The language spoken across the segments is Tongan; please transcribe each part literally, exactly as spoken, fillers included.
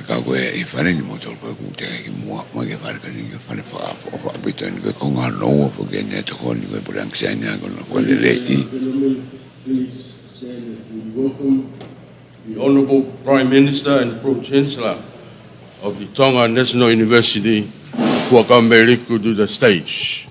Ka ko e ʻi fale ni mo tolu ko e kuo teʻeki muʻa, mai ke fale ka ni ke fale fakaʻofoʻofa ʻaupito ni ko e konga hono ua foki eni ʻa e tokoni ko e puleʻanga Siaina ko hono fakaleleiʻi. Please stand as we welcome the Honourable Prime Minister and Pro-Chancellor of the Tonga National University, Fuakava Meliku, to the stage.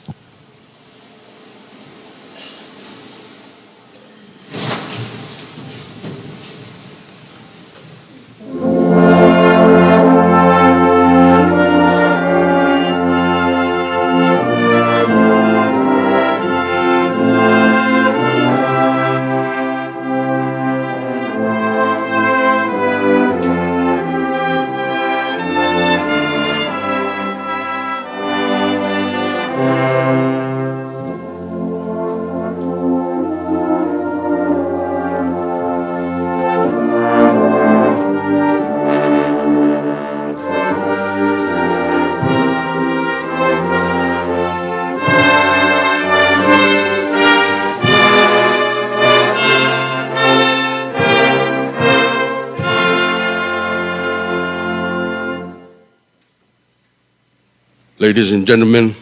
Ladies and gentlemen,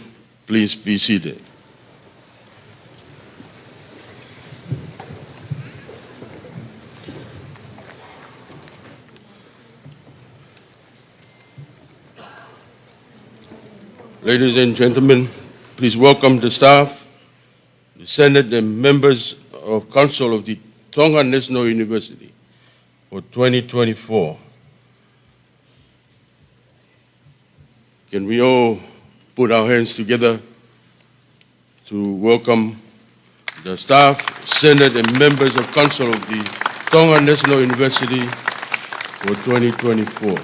please be seated. Ladies and gentlemen, please welcome the staff, the Senate, and members of Council of the Tonga National University for twenty twenty-four. Can we all put our hands together to welcome the staff, Senate, and members of Council of the Tonga National University for twenty twenty-four.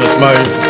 That's my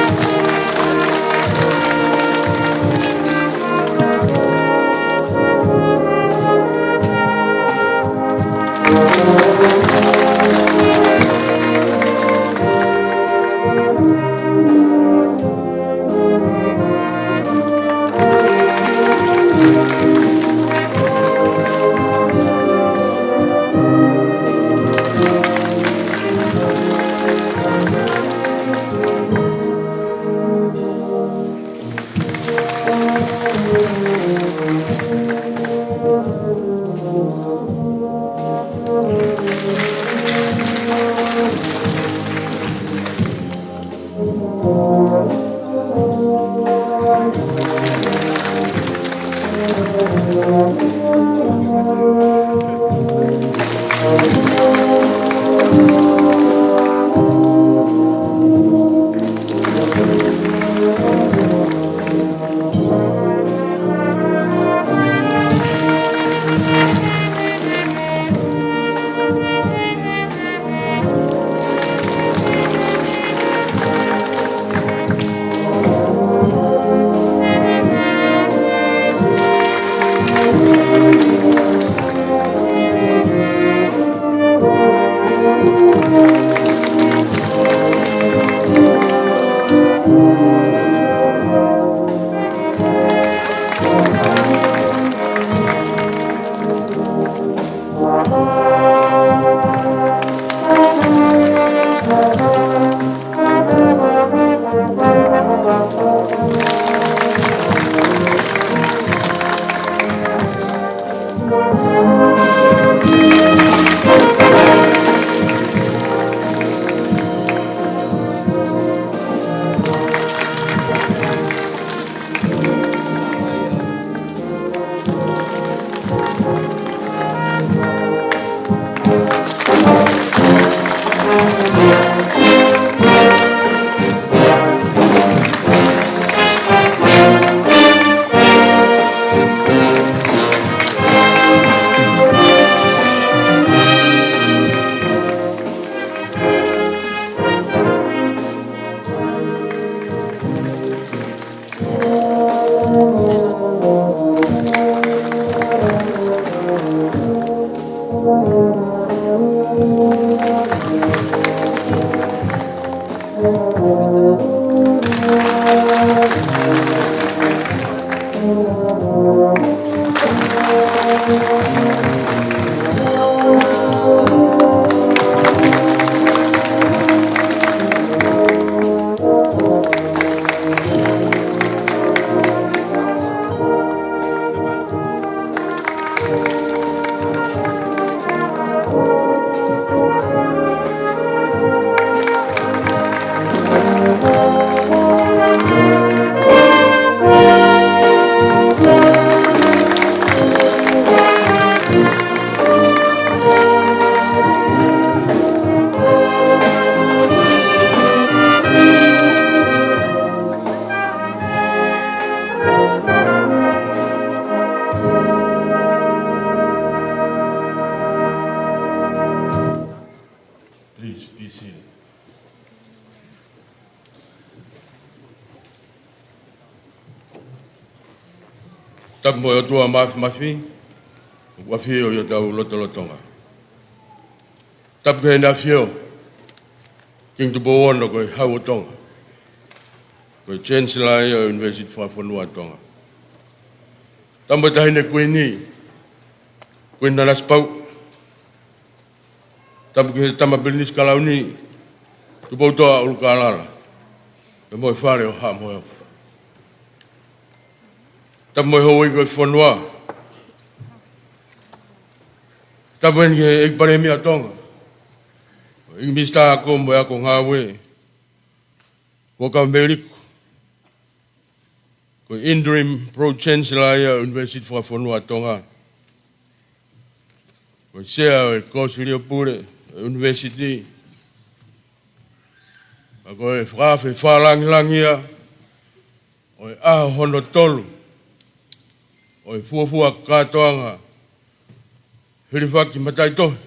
Tapu mo e ʻOtua Māfimafi, ʻoku ʻafio ʻi hotau lotolotonga. Tapu ki Heʻene ʻAfio, Kingi Tupou Ono ko e Hau ʻo Tonga, ko e Chancellor ia ʻo e ʻUnivēsiti Fakafonua ʻo Tonga. Tapu mo e Taʻahine Kuini, Kuini Nanasipauʻu. Tapu ki he Tama Pilinisi Kalauni, Tupoutoʻa ʻUlukalala, pea mo e Fale ʻo Haʻa Moheofo. Tapu mo e houʻeiki ʻo e fonua. Tapu heni ki he ʻEiki Palēmia ʻo Tonga, ʻEiki Minisitā Ako mo e Ako Ngāue, Kuo Kau Meliku, ko e Interim Pro Chancellor ia ʻo e ʻUnivēsiti Fakafonua ʻo Tonga, ko e Sea ʻo e Kōsilio Pule ʻo e ʻUnivēsiti, pea ko e fakaafe fakalangilangi ia ʻo e ʻaho hono tolu ʻo e fuofua kātoanga hilifaki mataʻitohi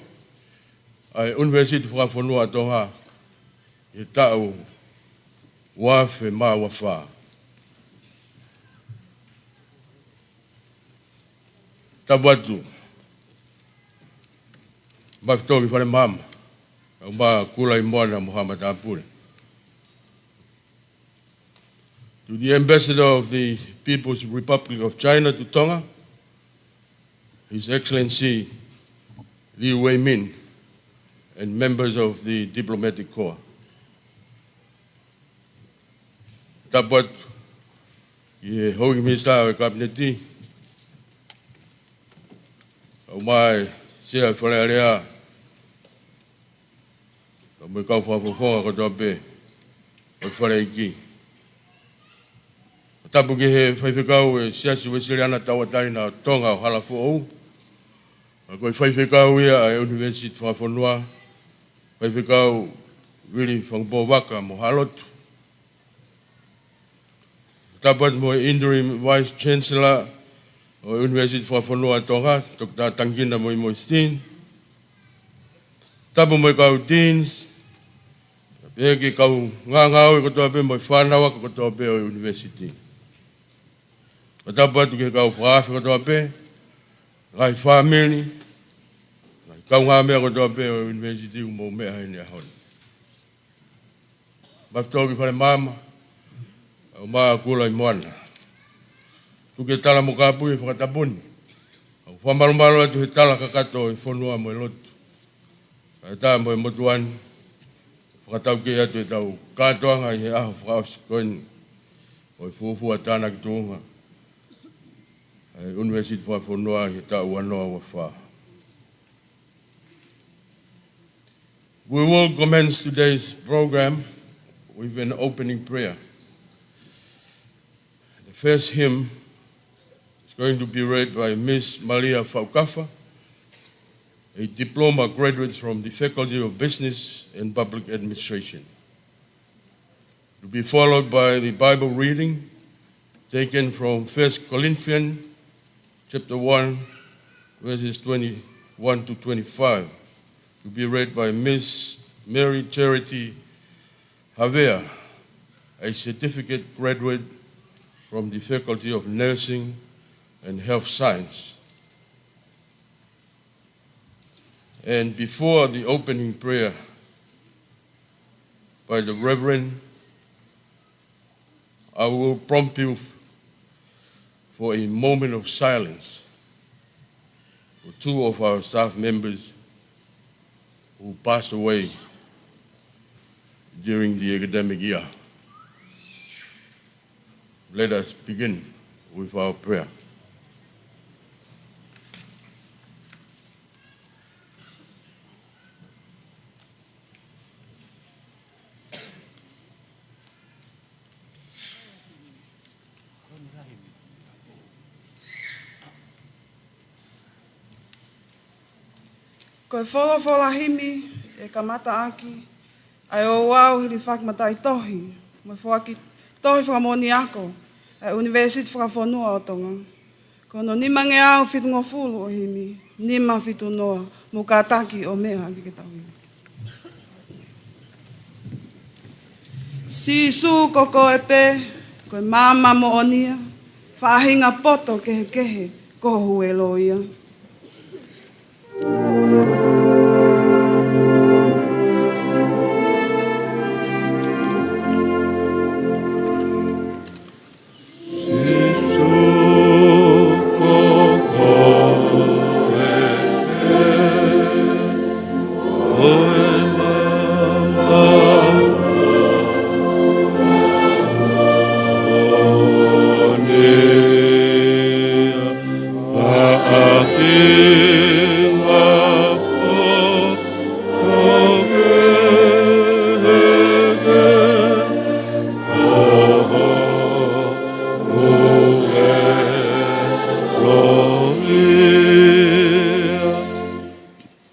ʻa e ʻUnivēsiti Fakafonua ʻo Tonga ʻi he taʻu ua afe mā ua fā. Tapu atu, Mafitoki Fale Maama, kae ʻumaʻā Kulaimoana mo haʻa matāpule. To the Ambassador of the People's Republic of China to Tonga, His Excellency Liu Weimin, and members of the diplomatic corps. Tapu atu ki he houʻeiki minisitā ʻo e Kapineti, kae ʻumaʻā e Sea ʻo e Fale Alea, pea mo e kau fakafofonga kotoa pē ʻo e Fale ʻEiki. Tapu ki he faifekau ʻo e Siasi Uēsiliana Tauʻatāina ʻo Tonga ʻo Halafoʻou, pea ko e faifekau ia ʻa e ʻUnivēsiti Fakafonua, Faifekau Vili Fangupōvaka mo haʻa lotu. Tapu atu mo e Interim Vice Chancellor ʻo e ʻUnivēsiti Fakafonua ʻo Tonga, Toketā Tangikina Moimoi Steen. Tapu mo e kau Deans, pea ki he kau ngāue kotoa pē mo e fānau ako kotoa pē ʻo e ʻUnivēsiti. Pea tapu atu ki he kau fakaafe kotoa pē, ngaahi fāmili, ngaahi kaungāmeʻa kotoa pē ʻo e ʻUnivēsiti ʻoku mou meʻa heni he ʻaho ni. Mafitoki Fale Maama, kae ʻumaʻā Kulaimoana. Tuku ke tala mo kāpui e fakatapu ni. ʻOku fakamalumalu atu he tala kakato ʻo e fonua mo e lotu, kae ʻatā mo e motuʻa ni, fakataukei atu ʻetau kātoanga ʻi he ʻaho fakaʻosi ko eni ʻo e fuofua tānaki tuʻunga ʻa e ʻUnivēsiti Fakafonua ʻi he taʻu ua noa ua fā. We will commence today's program with an opening prayer. The first hymn is going to be read by Miss Malia Faukafa, a diploma graduate from the Faculty of Business and Public Administration, to be followed by the Bible reading taken from First Corinthians chapter one, verses twenty-one to twenty-five, to be read by Miss Mary Charity Havea, a certificate graduate from the Faculty of Nursing and Health Science. And before the opening prayer by the Reverend, I will prompt you for a moment of silence for two of our staff members who passed away during the academic year. Let us begin with our prayer. Ko e folofola himi ʻe kamata ʻaki ʻa e ouau hilifaki mataʻitohi mo e foaki tohi fakamoʻoni ako ʻa e ʻUnivēsiti Fakafonua ʻo Tonga. Ko hono nimangeau fitungofulu ʻo e himi, nima fitu noa, mou kātaki ʻo meʻa hake ke tau himi. Sīsū ko koe pē, ko e maama moʻonia, Faʻahinga poto kehekehe ko ho huelo ia.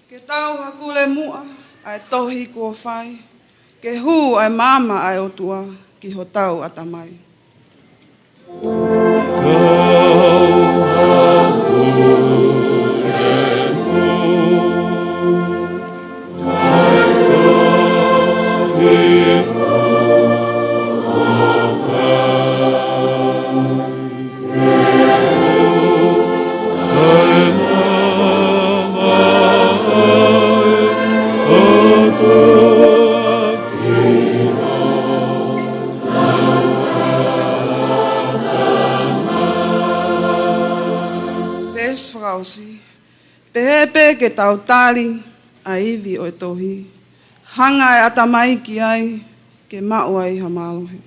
Ke tau hakule muʻa ʻa e tohi kuo fai, ke hū ʻa e maama ʻa e ʻOtua ki hotau ʻatamai. Veesi fakaʻosi. Pehē pē ke tau tali ʻa e ivi ʻo e tohi. Hanga ʻe he ʻatamai ki ai, ke maʻu ai ha mālohi.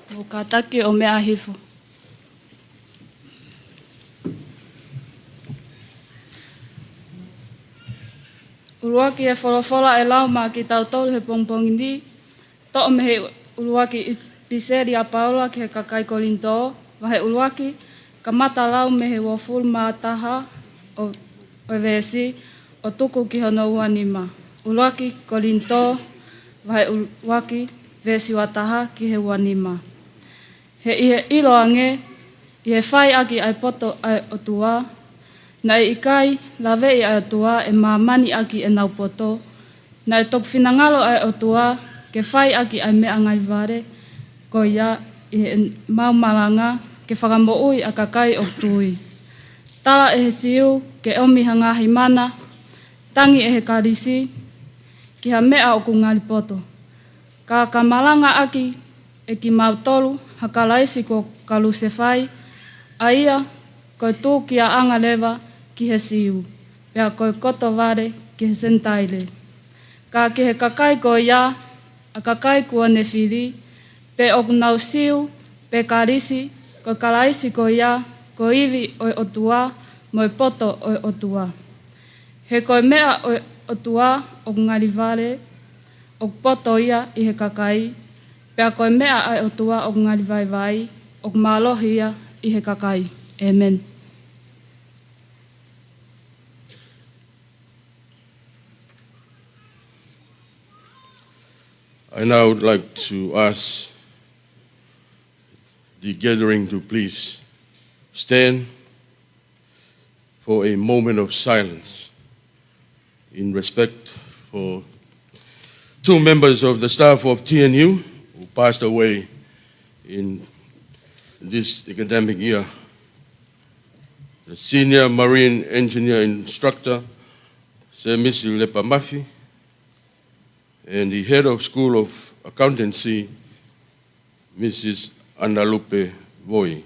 Mou kātaki ʻo meʻa hifo. ʻUluaki e folofola ʻe lau maʻa kitautolu he pongipongi ni, toʻo mei he ʻuluaki ʻipiseli ʻa Paula ki he kakai Kolinitō, vahe ʻuluaki, kamata lau mei he uofulu mā taha ʻo, ʻo e veesi, ʻo tuku ki hono ua nima. ʻUluaki Kolinitō, vahe ʻuluaki, veesi ua taha ki he ua nima. He ʻi he ʻilo ange, ʻi he fai ʻaki ʻa e poto ʻa e ʻOtua, naʻe ʻikai laveʻi ʻa e ʻOtua ʻe māmani ʻaki ʻenau poto, naʻe toki finangalo ʻa e ʻOtua ke fai ʻaki ʻa e meʻa ngalivale ko ia ʻi heʻemau malanga ke fakamoʻui ʻa e kakai ʻoku tui. Tala ʻe he Siu ke ʻomi ha ngaahi mana, tangi ʻe he Kalisi ki ha meʻa ʻoku ngali poto. Ka ka malanga ʻaki ʻe kimautolu ha Kalaisi kuo kalusefai, ʻa ia ko e tūkiaʻanga leva ki he Siu, pea ko e koto vale ki he Senitaile. Ka ki he kakai ko ia, ʻa e kakai kuo ne fili, pe ʻoku nau Siu, pe Kalisi, ko e Kalaisi ko ia, ko e ivi ʻo e ʻOtua, mo e poto ʻo e ʻOtua. He ko e meʻa ʻo e ʻOtua ʻoku ngalivale, ʻoku poto ia ʻi he kakai, pea ko e meʻa ʻa e ʻOtua ʻoku ngali vaivai, ʻoku mālohi ia ʻi he kakai. ʻĒmeni. I now would like to ask the gathering to please stand for a moment of silence in respect for two members of the staff of T N U who passed away in this academic year. The senior marine engineer instructor, Sir Mister Lepa Mafi, and the head of School of Accountancy, Missus Analupe Voi.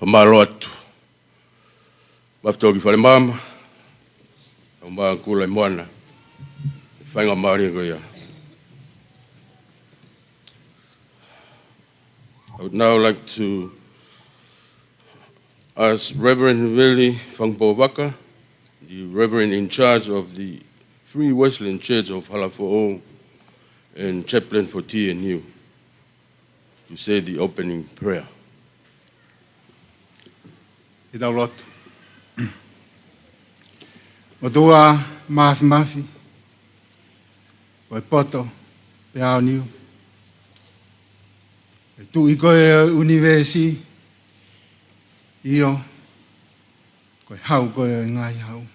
Fakamālō atu. Mafitoki Falemaama, ʻa Mākula ʻi Moana. Faingamālie ko ia. I would now like to ask Reverend Veli Fangupou Vaka, the Reverend in charge of the Free Wesleyan Church of Halafoʻou and chaplain for T N U, to say the opening prayer. Ke tau lotu. ʻOtua Māfimafi, ko e poto pē ʻa ʻoku niu, e Tuʻi koe ʻo e ʻunivēsi, ʻio, ko e Hau koe ʻo e ngaahi hau.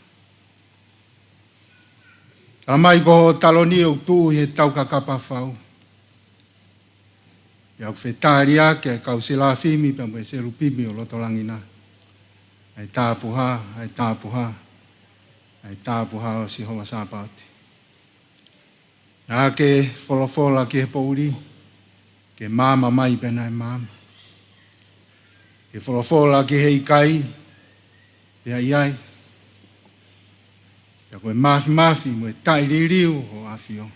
Tala mai ko hoʻo taloni ʻoku tuʻu ʻi he taukakapa fau. Pea ʻoku fetaliaki ʻa e kau selafimi pea mo e selupimi ʻo loto langi na, ʻa e tapuhā, ʻa e tapuhā, ʻa e tapuhā ʻo Sihova Sāpaoti. Naʻa ke folofola ki he poʻuli, ke maama mai pea naʻe maama. Ke folofola ki he ʻikai, pea ʻi ai. Pea ko e māfimafi mo e taʻeliliu ʻo e ʻAfio,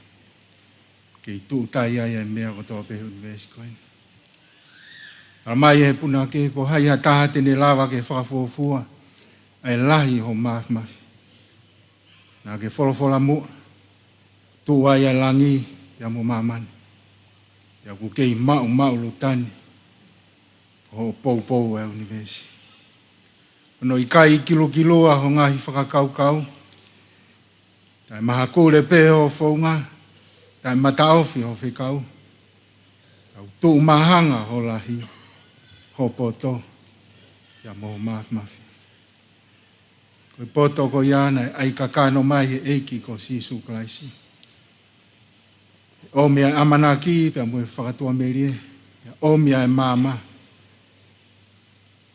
ke ʻi tuʻutai ai ʻa e meʻa kotoa pē he ʻunivēsi ko eni. Tala mai ʻe he punake, ko hai ha taha te ne lava ke fakafuofua ʻa e lahi ʻo hoʻo māfimafi. Naʻa ke folofola muʻa, tuʻu ai ʻa e langi pea mo māmani. Pea ʻoku kei maʻumaʻuluta ni, ko hoʻo poupou ʻa e ʻunivēsi. Hono ʻikai kilukilua hoʻo ngaahi fakakaukau, taʻemahakule pē hoʻo founga, taʻemataʻofi hoʻo fekau. Ka ʻoku tuʻu mahanga hoʻo lahi, hoʻo poto, pea mo hoʻo māfimafi. Ko e poto ko ia naʻe ʻai kakano mai ʻe he ʻEiki ko Sīsū Kalaisi. ʻOmi ʻa e ʻamanaki pea mo e fakatuʻamelie, ʻomi ʻa e maama,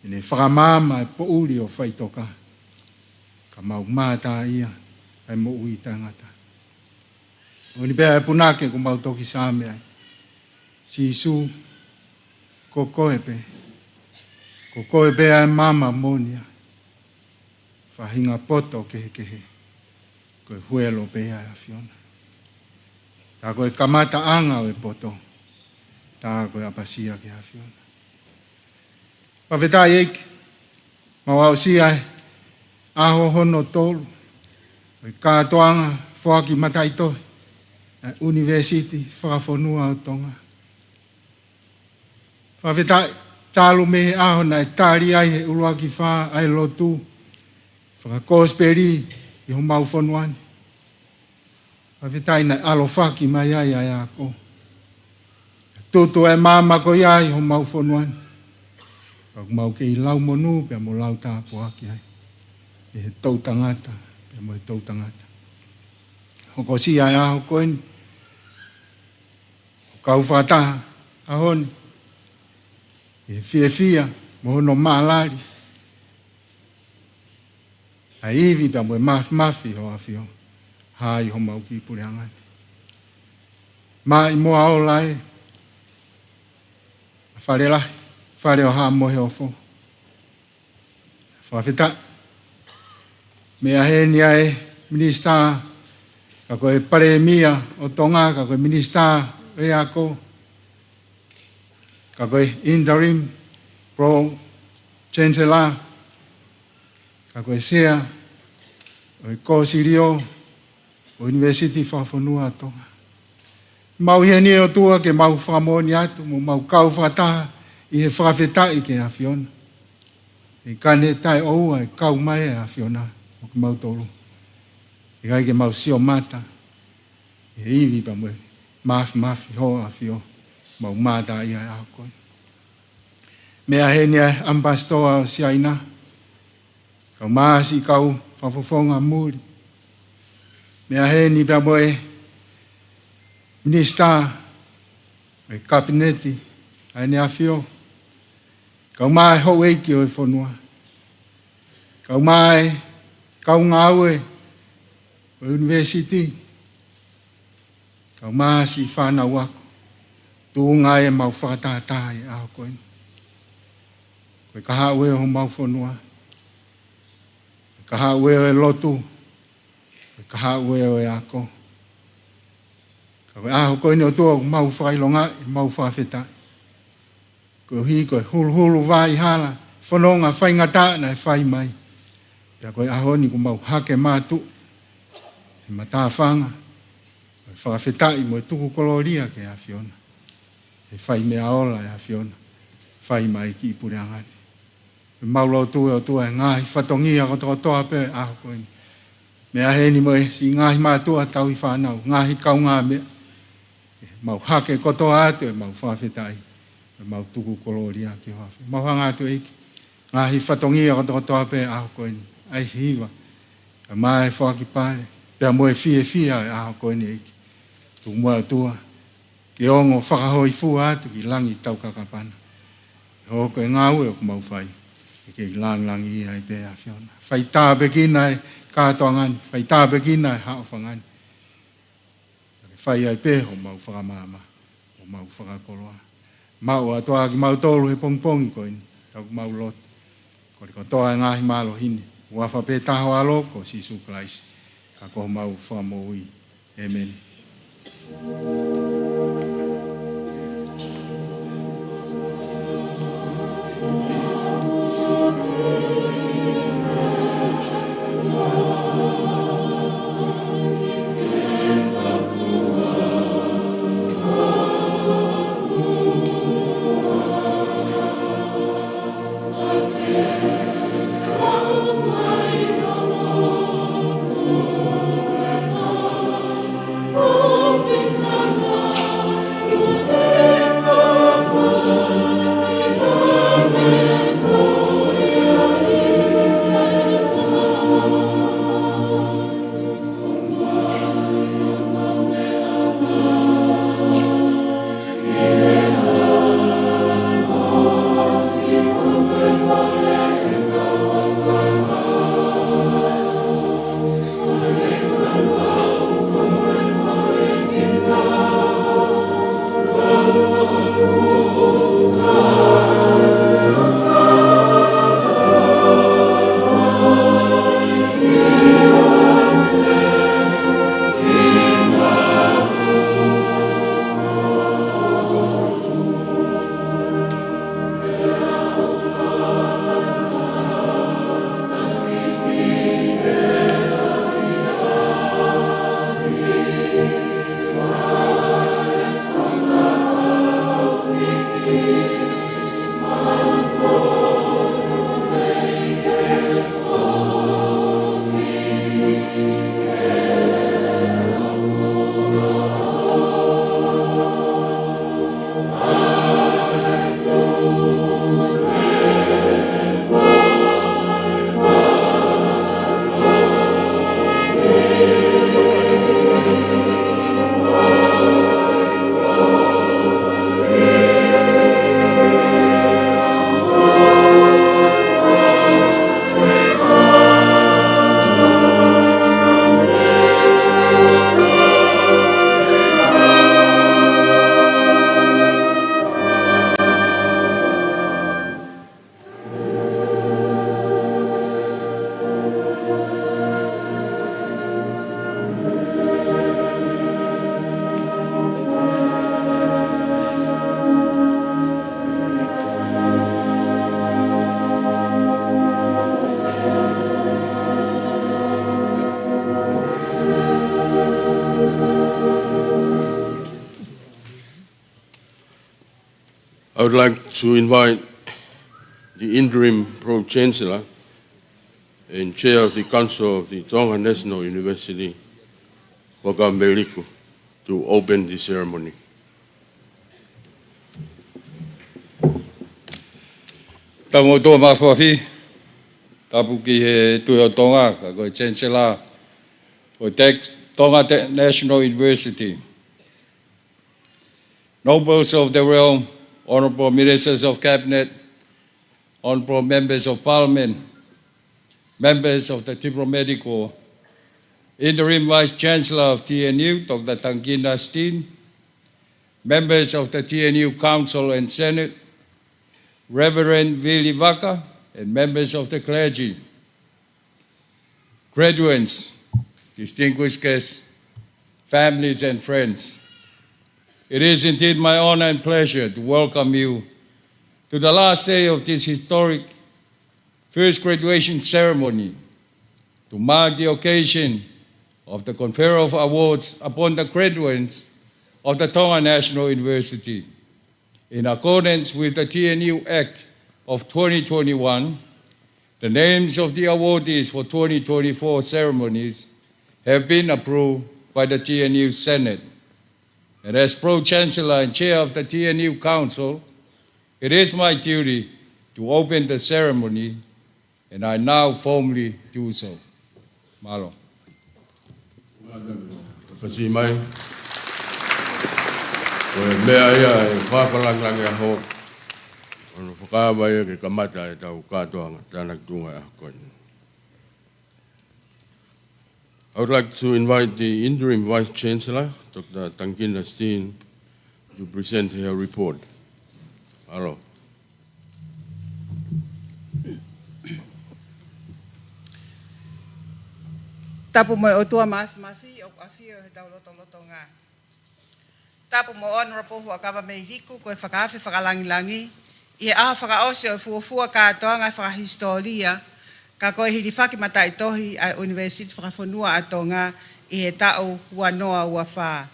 ʻi heʻene fakamaama ʻa e poʻuli ʻo faʻitoka, ka mau mātāʻia ʻa e moʻui taʻengata. ʻOku ʻi ai pē ʻa e punake ʻoku mau toki saame ai. Sīsū, ko koe pē, ko koe pē ʻa e maama moʻoni ʻa e faʻahinga poto kehekehe, ko e huelo pē ʻa e ʻAfiona. Tā ko e kamataʻanga ʻo e poto, tā ko e ʻapasia ki he ʻAfiona. Fakafetaʻi ʻEiki, mau aʻusia e ʻaho hono tolu ʻo e kātoanga foaki mataʻitohi ʻa e ʻUnivēsiti Fakafonua ʻo Tonga. Fakafetaʻi, talu mei he ʻaho naʻe tali ai he ʻuluaki fā ʻa e lotu fakakosipeli ʻi homau fonua ni. Fakafetaʻi naʻe ʻalofaki mai ai ʻa e ako. Tutu e maama ko ia ʻi homau fonua ni. Pea ʻoku mau kei lau monū pea mo lau tāpuaki ai ʻi he toʻutangata pea mo e toʻutangata. Hokosia e ʻaho ko eni, ʻo kau fakataha ʻaho ni ʻi he fiefia mo hono mālali ʻa e ivi pea mo e māfimafi ʻo e ʻAfio, hā ʻi homau kiʻi puleʻanga ni. Maʻimoa Maʻola ē, ʻa Falelahi, Fale ʻo Haʻa Moheofo. Fakafetaʻi. Meʻa heni ʻa e minisitā, ka ko e palēmia ʻo Tonga, ka ko e minisitā ʻo e ako, ka ko e interim pro chancellor, ka ko e sea ʻo e kōsilio ʻo e ʻUnivēsiti Fakafonua ʻo Tonga. Mau ʻi heni ʻOtua ke mau fakamoʻoni atu, mo mau kau fakataha ʻi he fakafetaʻi ki he ʻAfiona. ʻIkai ke taʻeʻoua e kau mai ʻa e ʻAfiona mo kimautolu. ʻIkai ke mau sio mata ʻi he ivi pea mo e māfimafi ʻo e ʻAfio, mau mātāʻia e ʻaho ko eni. Meʻa heni ʻa e ʻamipasitoa ʻo Siaina, kae ʻumaʻā siʻi kau fakafofonga muli. Meʻa heni pea mo e minisitā ʻo e kapineti ʻa ʻEne ʻAfio, kae ʻumaʻā e houʻeiki ʻo e fonua, kae ʻumaʻā e kau ngāue ʻo e ʻunivēsiti, kae ʻumaʻā siʻi fānau ako, tuʻunga ai ʻemau fakatātā ʻi he ʻaho ko eni. Ko Ko e kahaʻu ē ʻo homau fonua. Ko e kahaʻu ē ʻo e lotu. Ko e kahaʻu ē ʻo e ako. Ka ko e ʻaho ko eni ʻOtua ʻoku mau fakaʻilongaʻi, mau fakafetaʻi. Koeʻuhi ko e huluhulu vai hala, fononga faingataʻa naʻe fai mai. Pea ko e ʻaho ni ʻoku mau hake mātuʻa he matāfanga ʻo e fakafetaʻi mo e tuku kolōlia ki he ʻAfiona. He fai meʻa ola ʻa e ʻAfiona. Fai mai ki he puleʻanga ni. Mau lotu ʻe ʻOtua ʻi he ngaahi fatongia kotokotoa pē ʻaho ko eni. Meʻa heni mo e siʻi ngaahi mātuʻa tauhi fānau, ngaahi kaungāmeʻa. Mau hake kotoa atu ʻemau fakafetaʻi, ʻemau tuku kolōlia ki ho ʻAfio. Mau hanga atu ʻEiki, ngaahi fatongia kotokotoa pē ʻaho ko eni. ʻAi hiva, ʻa mai foaki pale, pea mo e fiefia ʻo e ʻaho ko eni ʻEiki. Tuku muʻa ʻOtua, ke ongo fakahōifua atu ki langi taukakapana. ʻE hoko e ngāue ʻoku mau fai, ʻe kei langilangiʻia ai pē ʻAfiona. Fai tāpuekina e kātoanga ni, fai tāpuekina e haʻofanga ni. Ke fai ai pē homau fakamaama, homau fakakoloa. Maʻu ʻOtua kimautolu he pongipongi ko eni, tau mau lotu. Kole kotoa e ngaahi mālohi ni, huafa pē taha ho ʻAlo ko Sīsū Kalaisi, ka ko homau Fakamoʻui. ʻĒmeni. I would like to invite the interim Pro Chancellor and Chair of the Council of the Tonga National University, Vaka Meliku, to open the ceremony. Tau motuʻa mafimafi, tapu ki he Tuʻi ʻo Tonga, ka ko e Chancellor ʻo e Tex-, Tonga Te-, National University. Nobles of the realm, honorable ministers of cabinet, honorable members of parliament, members of the diplomatic corps, interim vice chancellor of T N U, Doctor Tangina Steen, members of the T N U Council and Senate, Reverend Vili Vaka, and members of the clergy, graduands, distinguished guests, families, and friends. It is indeed my honor and pleasure to welcome you to the last day of this historic first graduation ceremony to mark the occasion of the conferral of awards upon the graduates of the Tonga National University. In accordance with the T N U Act of twenty twenty-one, the names of the awardees for twenty twenty-four ceremonies have been approved by the T N U Senate. And as Pro-Chancellor and Chair of the T N U Council, it is my duty to open the ceremony, and I now formally do so. Mālō. Pasi mai. Ko e meʻa ia ʻe fakalangilangiʻia hoʻo ʻono fakaava ia ke kamata ʻetau kātoanga tānaki tuʻunga ʻaho ko eni. I would like to invite the Interim Vice Chancellor, Doctor Tangina Steen, to present her report. Mālō. Tapu mo e ʻOtua Mafimafi ʻoku ʻafio ʻi hotau lotolotonga. Tapu mo Honourable Huʻakavameiliku ko e fakaafe fakalangilangi ʻi he ʻaho fakaʻosi ʻo e fuofua kātoanga fakahisitōlia, ka ko e hilifaki mataʻitohi ʻa e ʻUnivēsiti Fakafonua ʻa Tonga ʻi he taʻu ua noa ua fā.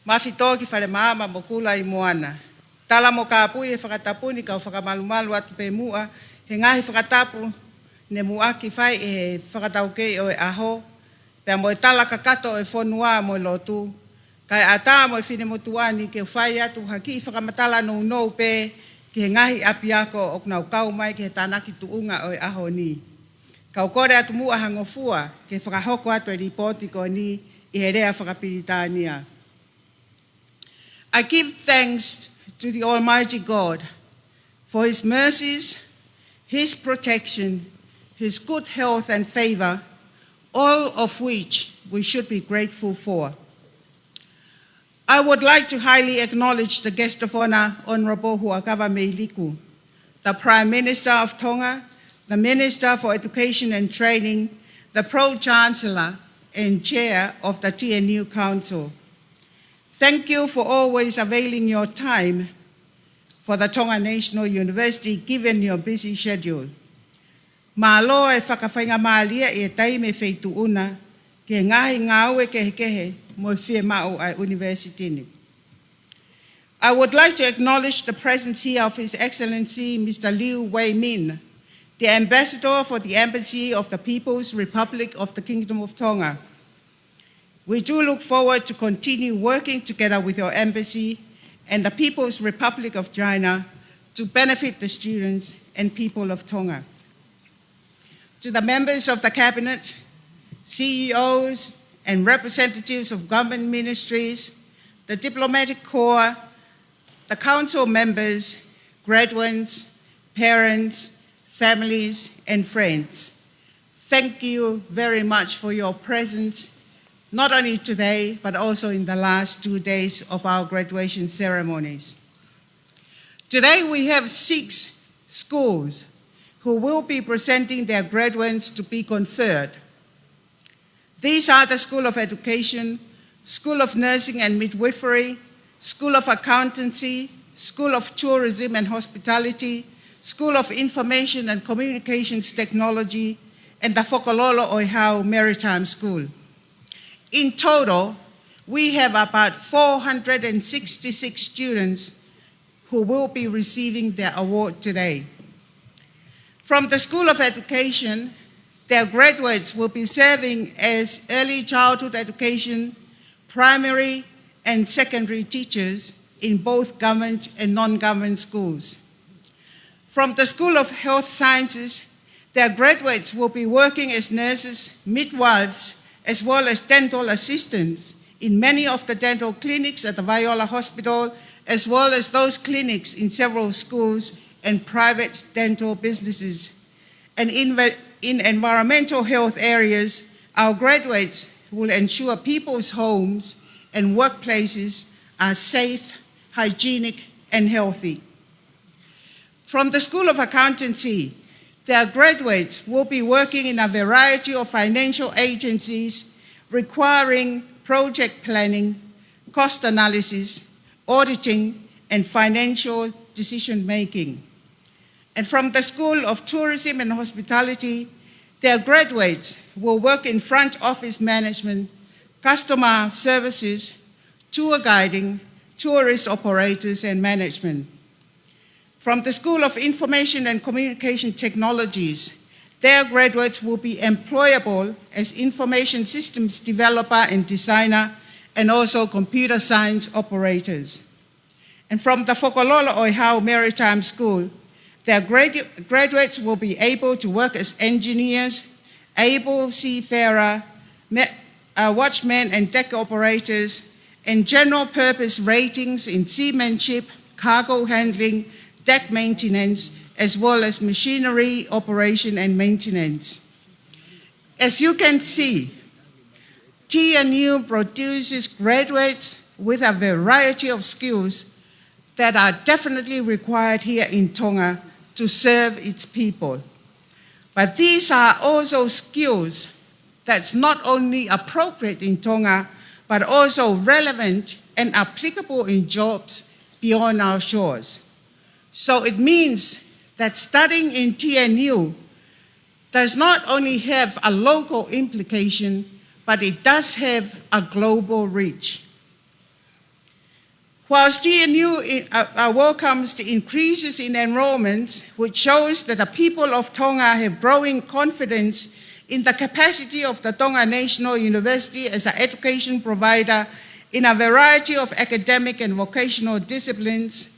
Mafitō ki Falemaama mo Kula ʻi Moana. Tala mo kāpui e fakatapu ni, kau fakamalumalu atu pē muʻa he ngaahi fakatapu ne muʻaki fai ʻe he fakataukei ʻo e ʻaho, pea mo e tala kakato ʻo e fonua mo e lotu, kae ʻatā mo e finemotuʻa ni ke u fai atu ha kiʻi fakamatala nounou pē ki he ngaahi ʻapiako ʻoku nau kau mai ki he tānaki tuʻunga ʻo e ʻaho ni. Kau kole atu muʻa ha ngofua ke fakahoko atu e lipooti ko eni ʻi he lea fakapilitānia. I give thanks to the Almighty God for his mercies, his protection, his good health and favor, all of which we should be grateful for. I would like to highly acknowledge the guest of honor, Honourable Huʻakavameiliku, the Prime Minister of Tonga, the Minister for Education and Training, the Pro-Chancellor and Chair of the T N U Council. Thank you for always availing your time for the Tonga National University, given your busy schedule. Mālō e fakafaingamālieʻi e taimi ʻe feituʻuna ki he ngaahi ngāue kehekehe mo e fiemaʻu ʻa e ʻunivēsiti ni. I would like to acknowledge the presence here of His Excellency Mister Liu Wei Min, the Ambassador for the Embassy of the People's Republic of the Kingdom of Tonga. We do look forward to continue working together with your embassy and the People's Republic of China to benefit the students and people of Tonga. To the members of the Cabinet, C E Os, and representatives of government ministries, the diplomatic corps, the council members, graduands, parents, families, and friends. Thank you very much for your presence, not only today, but also in the last two days of our graduation ceremonies. Today we have six schools who will be presenting their graduates to be conferred. These are the School of Education, School of Nursing and Midwifery, School of Accountancy, School of Tourism and Hospitality, School of Information and Communications Technology, and the Fokololo ʻOihau Maritime School. In total, we have about four hundred and sixty-six students who will be receiving their award today. From the School of Education, their graduates will be serving as early childhood education, primary and secondary teachers in both government and non-government schools. From the School of Health Sciences, their graduates will be working as nurses, midwives, as well as dental assistants in many of the dental clinics at the Vaiola Hospital, as well as those clinics in several schools and private dental businesses. And in, in environmental health areas, our graduates will ensure people's homes and workplaces are safe, hygienic, and healthy. From the School of Accountancy, their graduates will be working in a variety of financial agencies requiring project planning, cost analysis, auditing, and financial decision-making. And from the School of Tourism and Hospitality, their graduates will work in front office management, customer services, tour guiding, tourist operators, and management. From the School of Information and Communication Technologies, their graduates will be employable as information systems developer and designer, and also computer science operators. And from the Fokololo ʻo e Hau Maritime School, their gradu-, graduates will be able to work as engineers, able seafarer, me-, uh, watchmen and deck operators, and general purpose ratings in seamanship, cargo handling, deck maintenance, as well as machinery operation and maintenance. As you can see, T N U produces graduates with a variety of skills that are definitely required here in Tonga to serve its people. But these are also skills that's not only appropriate in Tonga, but also relevant and applicable in jobs beyond our shores. So it means that studying in T N U does not only have a local implication, but it does have a global reach. Whilst T N U i-, uh, uh, welcomes the increases in enrollments, which shows that the people of Tonga have growing confidence in the capacity of the Tonga National University as an education provider in a variety of academic and vocational disciplines,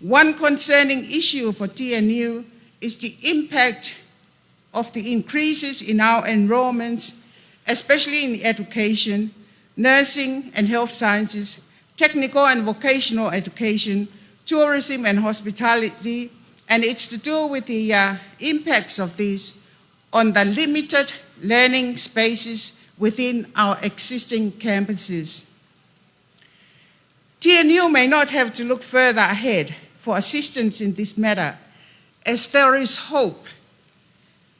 one concerning issue for T N U is the impact of the increases in our enrollments, especially in education, nursing and health sciences, technical and vocational education, tourism and hospitality, and it's to do with the, uh, impacts of these on the limited learning spaces within our existing campuses. T N U may not have to look further ahead for assistance in this matter, as there is hope,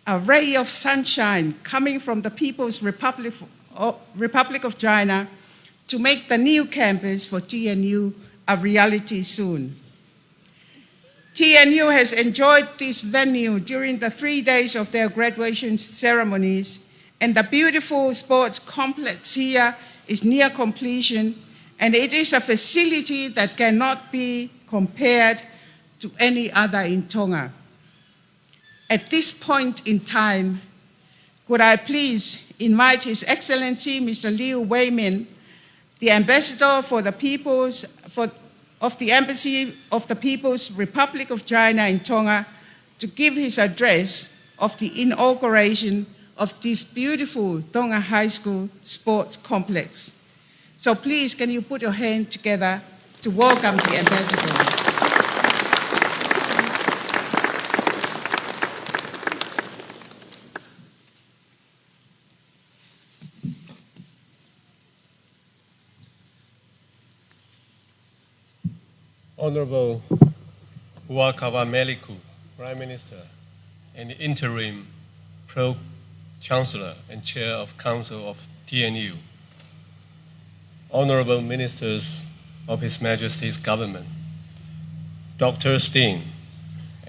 a ray of sunshine coming from the People's Republic, uh, Republic of China to make the new campus for T N U a reality soon. T N U has enjoyed this venue during the three days of their graduation ceremonies, and the beautiful sports complex here is near completion, and it is a facility that cannot be compared to any other in Tonga. At this point in time, could I please invite His Excellency Mister Liu Weimin, the Ambassador for the People's, for, of the Embassy of the People's Republic of China in Tonga, to give his address of the inauguration of this beautiful Tonga High School Sports Complex. So please, can you put your hand together to welcome the Ambassador? Honorable Ua Kava Meliku, Prime Minister and the Interim Pro Chancellor and Chair of Council of T N U, Honorable Ministers of His Majesty's Government, Doctor Steen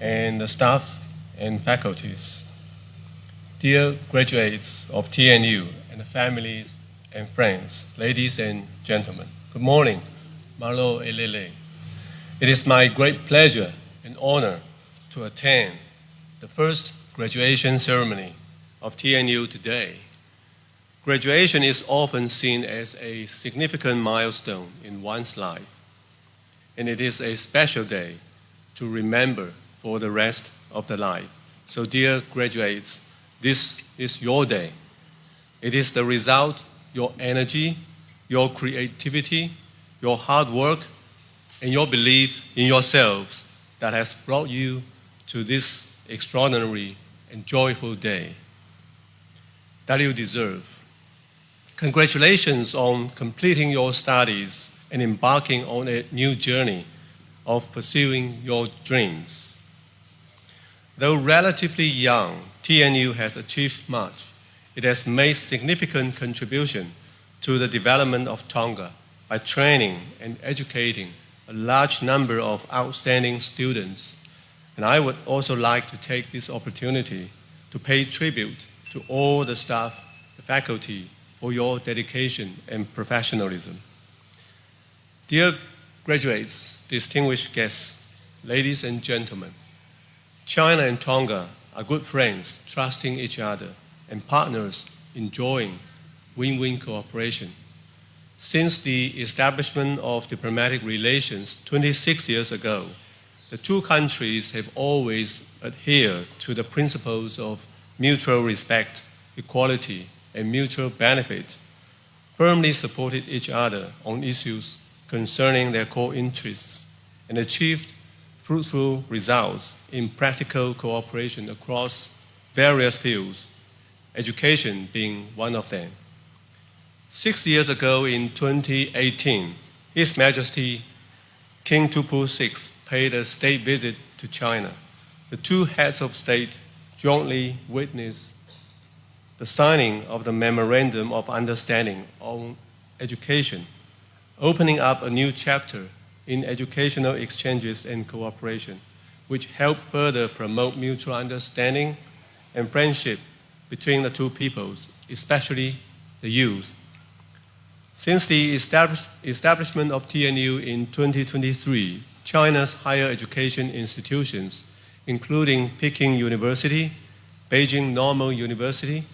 and the staff and faculties, dear graduates of T N U and the families and friends, ladies and gentlemen, good morning. Mālō e lelei. It is my great pleasure and honor to attend the first graduation ceremony of T N U today. Graduation is often seen as a significant milestone in one's life, and it is a special day to remember for the rest of the life. So, dear graduates, this is your day. It is the result, your energy, your creativity, your hard work, and your belief in yourselves that has brought you to this extraordinary and joyful day that you deserve. Congratulations on completing your studies and embarking on a new journey of pursuing your dreams. Though relatively young, T N U has achieved much. It has made significant contribution to the development of Tonga by training and educating a large number of outstanding students. And I would also like to take this opportunity to pay tribute to all the staff, the faculty, for your dedication and professionalism. Dear graduates, distinguished guests, ladies and gentlemen, China and Tonga are good friends, trusting each other, and partners enjoying win-win cooperation. Since the establishment of diplomatic relations twenty-six years ago, the two countries have always adhered to the principles of mutual respect, equality, and mutual benefit, firmly supported each other on issues concerning their core interests, and achieved fruitful results in practical cooperation across various fields, education being one of them. Six years ago, in twenty eighteen, His Majesty King Tupou the sixth paid a state visit to China. The two heads of state jointly witnessed the signing of the Memorandum of Understanding on Education, opening up a new chapter in educational exchanges and cooperation, which help further promote mutual understanding and friendship between the two peoples, especially the youth. Since the establish-, establishment of T N U in twenty twenty-three, China's higher education institutions, including Peking University, Beijing Normal University,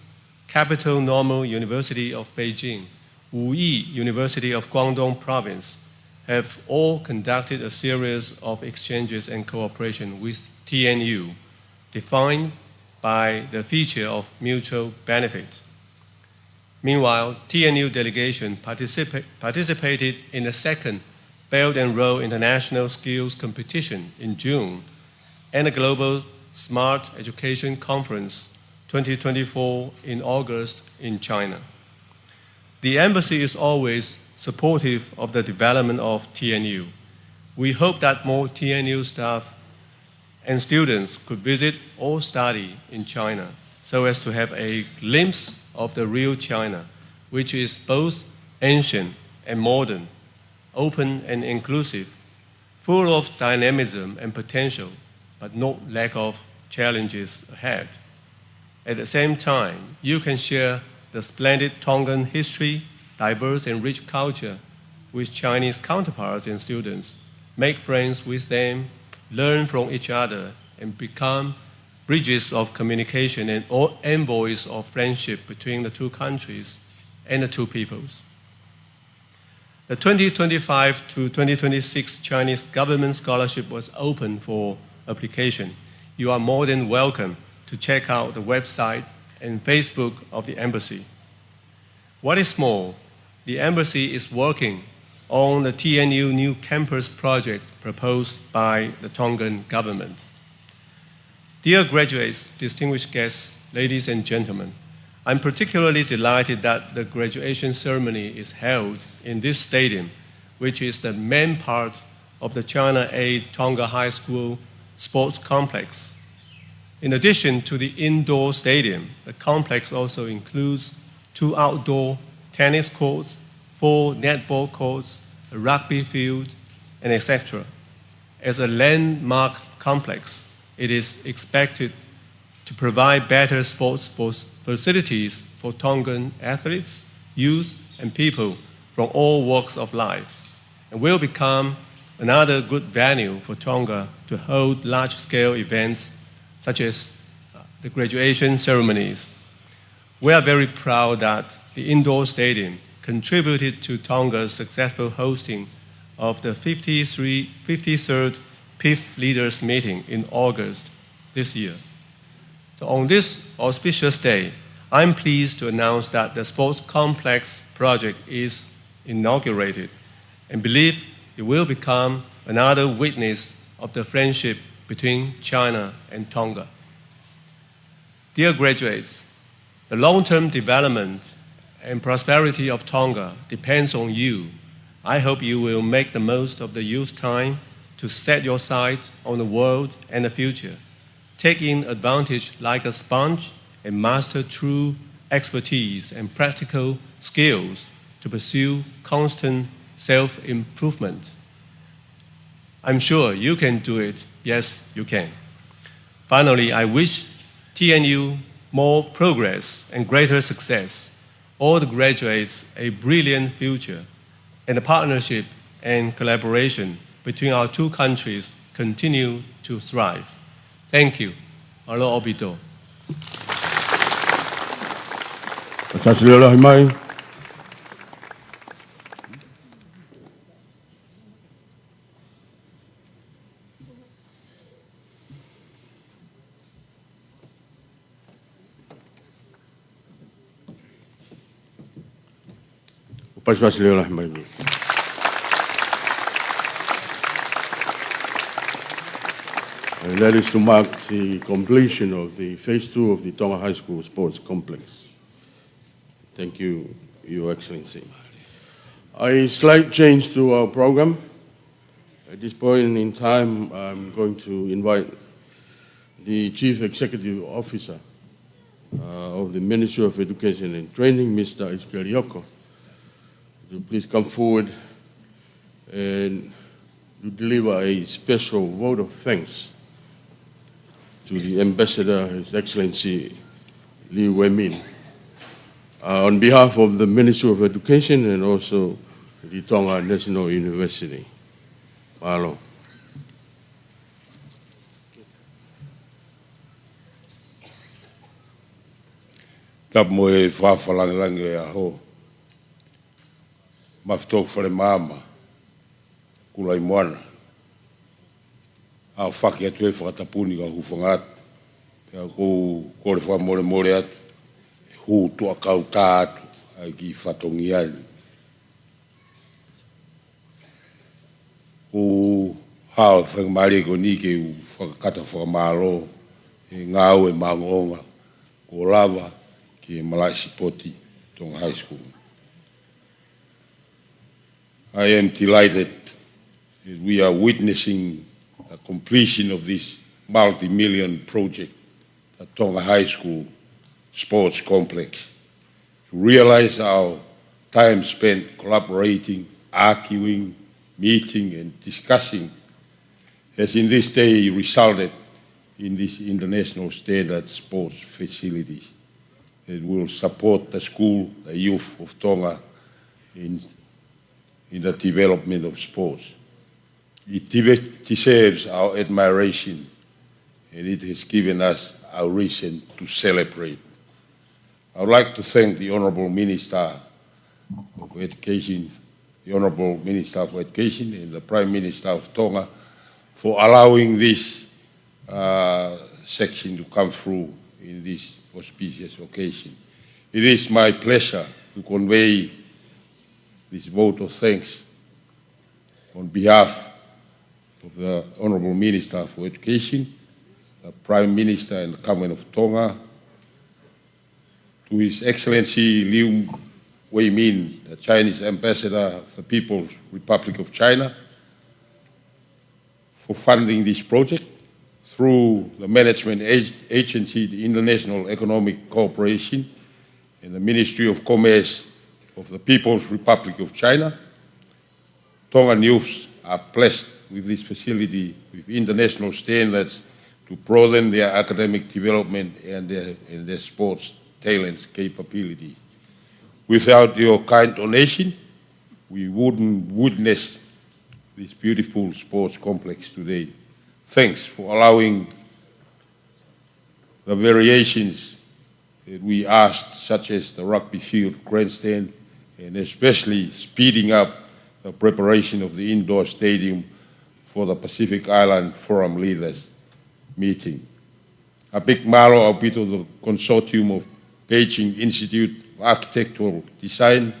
Capital Normal University of Beijing, Wuyi University of Guangdong Province, have all conducted a series of exchanges and cooperation with T N U, defined by the feature of mutual benefit. Meanwhile, T N U delegation participa-, participated in the second Belt and Road International Skills Competition in June and the Global Smart Education Conference twenty twenty-four in August in China. The embassy is always supportive of the development of T N U. We hope that more T N U staff and students could visit or study in China so as to have a glimpse of the real China, which is both ancient and modern, open and inclusive, full of dynamism and potential, but not lack of challenges ahead. At the same time, you can share the splendid Tongan history, diverse and rich culture with Chinese counterparts and students, make friends with them, learn from each other, and become bridges of communication and o-, envoys of friendship between the two countries and the two peoples. The twenty twenty-five to twenty twenty-six Chinese Government Scholarship was open for application. You are more than welcome to check out the website and Facebook of the embassy. What is more, the embassy is working on the T N U new campus project proposed by the Tongan government. Dear graduates, distinguished guests, ladies and gentlemen, I'm particularly delighted that the graduation ceremony is held in this stadium, which is the main part of the China Aid Tonga High School Sports Complex. In addition to the indoor stadium, the complex also includes two outdoor tennis courts, four netball courts, a rugby field, and et cetera. As a landmark complex, it is expected to provide better sports for s-, facilities for Tongan athletes, youth, and people from all walks of life, and will become another good venue for Tonga to hold large-scale events such as, uh, the graduation ceremonies. We are very proud that the indoor stadium contributed to Tonga's successful hosting of the fifty-three, fifty-third P I F Leaders Meeting in August this year. So on this auspicious day, I'm pleased to announce that the sports complex project is inaugurated and believe it will become another witness of the friendship between China and Tonga. Dear graduates, the long-term development and prosperity of Tonga depends on you. I hope you will make the most of the youth time to set your sight on the world and the future. taking advantage like a sponge and master true expertise and practical skills to pursue constant self-improvement. I'm sure you can do it. Yes, you can. Finally, I wish T N U more progress and greater success. All the graduates a brilliant future, and the partnership and collaboration between our two countries continue to thrive. Thank you. Mālō ʻaupito. Fakafetaʻi lahi mai. Pasipasi leʻo lahi mai. And that is to mark the completion of the phase two of the Tonga High School Sports Complex. Thank you, Your Excellency. A slight change to our program. At this point in time, I'm going to invite the Chief Executive Officer, uh, of the Ministry of Education and Training, Mister Ezekiel Yoko, to please come forward and to deliver a special vote of thanks to the Ambassador, His Excellency Liu Wei Min, uh, on behalf of the Ministry of Education and also the Tonga National University. Mālō. Tapu mo e fakafakalāngilangi ʻo e ʻaho. Mafi Toku Fale Maama, Kulaimoana. ʻOku ou fakaʻatā atu e fakatapu ni kae hūfanga atu. Pea ʻoku ou kole fakamolemole atu, ʻe hū tuʻa kautā atu ʻa e kiʻi fatongia ni. ʻOku ou haʻu he faingamālie ko eni ke u fakakata fakamālō he ngāue maʻongoʻonga kuo lava ki he malaʻe sipoti Tonga High School. I am delighted that we are witnessing the completion of this multi-million project, the Tonga High School Sports Complex. To realize our time spent collaborating, arguing, meeting and discussing has in this day resulted in this international standard sports facilities that will support the school, the youth of Tonga in, in the development of sports. It deve-, deserves our admiration, and it has given us our reason to celebrate. I would like to thank the Honourable Minister of Education, the Honourable Minister of Education and the Prime Minister of Tonga for allowing this, uh, section to come through in this auspicious occasion. It is my pleasure to convey this vote of thanks on behalf of the Honourable Minister for Education, the Prime Minister and the Government of Tonga, to His Excellency Liu Wei Min, the Chinese Ambassador of the People's Republic of China, for funding this project through the management ag-, agency, the International Economic Cooperation, and the Ministry of Commerce of the People's Republic of China. Tongan youths are blessed with this facility with international standards to broaden their academic development and their, and their sports talents capabilities. Without your kind donation, we wouldn't witness this beautiful sports complex today. Thanks for allowing the variations that we asked, such as the rugby field grandstand, and especially speeding up the preparation of the indoor stadium for the Pacific Island Forum Leaders meeting. A big mālō ʻaupito to the Consortium of Beijing Institute of Architectural Design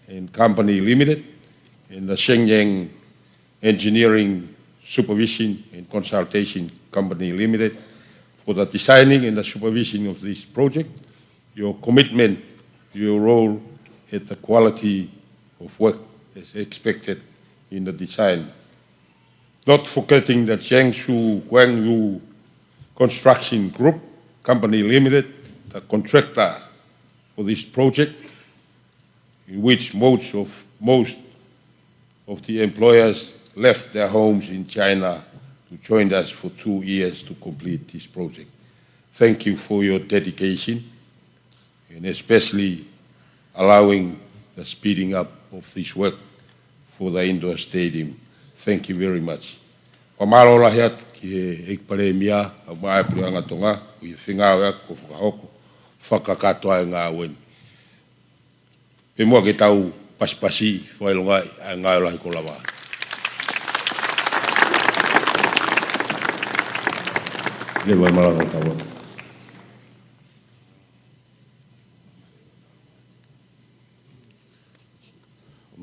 and Company Limited and the Shenyang Engineering Supervision and Consultation Company Limited for the designing and the supervision of this project. Your commitment, your role at the quality of work as expected in the design. Not forgetting the Jiangsu Guangzhou Construction Group Company Limited, the contractor for this project, in which most of, most of the employees left their homes in China to join us for two years to complete this project. Thank you for your dedication and especially allowing the speeding up of this work for the indoor stadium. Thank you very much. Fakamālō lahi atu ki he ʻEiki Palēmia, ʻa e Puleʻanga Tonga, ʻi he fengāueʻaki kuo fakahoko, fakakakato ʻa e ngāue ni. Pea muʻa ke tau pasipasi, fakaʻilongaʻi ʻa e ngāue lahi kuo lava. Leva e malanga tau.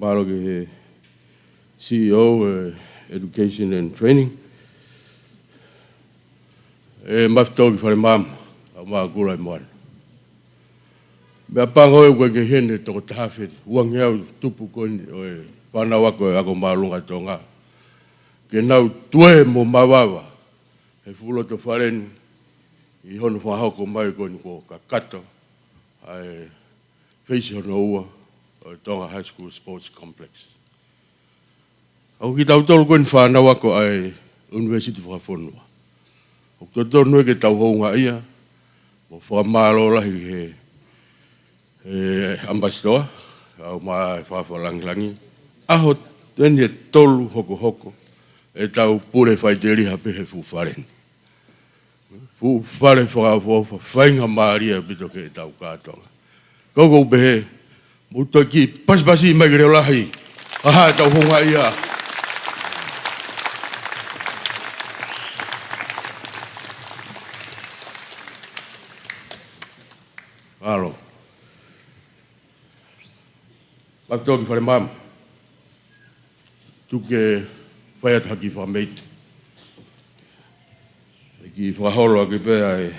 Mālō ki he C E O, eh, Education and Training. ʻE Mafitau ki Falemaama, ʻa Mākula ʻi Moana. Meʻapango ʻe ʻoku ke hene toko taha afe uangeau tupu ko eni ʻo e fānau ako ʻo e ako māʻolunga Tonga. Ke nau tuē mo mavava he fuʻu loto fale ni ʻi hono fakahoko mai ko eni kuo kakato ʻa e feisi hono ua ʻo e Tonga High School Sports Complex. ʻA kitautolu ko eni fānau ako ʻa e ʻUnivēsiti Fakafonua, ʻoku totonu ke tau houngaʻia mo fakamālō lahi he, he ʻAmipasitoa, ʻa e Maʻa Fakafalangilangi. ʻAho eni ʻe tolu hokohoko ʻetau pule faʻiteliha pē he fuʻu fale ni. Fuʻu fale fakaʻofoʻofa, faingamālie ʻaupito ki heʻetau kātoanga. Ka ʻoku ou pehē, mou toki pasipasi mai ke leʻo lahi. ʻA haʻatau houngaʻia. Mālō. Mafitau ki Falemaama. Tuku ke fai atu ha kiʻi fakameʻite. ʻE kiʻi fakaholo ʻaki pē ʻa e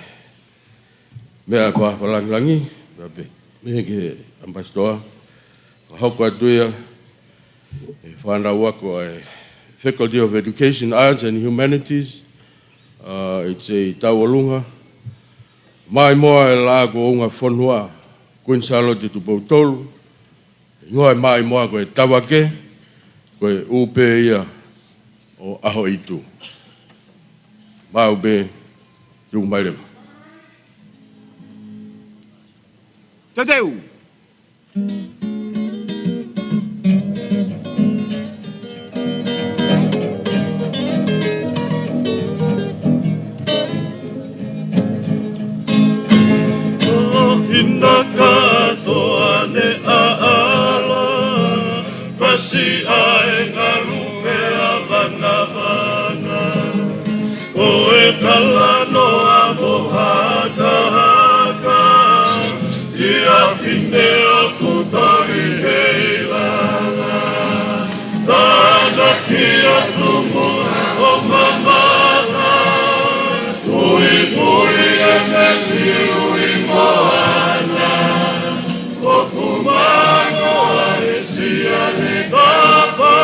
Maʻa Fakafalangilangi, pea pehē mai ki he ʻAmipasitoa. Ka hoko atu ia ʻe he fānau ako ʻa e Faculty of Education, Arts and Humanities, uh, it's a Tauʻolunga. Maʻimoa ʻa e Laʻā kuo Ungafonua, Kuini Sālote Tupou Tolu, hingoa ʻo e maʻimoa ko e Tavake, ko e ʻū pē ia ʻo ʻAhoʻeitu. Maʻu pē, tuku mai leva. Teuteu. ʻIna kātoa ne ʻaʻala, fasi ʻa e ngalu pea vanavanga. Ko e talanoa mo hakahaka, siʻafine ʻoku toli he ʻilala. Tānaki atu muʻa ʻo mamata, fuifui ʻene siu ʻi moana. ʻOku manoa e siale kapa,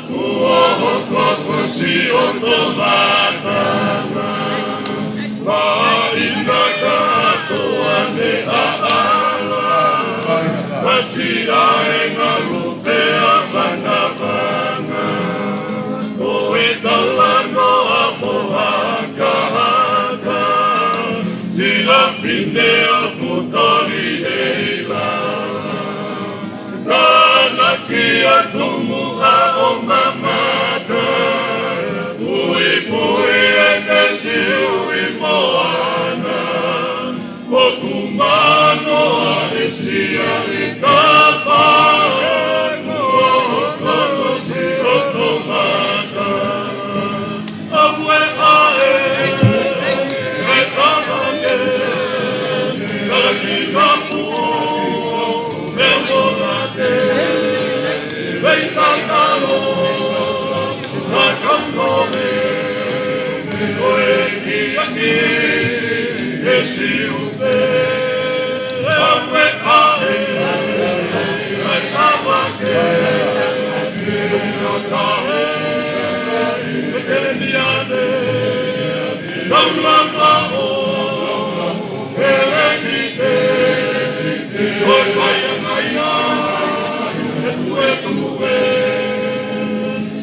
kuo hoko ko siʻoto mātanga. Maʻa ʻIna kātoa ne ʻaʻala, fasi ʻa e ngalu pea vanavanga. Ko e talanoa mo hakahaka, siʻafine ʻoku toli he ʻilala. Tānaki atu muʻa ʻo mamata, fuifui ʻene siu ʻi moana. ʻOku manoa e siale kapa, kuo hoko ko siʻoto mātanga. Kaulama o Pelekite, ko e faiangaia e tuetue,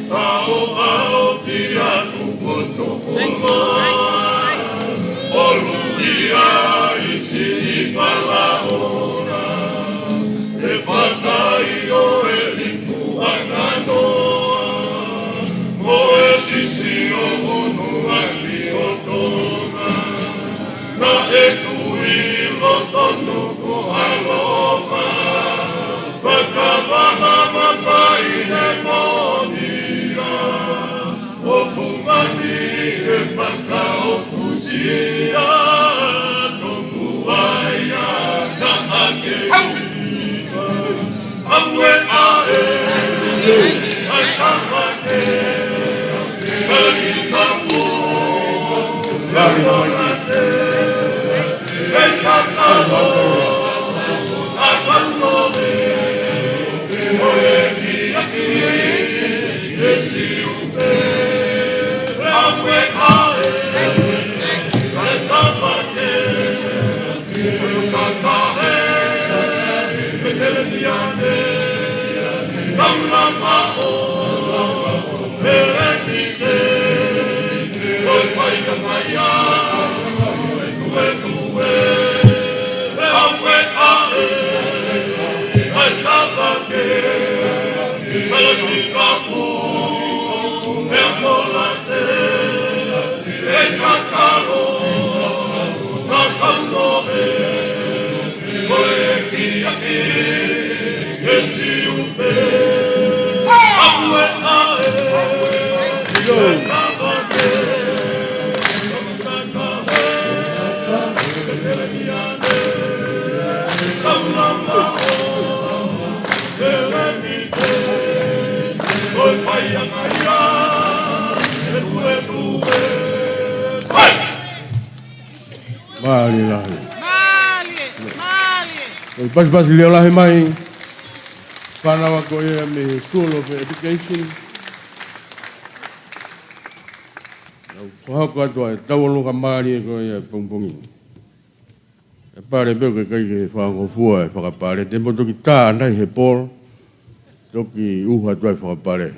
tau aofia atu poto kola, ʻo luʻia ʻi siʻi falaola, e fakai ʻo e lipu ananoa, mo e sisi ʻo unu ʻaki ʻo Tonga. Naʻe tui loto nuku ʻalofa, fakavaha mapai he moʻoni ia, ʻo fungani e fakaʻotusia, tuku ai ʻa Kaʻake. Au e ʻa e, ʻa e kavake, ʻa e kapu, ʻa e kolate, ʻa e kakalo, ʻa e kaunove, ʻo e kiʻaki, ʻe Siupe. Au e ʻa e, ʻa e kavake, Mālie lahi. Mālie, mālie. ʻOi, pasipasi leʻo lahi mai. Fānau ko ia mei he School of Education. Ko hoko atu ʻa e tauʻolunga mālie ko ia pongipongi. ʻE pale pē ʻoku ʻikai ke fakangofua e fakapale, te mo toki tā nai he polo, toki ʻuha atu ai fakapale.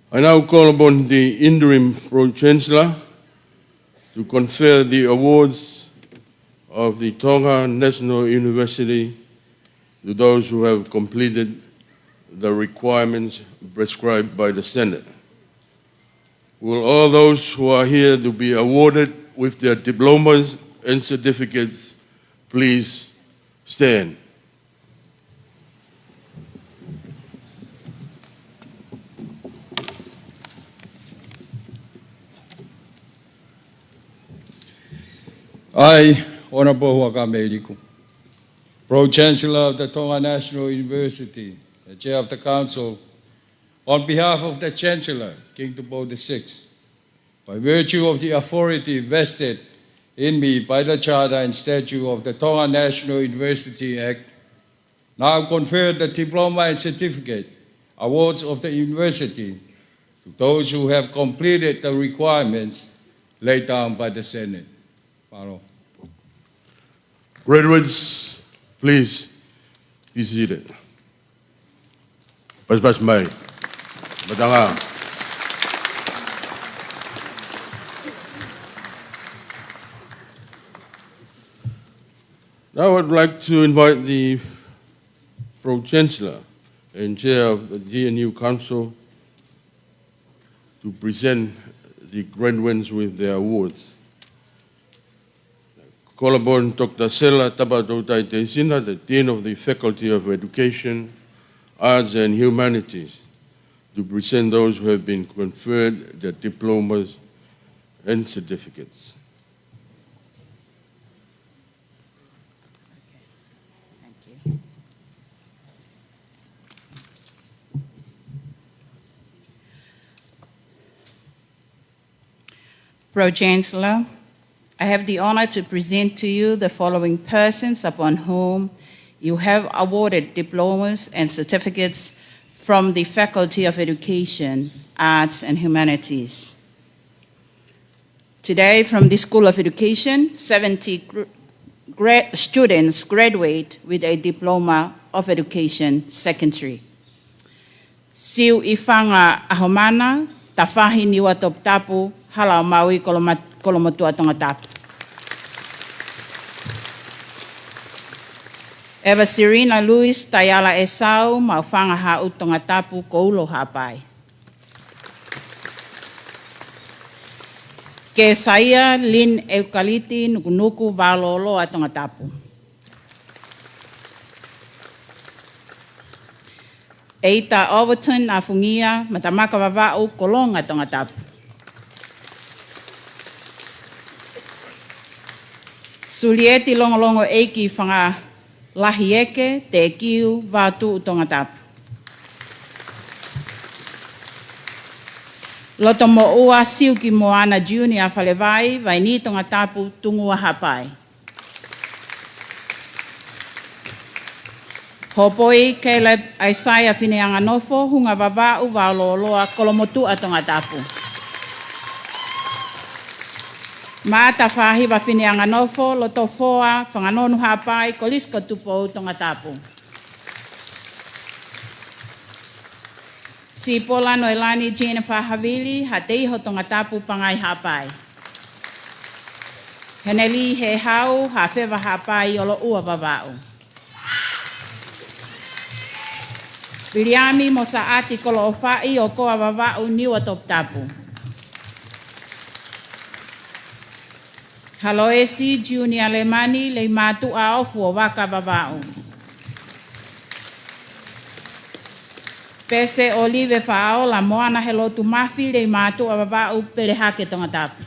I now call upon the interim Pro Chancellor to confer the awards of the Tonga National University to those who have completed the requirements prescribed by the Senate. Will all those who are here to be awarded with their diplomas and certificates please stand? I, Honorable Huʻakamea ʻIliku, Pro Chancellor of the Tonga National University, the Chair of the Council, on behalf of the Chancellor, King Tupou the sixth, by virtue of the authority vested in me by the Charter and Statute of the Tonga National University Act, now confer the diploma and certificate awards of the university to those who have completed the requirements laid down by the Senate. Mālō. Graduates, please be seated. Pasipasi mai. Matanga. Now I'd like to invite the Pro Chancellor and Chair of the G N U Council to present the graduates with their awards. Call upon Doctor Sela Tapatoutai Teisina, the Dean of the Faculty of Education, Arts and Humanities, to present those who have been conferred their diplomas and certificates. Okay. Thank you. Pro Chancellor, I have the honor to present to you the following persons upon whom you have awarded diplomas and certificates from the Faculty of Education, Arts and Humanities. Today, from the School of Education, seventy gr-, gra-, students graduate with a Diploma of Education, Secondary. Siuʻifanga ʻAhomana, Tafahi, Niua Toputapu, Hala ʻo Maui, Koloma-, Kolomotuʻa, Tongatapu. Evaserina Lewis Taiala ʻEsau, Maʻufanga, Haʻu, Tongatapu, Koulo, Haʻapai. Kesaia Lin ʻEukaliti Nukunuku, Vaololoa, Tongatapu. ʻEita Overton ʻAfungia, Matamaka Vavaʻu, Kolonga, Tongatapu. Sulieti Longolongoʻeiki Fangalahieke, Tekiu, Vaotuʻu, Tongatapu. Lotomoʻua Siuki Moana Junior Falevai, Vaini, Tongatapu, Tungua, Haʻapai. Hopoi Caleb Isaiah Fineanganofo, Hunga Vavaʻu, Vaololoa, Kolomotuʻa, Tongatapu. Maʻata Fahiva Fineanganofo, Lotofoa, Fanganonu, Haʻapai, Kolisi ko Tupou, Tongatapu. Sipola Noelani Jennifer Havili, Haʻateiho, Tongatapu, Pangai, Haʻapai. Heneli Hehau, Haʻafeva, Haʻapai, ʻOloʻua, Vavaʻu. Viliami Mosaʻati Koloʻofaʻi, ʻOkoa, Vavaʻu, Niua Toputapu. Haloesi Junior Lemani Leimātuʻa Ofu ʻo Vaka, Vavaʻu. Pese ʻOlive Faʻaola Moana Helotu Mafi Leimātuʻa, Vavaʻu, Pelehake, Tongatapu.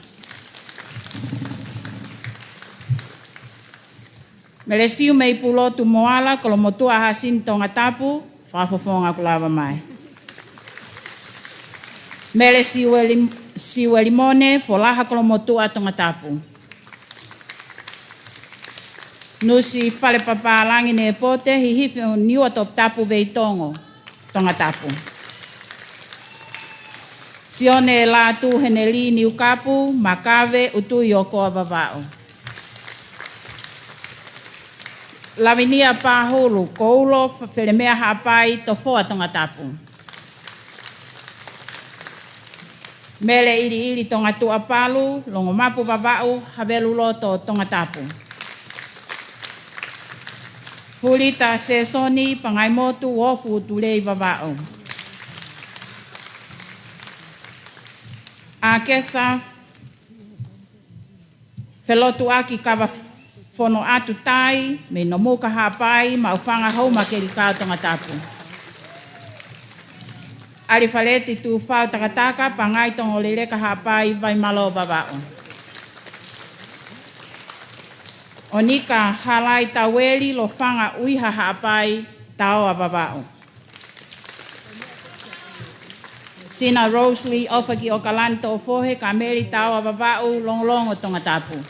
Melesiu Meipulotu Moala Kolomotuʻa Hasini, Tongatapu, fakafofonga kuo lava mai. Mele Siueli-, Siuelimone Folaha Kolomotuʻa, Tongatapu. Nusi Falepapālangi Nepote Hihifi, Niua Toputapu, Veitongo, Tongatapu. Sione Lātū Heneli Niukapu, Makave, ʻUtui, ʻOkoa, Vavaʻu. Lavinia Pahulu Koulo, F-, Felemea, Haʻapai, Tofoa, Tongatapu. Mele ʻIliʻili Tongatuʻapalu, Longomapu, Vavaʻu, Haveluloto, Tongatapu. Hulita Sesoni Pangaimotu Ofu, Tulei, Vavaʻu. ʻAkesa Felotuʻaki Kavafonoʻatu Tai mei Nomuka, Haʻapai, Maʻufanga Houma Kelikao, Tongatapu. ʻAlifaleti Tufau Takataka, Pangai, Tongoleleka, Haʻapai, Vaimalō, Vavaʻu. ʻOnika Halai Taueli Lofanga ʻUiha, Haʻapai, Taoa, Vavaʻu. Sina Rose Lee ʻOfaki ʻOkalani Toʻofohe, Kameli, Taoa, Vavaʻu, Longolongo, Tongatapu.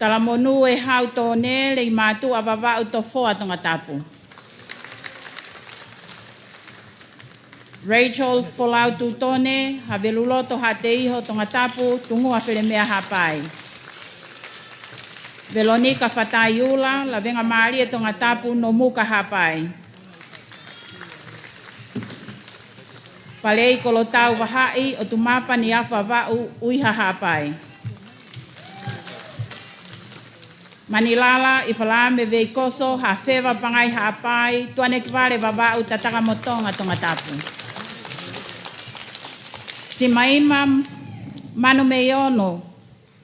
Talamonū ʻEhau Tone Leimātuʻa, Vavaʻu, Tofoa, Tongatapu. Rachel Folau Tutone, Haveluloto, Haʻateiho, Tongatapu, Tungua, Felemea, Haʻapai. Velonika Fataiula, Lavengamālie, Tongatapu, Nomuka, Haʻapai. Palei Kolotau Vahaʻi, ʻOtumapa Niafa Vavaʻu, ʻUiha, Haʻapai. Manilala ʻIfalame Veikoso, Haʻafeva, Pangai, Haʻapai, Tuʻanekivale, Vavaʻu, Tatakamotonga, Tongatapu. Simaima Manumeiono,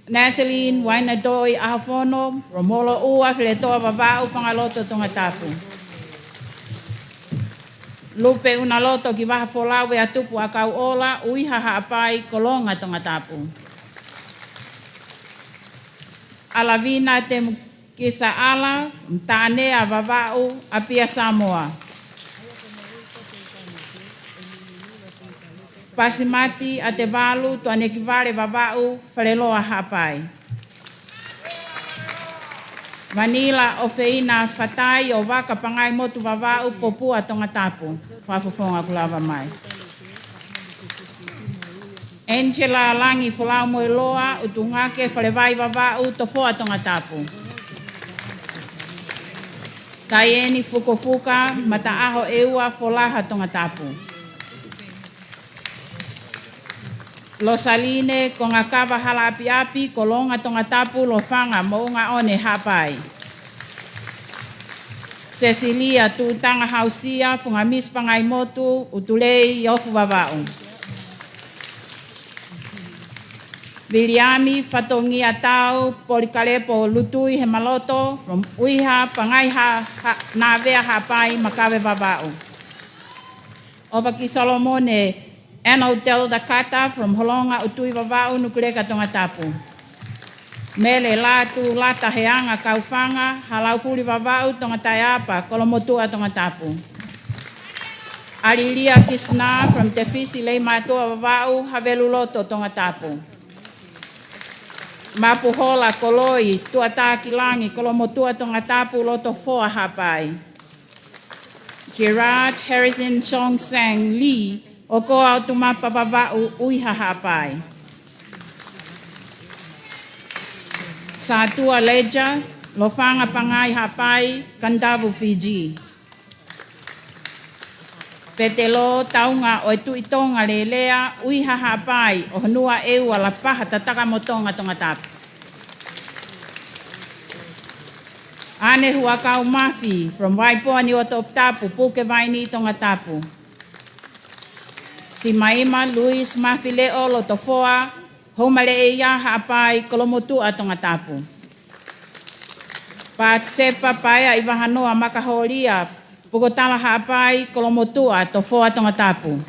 Natalie Wainadoi ʻAhofono, Romolo ʻUa Feletoa, Vavaʻu, Fangaloto, Tongatapu. Lupe ʻUnaloto Kivaha Folau Veatupu ʻAkauʻola, ʻUiha, Haʻapai, Kolonga, Tongatapu. ʻAlavina Temukisa ʻAla, Mataʻanea, Vavaʻu, ʻApia, Samoa. Pasimati ʻAtevalu, Tuʻanekivale Vavaʻu, Faleloa Haʻapai. Vanila ʻOfeina Fatai ʻo Vaka, Pangaimotu Vavaʻu, Popua Tongatapu. Fakafofonga kuo lava mai. Angela Langi Folau Moeloa, ʻUtungake, Falevai Vavaʻu, Tofoa Tongatapu. Taieni Fukofuka, Mataʻaho ʻEua, Folaha Tongatapu. Losaline Kongakava Halaʻapiʻapi, Kolonga Tongatapu, Lofanga Moʻungaʻone Haʻapai. Sesilia Tuʻutanga Hausia, Fungamisi Pangaimotu, ʻUtulei, Ofu Vavaʻu. Viliami Fatongia Tau, Polikalepo Lutui Hemaloto, from ʻUiha, Pangai Ha-, Ha-, Navea Haʻapai, Makave Vavaʻu. ʻOfa ki Solomone Enodelda Carter, from Holonga ʻUtui Vavaʻu, Nukuleka Tongatapu. Mele Lātū Lata Heanga Kaufanga, Halaufuli Vavaʻu, Tongataeapa, Kolomotuʻa Tongatapu. ʻAlilia Kisina, from Tefisi Leimātuʻa Vavaʻu, Haveluloto Tongatapu. Mapuhola Koloi Tuʻatakilangi, Kolomotuʻa Tongatapu, Lotofoa Haʻapai. Gerard Harrison Song Sang Lee, ʻOkoa ʻOtumapa Vavaʻu, ʻUiha Haʻapai. Sātua Leja, Lofanga Pangai Haʻapai, Kandavu Fiji. Petelo Taunga ʻo e Tuʻi Tonga Lelea, ʻUiha Haʻapai, ʻOhonua ʻEua, Lapaha, Tatakamotonga Tongatapu. ʻAne Huʻakau Mafi, from Vaipoa Niuatoputapu, Pukevaini Tongatapu. Simaima Louis Mafi Leʻo, Lotofoa, Houmaleʻeia Haʻapai, Kolomotuʻa Tongatapu. Patisepa Paea ʻIvahanoa Makaholia, Pukotala Haʻapai, Kolomotuʻa, Tofoa Tongatapu.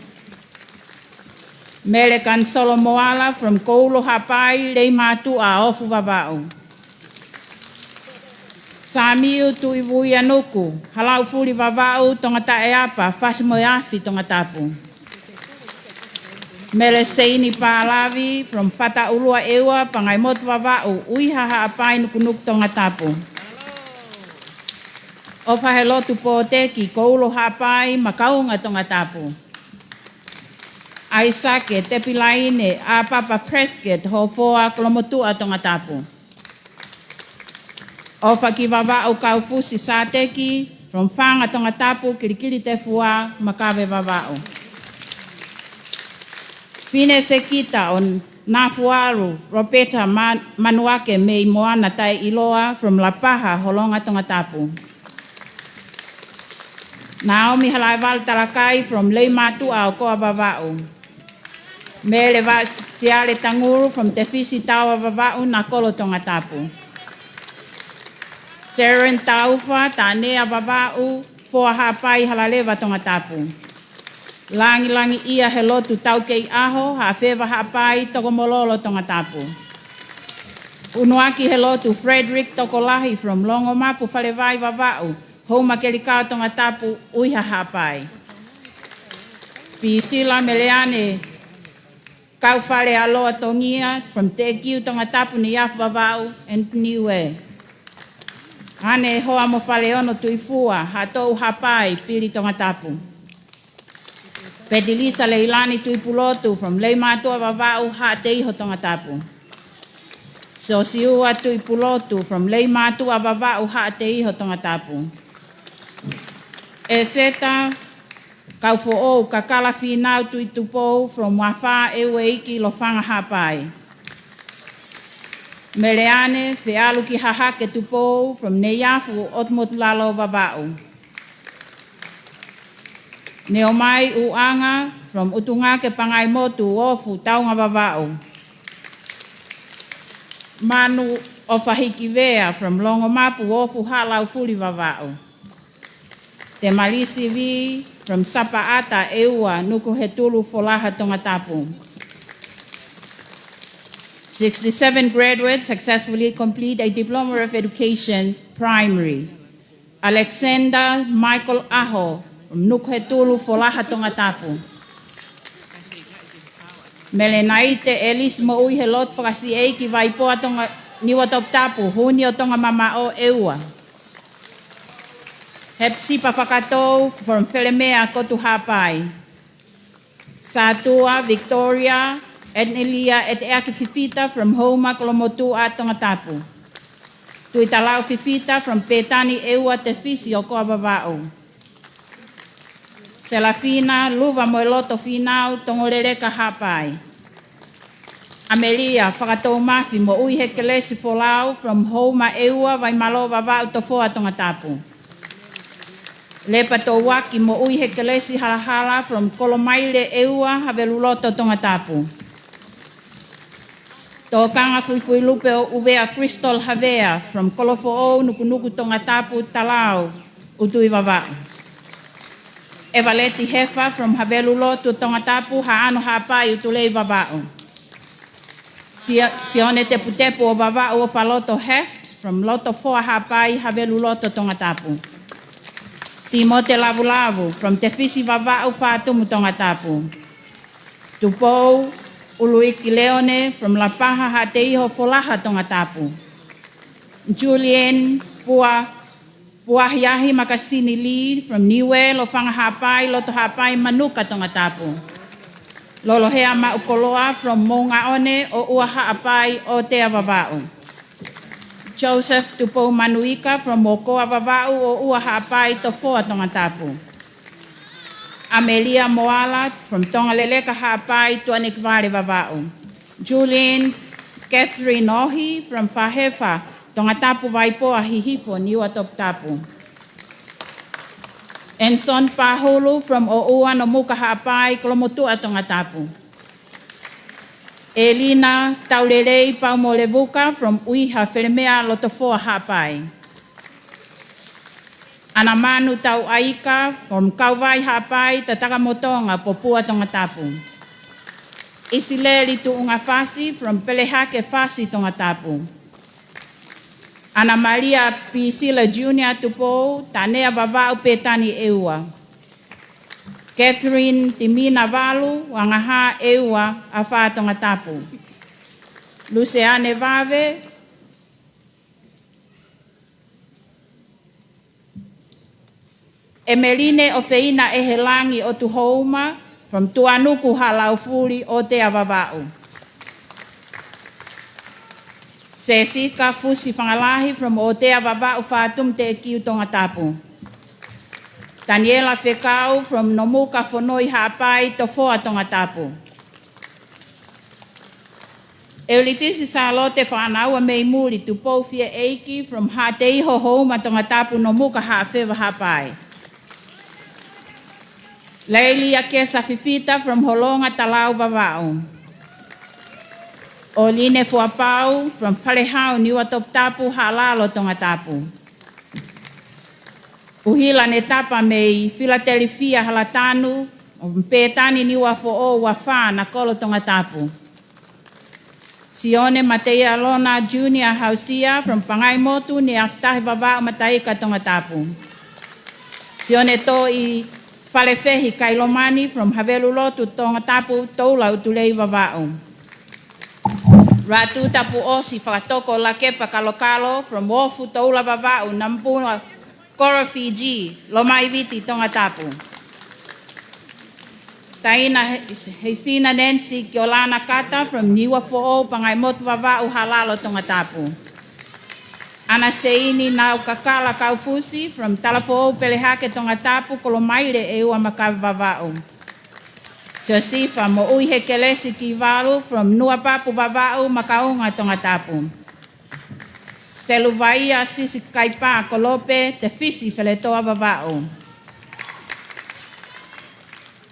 Mele Kanisolo Moala, from Koulo Haʻapai, Leimātuʻa, Ofu Vavaʻu. Samiu Tuʻivuianuku, Halaufuli Vavaʻu, Tongataeapa, Fasi mo e Afi Tongatapu. Mele Seini Palavi, from Fataʻulua ʻEua, Pangaimotu Vavaʻu, ʻUiha Haʻapai, Nukunuku Tongatapu. ʻOfahelotu Poteki, Koulo Haʻapai, Makaunga Tongatapu. ʻAisake Tepilaine ʻApapa Prescott, Hofoa, Kolomotuʻa Tongatapu. ʻOfa ki Vavaʻu Kaufusi Sateki, from Fanga Tongatapu, Kilikilitefua, Makave Vavaʻu. Fine Fekita ʻo Nafualu, Roberta Ma-, Manuake mei Moana Taʻeʻiloa, from Lapaha, Holonga Tongatapu. Naomi Halaevalu Talakai, from Leimātuʻa, ʻOkoa Vavaʻu. Mele Vaʻa Siale Tangulu, from Tefisi Taoa Vavaʻu, Nakolo Tongatapu. Sharon Taufa, Tanea Vavaʻu, Foa Haʻapai, Halaleva Tongatapu. Langilangiʻia Helotu Taukeiʻaho, Haʻafeva Haʻapai, Tokomololo Tongatapu. ʻUnuaki Helotu Frederick Tokolahi, from Longomapu, Falevai Vavaʻu, Houma Kelikao Tongatapu, ʻUiha Haʻapai. Pisila Meleane Kaufale ʻAloa Tongia, from Teʻekiu Tongatapu, Niafu Vavaʻu, and Niue. ʻAne Hoa mo Faleono Tuifua, Haʻatoʻu Haʻapai, Pili Tongatapu. Petilisa Leilani Tuipulotu, from Leimātuʻa Vavaʻu, Haʻateiho Tongatapu. Siosiua Tuipulotu, from Leimātuʻa Vavaʻu, Haʻateiho Tongatapu. ʻEseta Kaufoʻou Kakala Fīnau Tuitupou, from Afā ʻEueiki, Lofanga Haʻapai. Meleane Fealukihahake Tupou, from Neiafu, ʻOtumotulalo Vavaʻu. Neomai ʻUʻanga, from ʻUtungake Pangaimotu, Ofu, Taunga Vavaʻu. Manu ʻOfahikivea, from Longomapu, Ofu, Haʻalaufuli Vavaʻu. Temalisi Vī, from Sapaʻata ʻEua, Nukuhetulu, Folaha Tongatapu. Sixty-seven graduates successfully complete a Diploma of Education, Primary. Alexander Michael ʻAho, from Nukuhetulu, Folaha Tongatapu. Melenaite ʻElisi Moʻui he Lotu Fakasiʻeiki Vaipoa Tonga, Niua Toputapu, Huni ʻo Tonga Mamaʻo ʻEua. Hepisipa Fakatou from Felemea Kotu Haʻapai. Sātua Victoria ʻEnelia ʻEteaki Fifita from Houma Kolomotuʻa Tongatapu. Tuʻitalau Fifita from Pētani ʻEua Tefisi ʻOkoa Vavaʻu. Selafina Luva Moeloto Fīnau Tongoleleka Haʻapai. ʻAmelia Fakatoumafi Moʻui he Kelesi Folau from Houma ʻEua Vaimalō Vavaʻu Tofoa Tongatapu. Lepa Touaki Moʻui he Kelesi Halahala from Kolomaile ʻEua Haveluloto Tongatapu. Tokanga Fuifuilupe ʻo ʻUvea Crystal Havea from Kolofoʻou Nukunuku Tongatapu Talau ʻUtui Vavaʻu. ʻEvaleti Hefa from Haveluloto Tongatapu Haʻano Haʻapai ʻUtulei Vavaʻu. Sio-, Sione Teputepu ʻo Vavaʻu ʻo Faloto Heft from Lotofoa Haʻapai Haveluloto Tongatapu. Timote Lavulavu from Tefisi Vavaʻu Fatumu Tongatapu. Tupou ʻUluiki Leone from Lapaha Haʻateiho Folaha Tongatapu. Julian Pua Puahiahi Makasini Lee from Niue Lofanga Haʻapai Loto Haʻapai Manuka Tongatapu. Lolohea Maʻukoloa from Moungaʻone ʻOʻua Haʻapai ʻOtea Vavaʻu. Joseph Tupou Manuika from ʻOkoa Vavaʻu ʻOʻua Haʻapai Tofoa Tongatapu. ʻAmelia Moala from Tongaleleka Haʻapai Tuʻanekivale Vavaʻu. Julian Catherine Ohi from Fahefa Tongatapu Vaipoa Hihifo Niua Toputapu. Enson Pahulu from ʻOʻua Nomuka Haʻapai Kolomotuʻa Tongatapu. Elina Taulelei Paumolevuka from ʻUiha Felemea Lotofoa Haʻapai. ʻAnamanu Tauʻaika from Kauvai Haʻapai Tatakamotonga Popua Tongatapu. ʻIsileli Tuʻungafasi from Pelehake Fasi Tongatapu. ʻAnamalia Pisila Junior Tupou Tanea Vavaʻu Pētani ʻEua. Catherine Timina Valu Vangahā ʻEua Afā Tongatapu. Luseane Vave ʻEmeline ʻOfeina ʻEhelangi ʻo Tuhouma from Tuʻanuku Haʻalaufuli ʻOtea Vavaʻu. Sesika Fusi Fangalahi from ʻOtea Vavaʻu Fatumu Teʻekiu Tongatapu. Taniela Fekau from Nomuka Fonoi Haʻapai Tofoa Tongatapu. ʻEulitisi Sālote Fānaua Meimuli Tupou Fiaʻeiki from Haʻateiho Houma Tongatapu Nomuka Haʻafeva Haʻapai. Leili Akesa Fifita from Holonga Talau Vavaʻu. ʻOline Fuapau from Falehau Niua Toputapu Haʻalalo Tongatapu. ʻUhila Netapa mei Filatelifia Halatanu ʻo Pētani Niua Foʻou Afā Nakolo Tongatapu. Sione Mateialona Junior Hausia from Pangaimotu Niafatahi Vavaʻu Mataika Tongatapu. Sione Toʻi Falefehi Kailomani from Havelulotu Tongatapu Toula ʻUtulei Vavaʻu. Ratu Tapuʻosi Fakatoko Lakepa Kalokalo from Ofu Toula Vavaʻu Namapuna Koro Fiji Lomai Viti Tongatapu. Taina He-, Heisina Nancy Kiolana Kata from Niua Foʻou Pangaimotu Vavaʻu Haʻalalo Tongatapu. ʻAnaseini Naukakala Kaufusi from Talafoʻou Pelehake Tongatapu Kolomaile ʻEua Makabe Vavaʻu. Siosifa Moʻui he Kelesi Kivalu from Nuapapu Vavaʻu Makaunga Tongatapu. Seluvaia Sisi Kaipa Kolope Tefisi Feletoa Vavaʻu.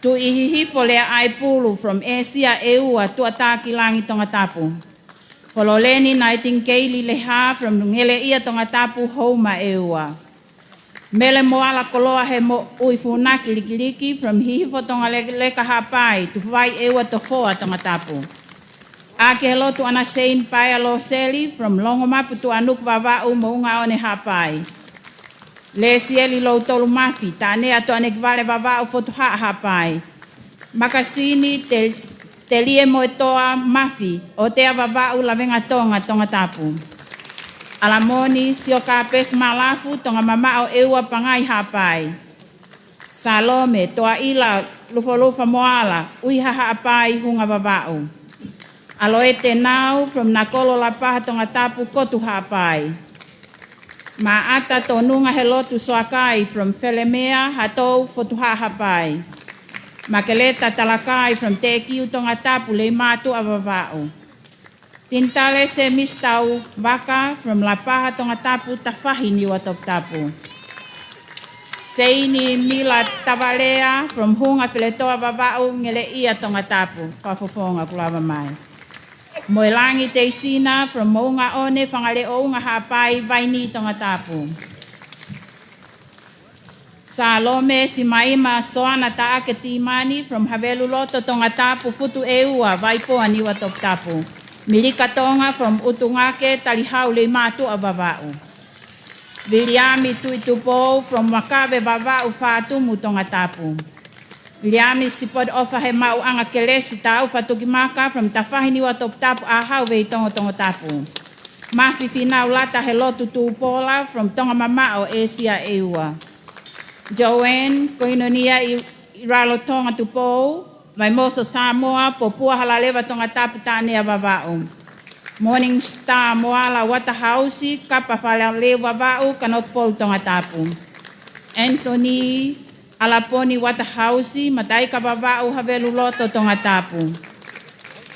Tuʻi Hihifo Lea ʻAepulu from ʻĒsia ʻEua Tuʻatakilangi Tongatapu. Fololeni Naitingikeili Leha from Ngeleʻia Tongatapu Houma ʻEua. Mele Moala Koloa he Moʻui Funaki Likiliki from Hihifo Tongaleleka Haʻapai Tufuvai ʻEua Tofoa Tongatapu. ʻAkehelotu ʻAnaseini Paea Loseli from Longomapu Tuʻanuku Vavaʻu Moʻungaʻone Haʻapai. Lesieli Loutolu Mafi Tanea Tuʻanekivale Vavaʻu Fotu Haʻa Haʻapai. Makasini Te Telie Moetoa Mafi, ʻOtea Vavaʻu, Lavengatonga, Tongatapu. ʻAlamoni Siokapesi Malafu, Tonga Mamaʻo ʻEua, Pangai, Haʻapai. Salome Toaʻila Lufolufa Moala, ʻUiha, Haʻapai, Hunga Vavaʻu. ʻAloete Nau from Nakolo, Lapaha, Tongatapu, Kotu, Haʻapai. Maʻata Tonunga Helotu Soakai from Felemea, Hatou, Fotu Haʻa, Haʻapai. Makeleta Talakai from Teʻekiu, Tongatapu, Leimātuʻa, Vavaʻu. Tinitale Semisi Tauvaka from Lapaha, Tongatapu, Tafahi, Niuatoputapu. Seini Mila Tavalea from Hunga Feletoa, Vavaʻu, Ngeleʻia, Tongatapu, fakafofonga kuo lava mai. Moelangi Teisina from Moʻungaʻone, Fangaleʻounga, Haʻapai, Vaini, Tongatapu. Salome Simaima Soana Taʻake Timani from Haveluloto, Tongatapu, Futuʻeua, Vaipoa, Niuatoputapu. Milika Tonga from ʻUtungake, Talihau, Leimātuʻa, Vavaʻu. Viliami Tuʻitupou from Makave, Vavaʻu, Fatumu, Tongatapu. Viliami Sipoti ʻOfa Hemaʻuʻanga Kelesi Taufa Tukimaka from Tafahi, Niuatoputapu, ʻAhau, Veitongo, Tongatapu. Mafi Finau Lata Helotu Tupola from Tonga Mamaʻo, ʻĒsia ʻEua. Joanne Koinonia ʻi, ʻi Rarotonga Tupou, Vaimoso Samoa, Popua Halaleva, Tongatapu, Taʻanea, Vavaʻu. Morning Star Moala Waterhouse, Kapa Falaleu, Vavaʻu, Kanokupolu, Tongatapu. Anthony ʻAlaponi Waterhouse, Mataika, Vavaʻu, Haveluloto, Tongatapu.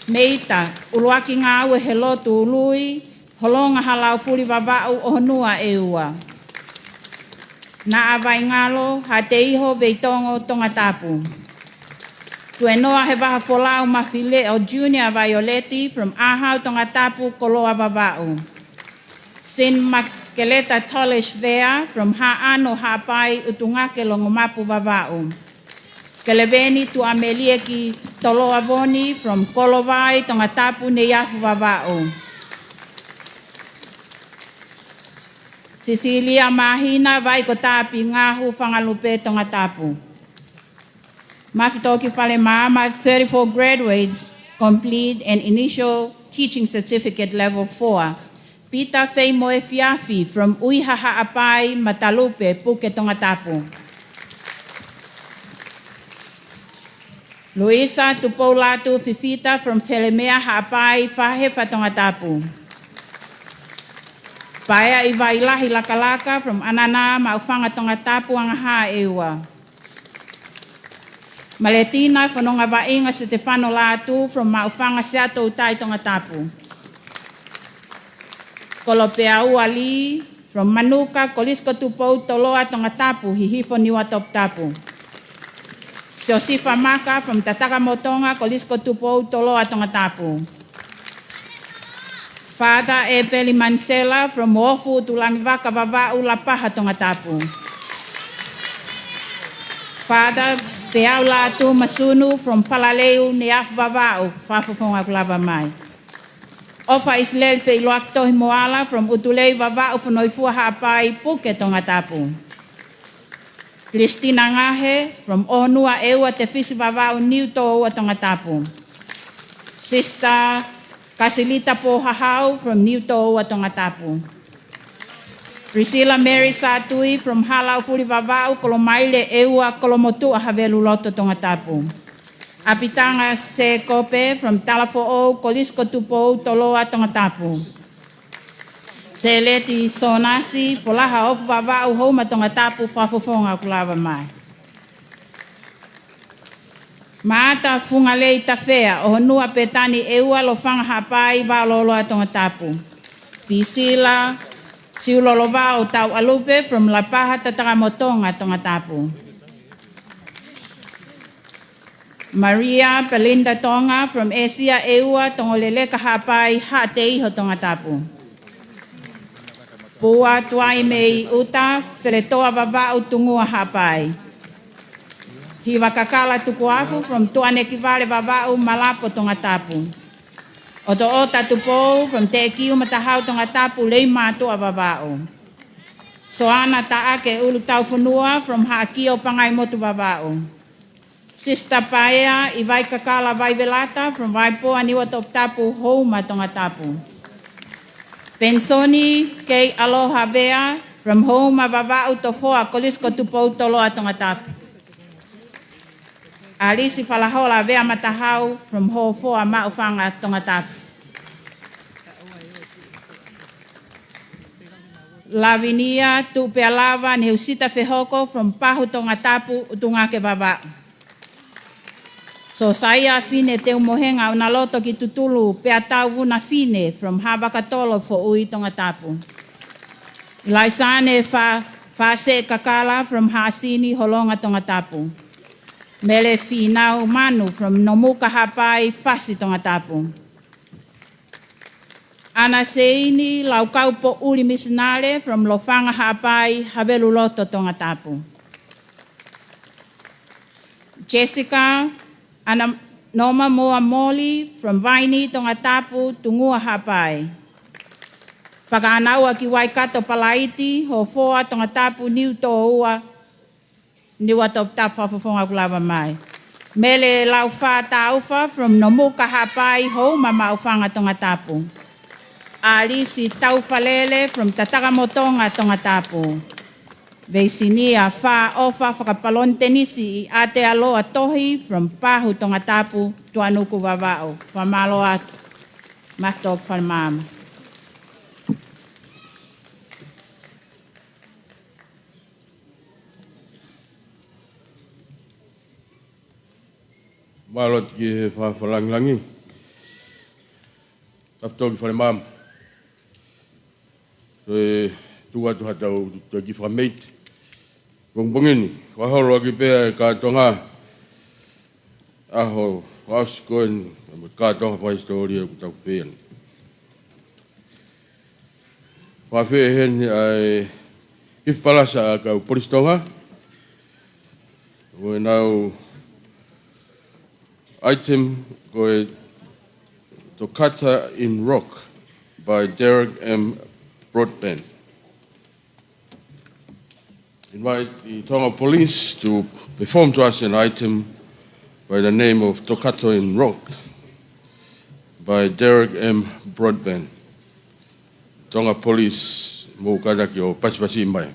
Meita ʻUluaki Ngāue Helotu Ului, Holonga Halaufuli, Vavaʻu, ʻOhonua ʻEua. Naʻa Vaingalo Haʻateiho, Veitongo, Tongatapu. Tuenoa Hevaha Folau Mafileʻo Junior Vaioleti from ʻAhau, Tongatapu, Koloa, Vavaʻu. Sin Makeleta Tolish Vea from Haʻano, Haʻapai, ʻUtungake, Longomapu, Vavaʻu. Keleveni Tuʻamelieki Toloavoni from Kolovai, Tongatapu, Neiafu, Vavaʻu. Sisilia Mahina Vaikotapi Ngahu, Fangalupe, Tongatapu. Mafi Toki Falemaama, thirty-four graduates complete an initial teaching certificate level four. Pita Feimoefiafi from ʻUiha, Haʻapai, Matalupe, Puke, Tongatapu. Luisa Tupoulatu Fifita from Felemea, Haʻapai, Fahefa, Tongatapu. Paea ʻi Vailahi Lakalaka from ʻAnana, Maʻufanga, Tongatapu, Angahā ʻEua. Maletina Fononga Vaʻinga Setefano Latu from Maʻufanga, Seato, ʻUtai, Tongatapu. Kolopeaua Lī from Manuka, Kolisi ko Tupou, Toloa, Tongatapu, Hihifo, Niuatoputapu. Siosifa Maka from Tatakamotonga, Kolisi ko Tupou, Toloa, Tongatapu. Father ʻEpeli Manisela from Ofu, ʻUtulangivaka, Vavaʻu, Lapaha, Tongatapu. Father Peau Latu Masunu from Falaleu, Neiafu, Vavaʻu, fakafofonga kuo lava mai. ʻOfa ʻIsileli Feʻiloaki Tohi Moala from ʻUtulei, Vavaʻu, Fonoifua, Haʻapai, Puke, Tongatapu. Kilistina Ngahe from ʻOhonua ʻEua, Tefisi, Vavaʻu, Niutōua, Tongatapu. Sister Kasilita Pohahau from Niutōua, Tongatapu. Priscilla Mary Satui from Halaufuli, Vavaʻu, Kolomaile ʻEua, Kolomotuʻa, Haveluloto, Tongatapu. ʻApitanga Sekope from Talafoʻou, Kolisi ko Tupou, Toloa, Tongatapu. Seleti Sonasi, Folaha Ofu, Vavaʻu, Houma, Tongatapu, fakafofonga kuo lava mai. Maʻata Fungalei Tafea, ʻOhonua Petani ʻEua, Lofanga, Haʻapai, Vaololoa, Tongatapu. Pisila Siulolovao Tauʻalupe from Lapaha, Tatakamotonga, Tongatapu. Maria Belinda Tonga from ʻĒsia ʻEua, Tongoleleka, Haʻapai, Haʻateiho, Tongatapu. Pua Tuaimei ʻUta, Feletoa, Vavaʻu, Tungua, Haʻapai. Hiva Kakala Tukuafu from Tuʻanekivale, Vavaʻu, Malapo, Tongatapu. ʻOtoʻota Tupou from Teʻekiu, Matahau, Tongatapu, Leimātuʻa, Vavaʻu. Soana Taʻake ʻUlutaufunua from Haʻakio, Pangaimotu, Vavaʻu. Sister Paea ʻi Vaikakala Vaivelata from Vaipoa, Niuatoputapu, Houma, Tongatapu. Pensoni Kei Aloha Vea from Houma, Vavaʻu, Tofoa, Kolisi ko Tupou, Toloa, Tongatapu. ʻAlisi Falahola Vea Matahau from Hofoa, Maʻufanga, Tongatapu. Lavinia Tuʻupealava Neusita Fehoko from Pahu, Tongatapu, ʻUtungake, Vavaʻu. Sosaia Fine Teumohenga ʻUnaloto ki Tutulu Peatau Vuna Fine from Havakatolo, Foʻui, Tongatapu. ʻIlaisane Fa-, Fase Kakala from Haʻasini, Holonga, Tongatapu. Mele Finau Manu from Nomuka Haʻapai, Fasi, Tongatapu. ʻAna Seini Laukau Poʻuli Misinale from Lofanga Haʻapai, Haveluloto, Tongatapu. Jessica ʻAna Noma Moa Moli from Vaini, Tongatapu, Tungua Haʻapai. Fakaʻānaua ki Waikato Palaiti, Hofoa, Tongatapu, Niutōua, Niuatoputapu, fakafofonga ʻoku lava mai. Mele Laufā Taufa from Nomuka Haʻapai, Houma, Maʻufanga, Tongatapu. ʻAlisi Taufalele from Tatakamotonga, Tongatapu. Veisinia Fāʻofa Fakapaloni Tenisi ʻi ʻAtealoa Tohi from Pahu, Tongatapu, Tuʻanuku, Vavaʻu. Fakamālō atu. Mafito Falemaama. Mālō atu ki he fakalāngilangi. Tapu tau ki Falemaama. Ko e tuku atu haʻatau toe kiʻi fakameʻite. Pongipongi ni, fakaholo ʻaki pē ʻa e kātoanga ʻaho fakaʻosi ko eni, mo e kātoanga fakahisitōlia ʻoku tau pē ʻeni. Fakafeʻao heni ʻa e kiʻi palasa ʻa e kau Polisi Tonga. Mo ʻenau item ko e Tokata in Rock by Derek M Broadbent. Invite the Tonga Police to perform to us an item by the name of Tokato in Rock by Derek M Broadbent. Tonga Police, mou kātaki ʻo pasipasi mai.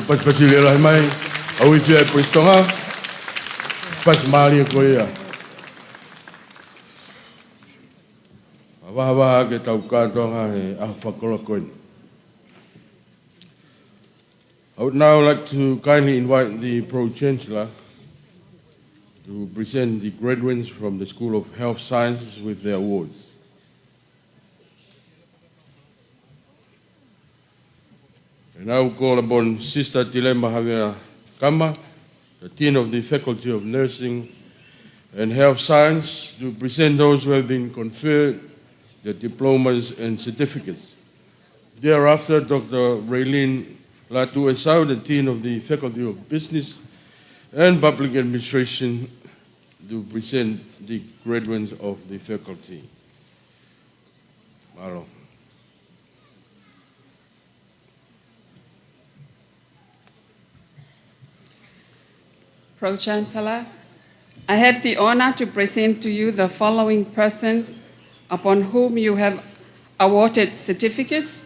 Pasipasi lelei mai, ʻa e uifi ʻa e Puleʻanga, pasi mālie ko ia. Vaha vaha ke tau kātoanga he ʻaho fakakoloa ko eni. I would now like to kindly invite the Pro Chancellor to present the graduates from the School of Health Sciences with their awards. And I will call upon Sister Tilema Havea Kama, the Dean of the Faculty of Nursing and Health Science, to present those who have been conferred their diplomas and certificates. Thereafter, Doctor Raylene Latuʻesau, the Dean of the Faculty of Business and Public Administration, to present the graduates of the faculty. Mālō. Pro Chancellor, I have the honor to present to you the following persons upon whom you have awarded certificates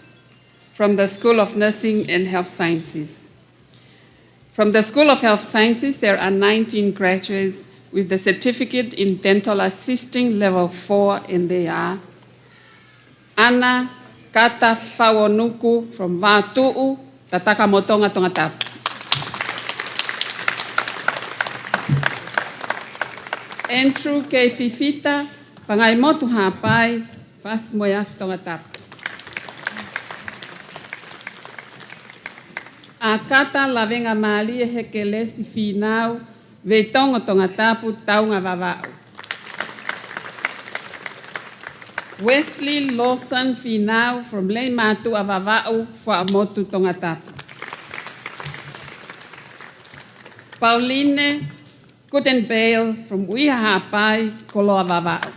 from the School of Nursing and Health Sciences. From the School of Health Sciences, there are nineteen graduates with the certificate in dental assisting level four, and they are Ana Kata Fauonuku from Vatuʻu, Tatakamotonga, Tongatapu. Andrew K Fifita, Pangaimotu Haʻapai, Fasi-moe-Afi, Tongatapu. ʻAkata Lavengamālie Hekelesi Fīnau, Veitongo, Tongatapu, Taunga, Vavaʻu. Wesley Lawson Fīnau from Leimātuʻa, Vavaʻu, Fuaʻamotu, Tongatapu. Pauline Guttenbeil from ʻUiha Haʻapai, Koloa, Vavaʻu.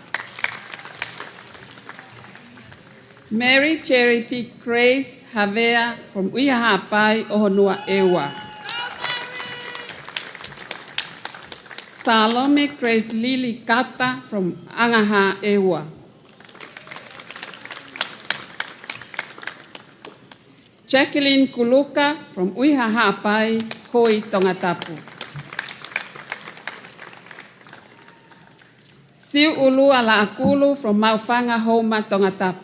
Mary Charity Grace Havea from ʻUiha Haʻapai, ʻOhonua, ʻEua. Salome Grace Lily Kata from Angahā, ʻEua. Jacqueline Kuluka from ʻUiha Haʻapai, Hoi, Tongatapu. Siuʻulua Laʻakulu from Maʻufanga, Houma, Tongatapu.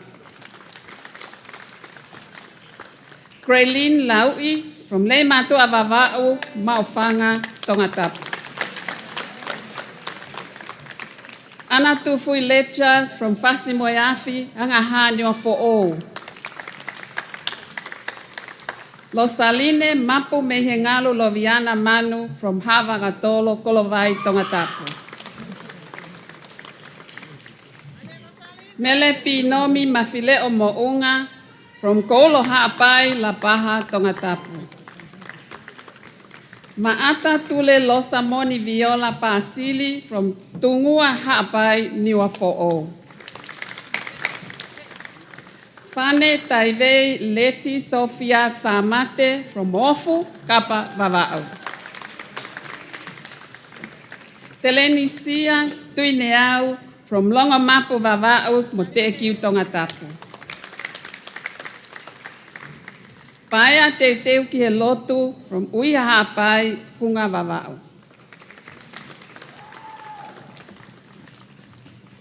Graylene Lauʻi from Leimātuʻa, Vavaʻu, Maʻufanga, Tongatapu. Ana Tufui Lecha from Fasi-moe-Afi, Angahā, Niuafoʻou. Losaline Mapu Meihengalu Loviana Manu from Havaʻangatolo, Kolovai, Tongatapu. Mele Pinomi Mafileʻo Moʻunga from Koulo Haʻapai, Lapaha, Tongatapu. Maʻata Tulelosa Moni Viola Pasili from Tungua Haʻapai, Niuafoʻou. Fane Taivei Leti Sofia Samate from Ofu, Kapa, Vavaʻu. Telenisia Tuineau from Longomapu, Vavaʻu mo Teʻekiu, Tongatapu. Paea Teuteu Kihelotu from ʻUiha Haʻapai, Hunga, Vavaʻu.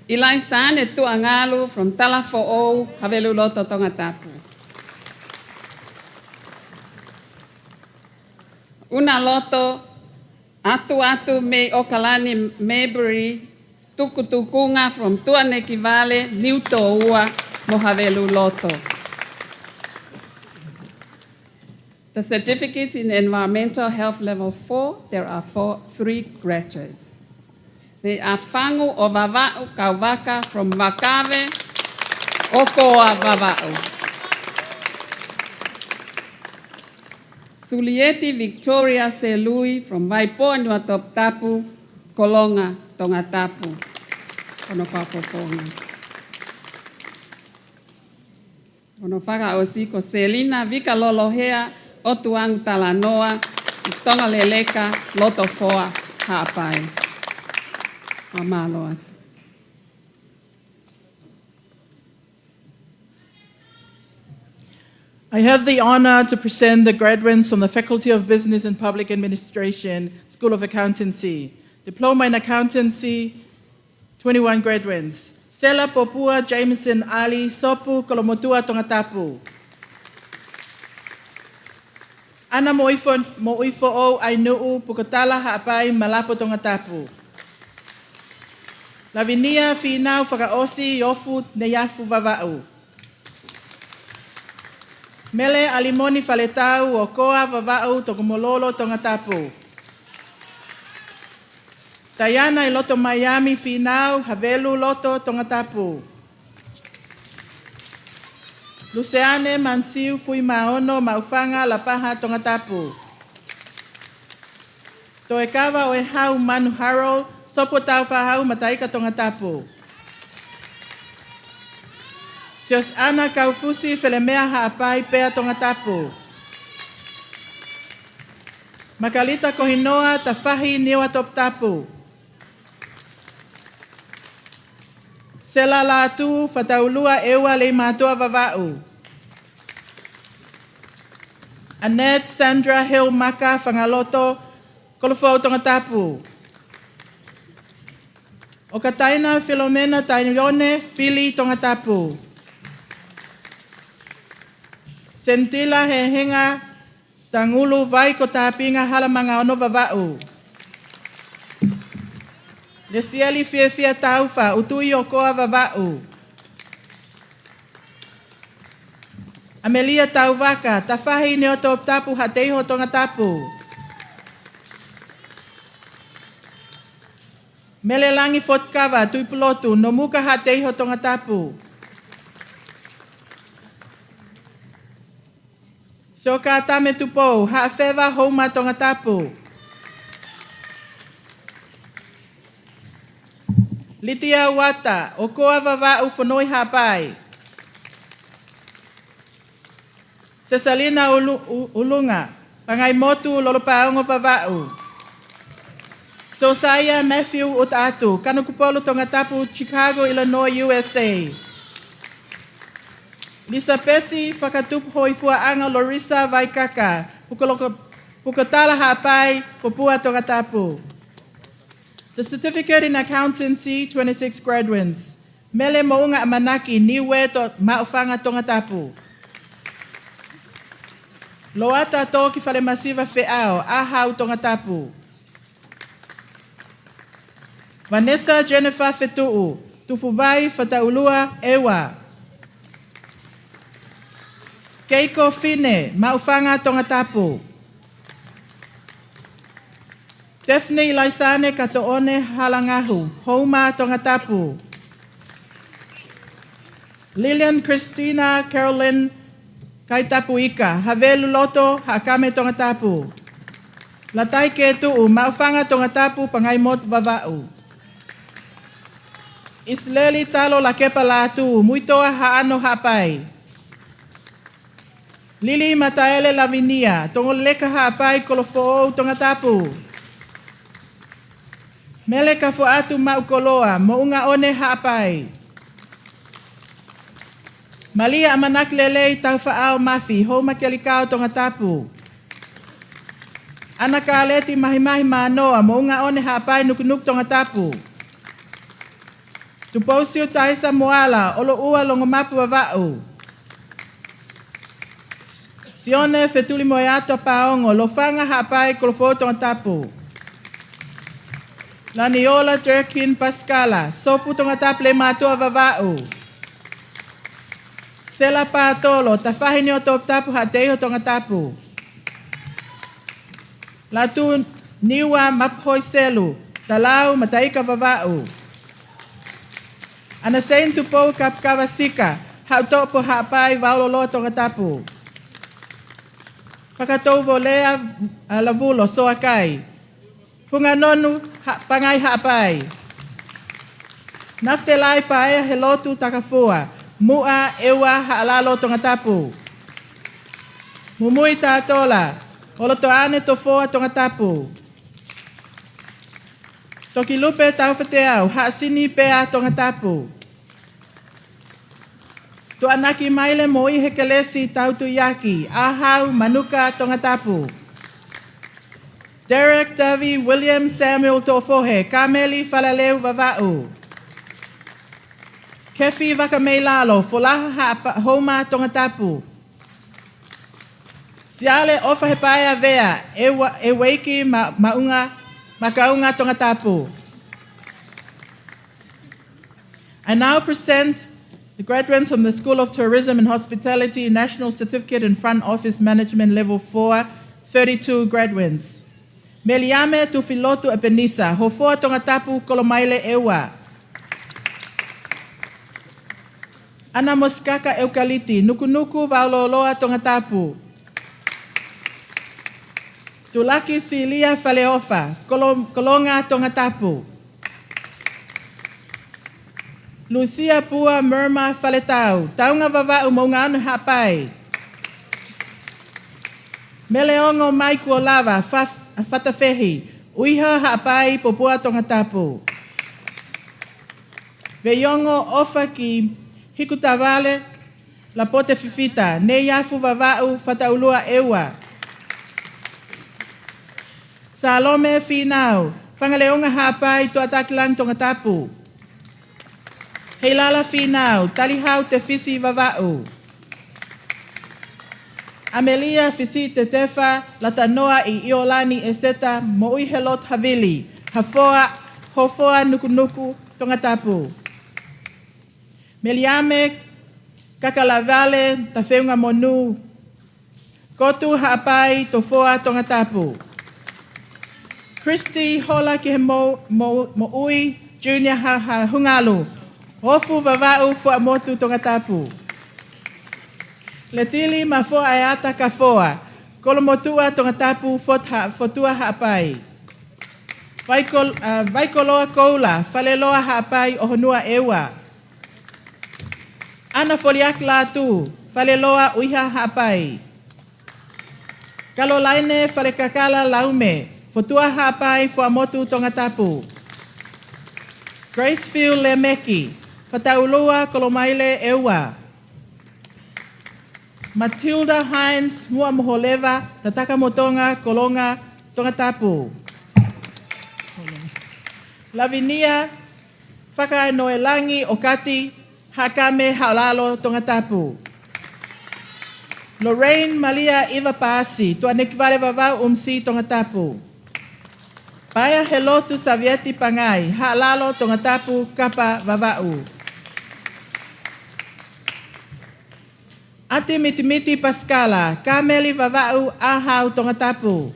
ʻIlaisaane Tuʻangalu from Talafoʻou, Haveluloto, Tongatapu. ʻUnaloto Atuatu mei ʻOkalani, Maybury Tukutukunga from Tuʻanekivale, Niutōua mo Haveluloto. The certificates in environmental health level four, there are four, three graduates. They are Fangu ʻo Vavaʻu Kauvaka from Vakave, ʻOkoa, Vavaʻu. Sulieti Victoria Selui from Vaipoa, Niuatoputapu, Kolonga, Tongatapu. Hono fakafofonga. Hono fakaʻosi ko Selina Vikalohea ʻOtuangu Talanoa, Tongaleleka, Lotofoa, Haʻapai. Fakamālō atu. I have the honor to present the graduates from the Faculty of Business and Public Administration, School of Accountancy. Diploma in Accountancy, twenty-one graduates. Sela Popua Jameson Ali, Sopu, Kolomotuʻa, Tongatapu. Ana Moifo-, Moifoʻou Ainuʻu, Pukotala, Haʻapai, Malapo, Tongatapu. Lavinia Fīnau Fakaʻosi, Ofu, Neiafu, Vavaʻu. Mele Alimoni Faletau, Okoa, Vavaʻu, Tokomololo, Tongatapu. Taiana ʻi loto Maiami Fīnau, Havelu Loto, Tongatapu. Luseane Mansiu Fuimaono, Maʻufanga, Lapaha, Tongatapu. Toekava ʻo e Hau Manu Harold, Sopu Taufaʻāhau, Mataika, Tongatapu. Siosiana Kaufusi Felemea, Haʻapai, Pea, Tongatapu. Makalita Kohinoa Tafahi, Niua, Toputapu. Sela Lātū Fataulua ʻEua, Leimātuʻa, Vavaʻu. Annette Sandra Hill Maka Fangaloto, Kolofoʻou, Tongatapu. ʻOkataina Filomena Taione, Fili, Tongatapu. Sentila Hehenga Tangulu Vai ko Tāpinga, Hala Mangaono, Vavaʻu. Lesieli Fiefia Taufa, ʻUtui, Okoa, Vavaʻu. ʻAmelia Tauvaka Tafahi, Niua, Toputapu, Haʻateiho, Tongatapu. Mele Langi Fotukava Tuʻipulotu, Nomuka, Haʻateiho, Tongatapu. Siokatame Tupou Haʻafeva, Houma, Tongatapu. Litia Uata, Okoa, Vavaʻu, Fonoi, Haʻapai. Sesalina Ulu-, U-, Ulunga Pangaimotu, Lolopaongo, Vavaʻu. Sosaia Matthew ʻUtaʻatu, Kanokupolu, Tongatapu, Chicago, Illinois, U S A. Lisapesi Fakatupu Hoifuaʻanga, Lorisa Vaikaka, Pukoloko-, Pukotala, Haʻapai, Popua, Tongatapu. The Certificate in Accountancy, twenty-six graduates. Mele Moʻunga ʻAmanaki, Niueto, Maʻufanga, Tongatapu. Loata Toki Falemasiva Feʻao, ʻAhau, Tongatapu. Vanessa Jennifer Fetuʻu Tufuvai Fataulua ʻEua. Keiko Fine, Maʻufanga, Tongatapu. Daphne Laisane Katoʻone Halangahu, Houma, Tongatapu. Lilian Christina Carolyn Kaitapuika, Havelu Loto, Haʻakame, Tongatapu. Latai Ketuʻu, Maʻufanga, Tongatapu, Pangaimotu, Vavaʻu. ʻIsileli Talo Lakepa Lātū, Muitoa, Haʻano, Haʻapai. Lili Mataele Lavinia, Tongoleka, Haʻapai, Kolofoʻou, Tongatapu. Mele Kafoʻatu Maʻukoloa, Moʻunga ʻOne, Haʻapai. Malia ʻAmanaki Lelei Taufaʻao Mafi, Houma, Kelikao, Tongatapu. Ana Kaleti Mahimahi Mānoa, Moʻunga ʻOne, Haʻapai, Nukunuku, Tongatapu. Tupousiu Taisa Moala, ʻOloʻua, Longomapu, Vavaʻu. Sione Fetulimoeata Paongo, Lofanga, Haʻapai, Kolofoʻou, Tongatapu. Laniola Jerkin Pasikala, Sopu, Tongatapu, Leimātuʻa, Vavaʻu. Sela Patolo Tafahi, Niua, Toputapu, Haʻateiho, Tongatapu. Latu Niua Mapuhoiselu Talau, Mataika, Vavaʻu. Ana Sein Tupou Kapukava Sika, Haʻutoʻopo, Haʻapai, Vaololoa, Tongatapu. Fakatouvolea Lavulo Soakai, Funganonu, Haʻa-, Pangai, Haʻapai. Nafitelai Paea Helotu Takafua, Muʻa, ʻEua, Haʻalalo, Tongatapu. Mumui Tatola ʻOlotoane Tofoa, Tongatapu. Tokilupe Taufateau Haʻasini, Pea, Tongatapu. Tuʻanakimai Moihekelesi Tautuiaki, ʻAhau, Manuka, Tongatapu. Derek Davi William Samuel Tofohe, Kameli Falaleu, Vavaʻu. Kefi Vakameilalo, Folaha Haʻapa-, Houma, Tongatapu. Siale ʻOfahepaea Vea, ʻEua-, ʻEueiki Ma-, Maunga, Makaunga, Tongatapu. I now present the graduates from the School of Tourism and Hospitality, National Certificate in Front Office Management Level four, thirty-two graduates. Meliame Tufilotu ʻEpenisa, Hofoa, Tongatapu, Kolomaile ʻEua. ʻAna Mosikaka ʻEukaliti, Nukunuku, Vaololoa, Tongatapu. Tulaki Silia Faleʻofa, Kolo-, Kolonga, Tongatapu. Lusia Pua Merma Faletau, Taunga, Vavaʻu, Moʻunga Ono, Haʻapai. Meleongo Mai Kuolava, Fa-, Fatafehi, ʻUiha, Haʻapai, Popua, Tongatapu. Veiongo ʻOfa ki Hikutavale Lapote Fifita, Neiafu, Vavaʻu, Fataʻulua ʻEua. Salome Finau, Fangaleonga, Haʻapai, Tuʻatākilangi, Tongatapu. Heilala Finau, Talihau Tefisi, Vavaʻu. ʻAmelia Fisi Tetefa Latanoa ʻi ʻIolani ʻEseta, moʻui he lotu havili, Hafoa, Hofoa, Nukunuku, Tongatapu. Meliame Kakalavale Tafeunga Monu, Kotu, Haʻapai, Tofoa, Tongatapu. Christy Hola Ki He Mo-, Mo-, Moʻui Junior Ha-, Ha-, Hungalu, Ofu, Vavaʻu, Fuaʻamotu, Tongatapu. Letili Mafoa ʻEata Kafoa, Kolomotuʻa, Tongatapu, Fot-, Ha-, Fotua, Haʻapai. Vaikol-, ʻa, Vaikoloa Koula, Faleloa, Haʻapai, ʻOhonua ʻEua. ʻAna Foliaki Lātū, Faleloa, ʻUiha, Haʻapai. Kalolaine Falekakala Laume, Fotua, Haʻapai, Fuaʻamotu, Tongatapu. Gracefield Lemeki, Fataʻulua, Kolomaile ʻEua. Matilda Hines Muʻamoholeva, Tatakamotonga, Kolonga, Tongatapu. Lavinia Fakaenoelangi ʻOkati, Haʻakame, Haʻalalo, Tongatapu. Lorraine Malia ʻIva Paasi, Tuʻanekivale Vavaʻu, ʻUmisi, Tongatapu. Paea Helotu Savieti Pangai, Haʻalalo, Tongatapu, kapa Vavaʻu. ʻAti Mitimiti Pasikala, Kameli, Vavaʻu, ʻAhau, Tongatapu.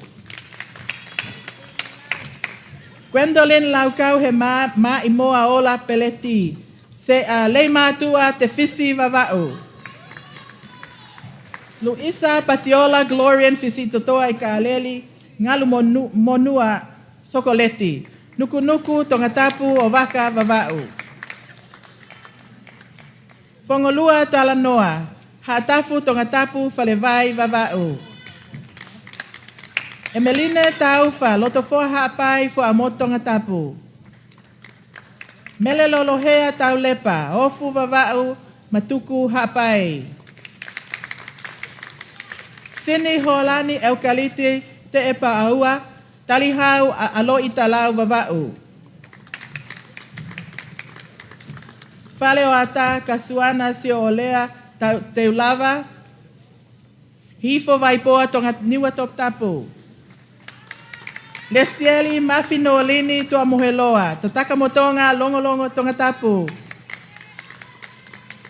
Gwendolyn Laukau He Ma-, Maʻimoa Ola Peleti, Se-, ʻa, Leimātuʻa Tefisi, Vavaʻu. Luisa Patiola Glorian Fisitotoa ʻIkaleli, Ngalu Monu-, Monua Sokoleti, Nukunuku, Tongatapu, ʻOvaka, Vavaʻu. Fongolua Talanoa, Haʻatafu, Tongatapu, Falevai, Vavaʻu. ʻEmeline Taufa, Lotofoa, Haʻapai, Fuaʻamotu, Tongatapu. Mele Lolohea Taulepa, Ofu, Vavaʻu, Matuku, Haʻapai. Sini Holani ʻEukaliti Teʻepaʻaua, Talihau ʻa-, ʻAloʻi, Talau, Vavaʻu. Faleʻoata Kasuana Sioʻolea Tau-, Teulava, Hihifo Vaipoa, Tonga, Niua, Toputapu. Lesieli Mafi Nolini Tuʻamoheloa, Tatakamotonga, Longolongo, Tongatapu.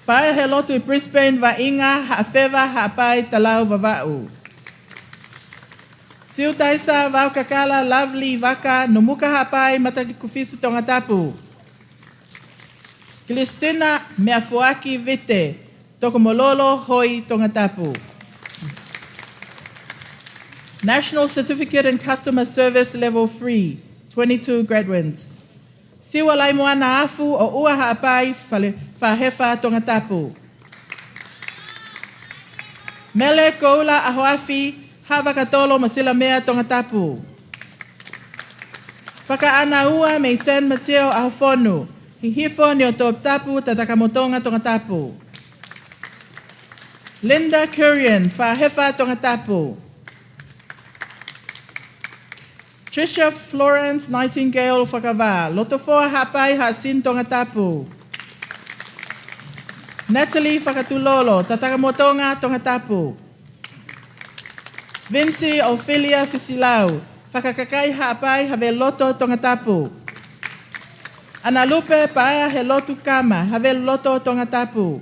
Paea Helotu ʻi Brisbane, Vaʻinga, Haʻafeva, Haʻapai, Talau, Vavaʻu. Siutaisa Vaokakala Lovely Vaka, Nomuka, Haʻapai, Matakikufisu, Tongatapu. Kilistina Meafoaki Vite, Tokomololo, Hoi, Tongatapu. National Certificate in Customer Service Level three, twenty-two graduates. Siua Laimoana Afu, ʻOʻua, Haʻapai, Fale-, Fahefa, Tongatapu. Mele Koula ʻAhoafi, Haʻavakatolo, Masilamea, Tongatapu. Fakaʻānaua Meisen Mateo ʻAhofonu, Hihifo, Niua, Toputapu, Tatakamotonga, Tongatapu. Linda Currian, Fahefa, Tongatapu. Trisha Florence Nightingale Fakavā, Lotofoa Haʻapai, Haʻasin, Tongatapu. Natalie Fakatulolo, Tatakamotonga, Tongatapu. Vinci Ophelia Fisilau, Fakakakai Haʻapai, Haveluloto, Tongatapu. Analupe Paea Helotu Kama, Haveluloto, Tongatapu.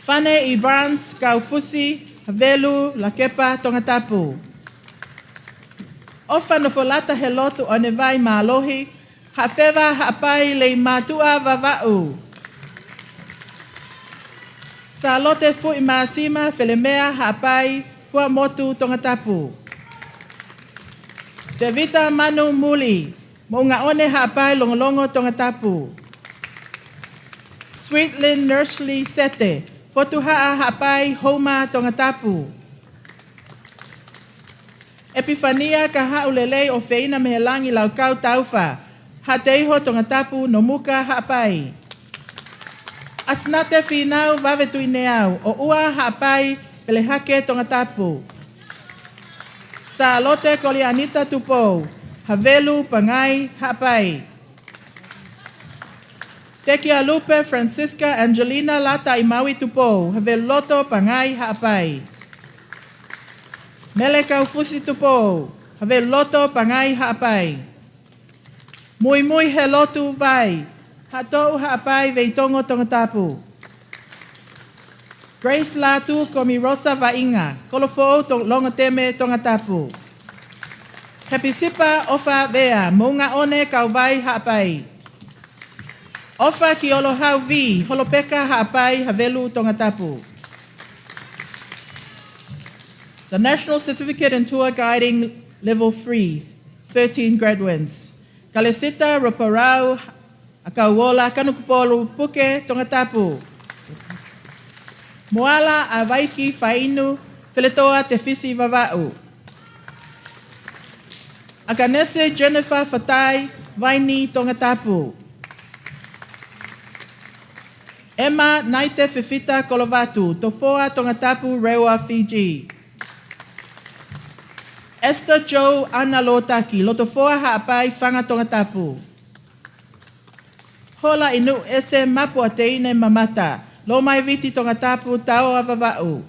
Fane Ibrans Kaufusi, Havelu, Lakepa, Tongatapu. ʻOfa Nofolata Helotu ʻOnevai Mālohi, Haʻafeva Haʻapai, Leimātuʻa, Vavaʻu. Sālote Fuʻimāsima Felemea Haʻapai, Fuaʻamotu, Tongatapu. Tevita Manu Muli, Moʻungaʻone Haʻapai, Longolongo, Tongatapu. Sweetlyn Nursley Sete, Fotuhaʻa Haʻapai, Houma, Tongatapu. ʻEpifania Kahaʻulelei ʻOfeina Mehelangi Laukau Taufa, Haʻateiho, Tongatapu, Nomuka Haʻapai. ʻAsinate Fīnau Vave Tuʻineau, ʻOʻua Haʻapai, Pelehake, Tongatapu. Sālote Kolianita Tupou, Havelu, Pangai, Haʻapai. Tekialupe Francisca Angelina Lata ʻi Maui Tupou, Haveluloto, Pangai, Haʻapai. Mele Kaufusi Tupou, Haveluloto, Pangai, Haʻapai. Muimui Helotu Vai, Haʻatoʻu Haʻapai, Veitongo, Tongatapu. Grace Lātū Komirosa Vaʻinga, Kolofoʻou, Tong-, Longoteme, Tongatapu. Hepisipa ʻOfa Vea, Moʻungaʻone Kauvai, Haʻapai. ʻOfa ki ʻOlohau Vī, Holopeka Haʻapai, Havelu, Tongatapu. The National Certificate in Tour Guiding Level three, thirteen graduates. Kalesita Roparau ʻAkauola, Kanokupolu Puke, Tongatapu. Moala ʻAvaiki Fainu Feletoa Tefisi, Vavaʻu. ʻAkanese Jennifer Fatai, Vaini, Tongatapu. Emma Naite Fifita Kolovatu, Tofoa, Tongatapu, Rewa, Fiji. Esther Joe Ana Lotaki, Lotofoa Haʻapai, Fanga, Tongatapu. Hola Inuʻu Ese Mapuateine Mamata, Lomaiviti, Tongatapu, Taoa, Vavaʻu.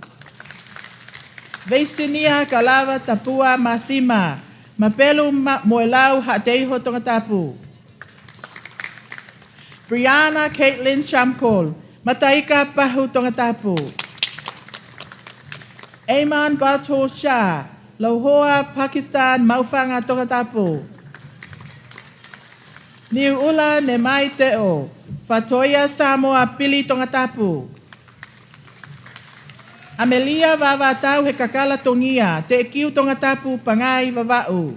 Veisinia Kalava Tapua Māsima, Mapelu Ma-, Moelau, Haʻateiho, Tongatapu. Brianna Caitlin Shamcol, Mataika, Pahu, Tongatapu. Aman Bato Shah, Lauhoa, Pakistan, Maʻufanga, Tongatapu. Niuʻula Nemai Teʻo, Fatoia Samoa, Pili, Tongatapu. Amelia Vāvātau Hekakala Tongia, Teʻekiu, Tongatapu, Pangai, Vavaʻu.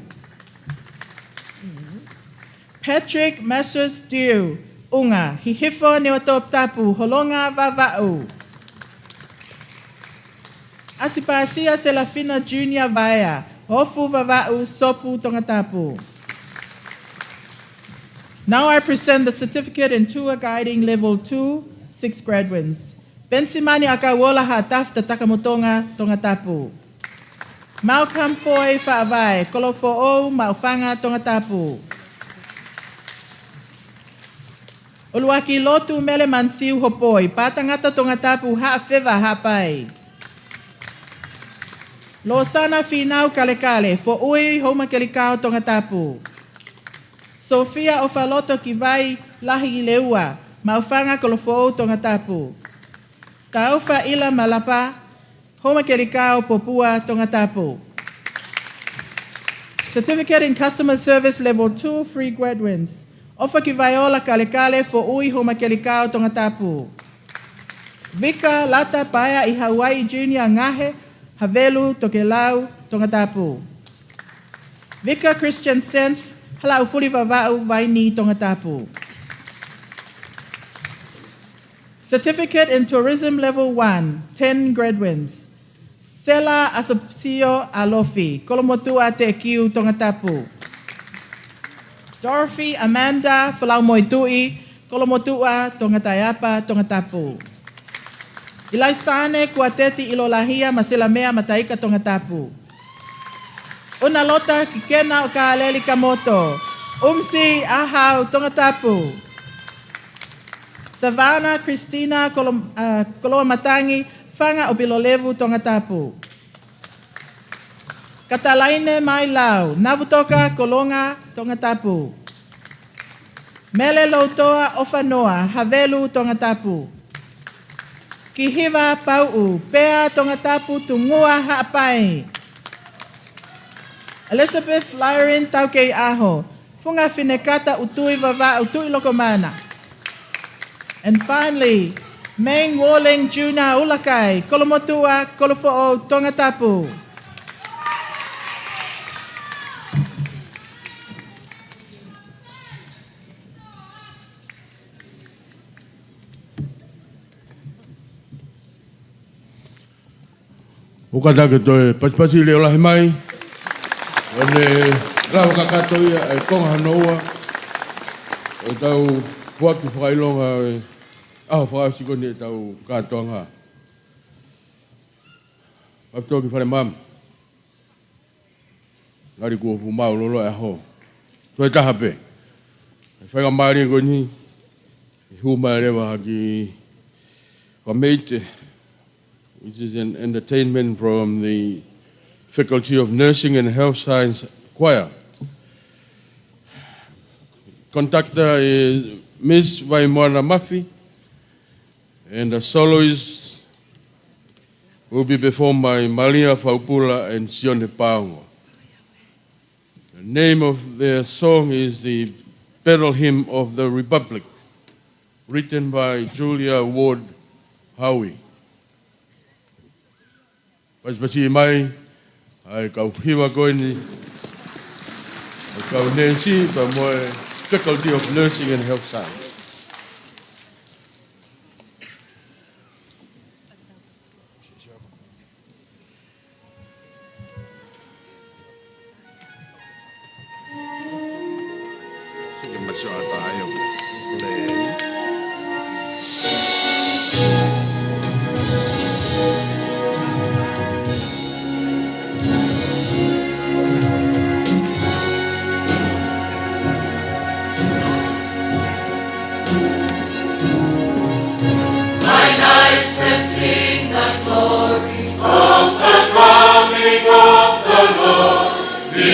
Patrick Masters Dew, ʻUnga, Hihifo, Niuatoputapu, Holonga, Vavaʻu. ʻAsipasia Selafina Junior Vaea, Ofu, Vavaʻu, Sopu, Tongatapu. Now I present the certificate in tour guiding level two, six graduates. Penisimani ʻAkauola Haʻatafu, Tatakamotonga, Tongatapu. Malcolm Foy Faʻavae, Kolofoʻou, Maʻufanga, Tongatapu. ʻUluaki Lotu Mele Manisiu Hopoi, Pātangata, Tongatapu, Haʻafeva Haʻapai. Losana Fīnau Kalekale, Foʻui, Houmakelikao, Tongatapu. Sofia ʻOfaloto Kivai Lahi Leua, Maʻufanga, Kolofoʻou, Tongatapu. Taufa ʻIla Malapa, Houmakelikao, Popua, Tongatapu. Certificate in Customer Service Level two, three graduates. ʻOfakivaiola Kalekale, Foʻui, Houmakelikao, Tongatapu. Vika Lata Paea ʻi Hawaii Junior Ngahe, Havelu, Tokelau, Tongatapu. Vika Christian Senf, Halaʻufuli Vavaʻu, Vaini, Tongatapu. Certificate in Tourism Level one, ten graduates. Sela Asopsio Alofi, Kolomotuʻa, Teʻekiu, Tongatapu. Dorothy Amanda Folaumoetuʻi, Kolomotuʻa, Tongataeapa, Tongatapu. ʻIlaisi Tane Kuateti ʻIlolahia Masilamea Mataika Tongatapu. ʻUnalota Kikena ʻo Kaleli Kamoto, ʻUmisi ʻAhau Tongatapu. Savana Christina Kolo-, ʻa, Koloamatangi Fanga ʻo Pilolevu Tongatapu. Katalaine Mailau Navutoka Kolonga Tongatapu. Mele Loutoa ʻOfanoa Havelu Tongatapu. Kihiva Pauʻu Pea Tongatapu Tungua Haʻapai. Elizabeth Lyron Taukeiʻaho Funga Finekata ʻUtui Vavaʻu Tuʻilokomana. And finally, Main Warling Junior ʻUlakai Kolomotuʻa Kolofoʻou Tongatapu. ʻOku ʻatā ke toe pasipasi leʻo lahi mai. ʻO ne lava kakato ia e konga hono ua ʻo ʻetau foaki fakaʻilonga e ʻaho fakaʻosi ko eni ʻetau kātoanga. Papitō ki Falemaama. Ngali kuo fuʻu māʻulolo e ʻaho. Toe taha pē. Faingamālie ko eni, ʻe hū mai leva ha kiʻi fakameite, which is an entertainment from the Faculty of Nursing and Health Science Choir. Conductor is Miss Vaimoana Mafi, and the soloist will be performed by Malia Faupula and Sione Paongo. The name of their song is the Battle Hymn of the Republic, written by Julia Ward Howie. Pasipasi mai ʻa e kau hiva ko eni, ʻa e kau neesi pea mo e Faculty of Nursing and Health Science. My eyes have seen the glory of the coming of the Lord. He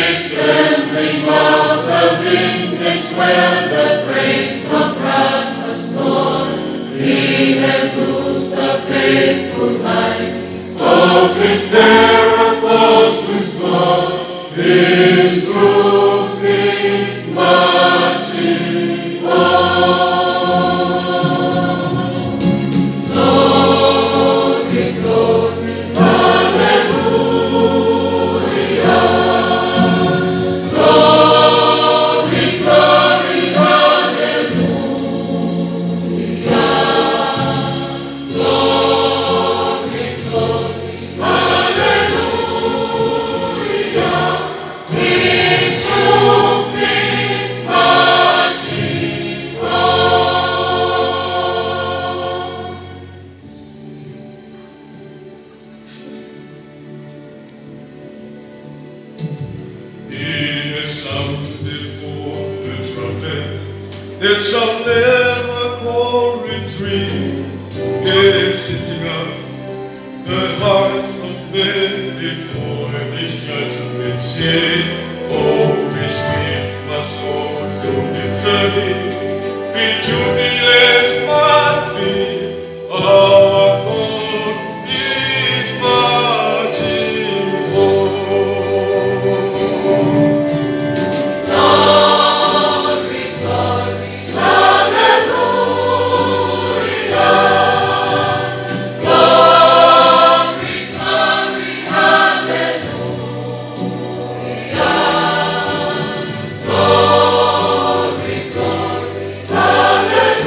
is trembling on the wings as when the breath of wrath has gone. He has loosed the faithful light of his terrible storm. His truth is marching on. Glory, glory, hallelujah. Glory, glory, hallelujah. Glory, glory, hallelujah. His truth is marching on. He has sounded forth the trumpet that shall never call retreat. He is setting up the hearts of men before his judgment seat. Oh, be swift, my soul, to victory. Be jubilant, my feet. Our God is marching on. Glory, glory, hallelujah. Glory, glory, hallelujah. Glory, glory, hallelujah.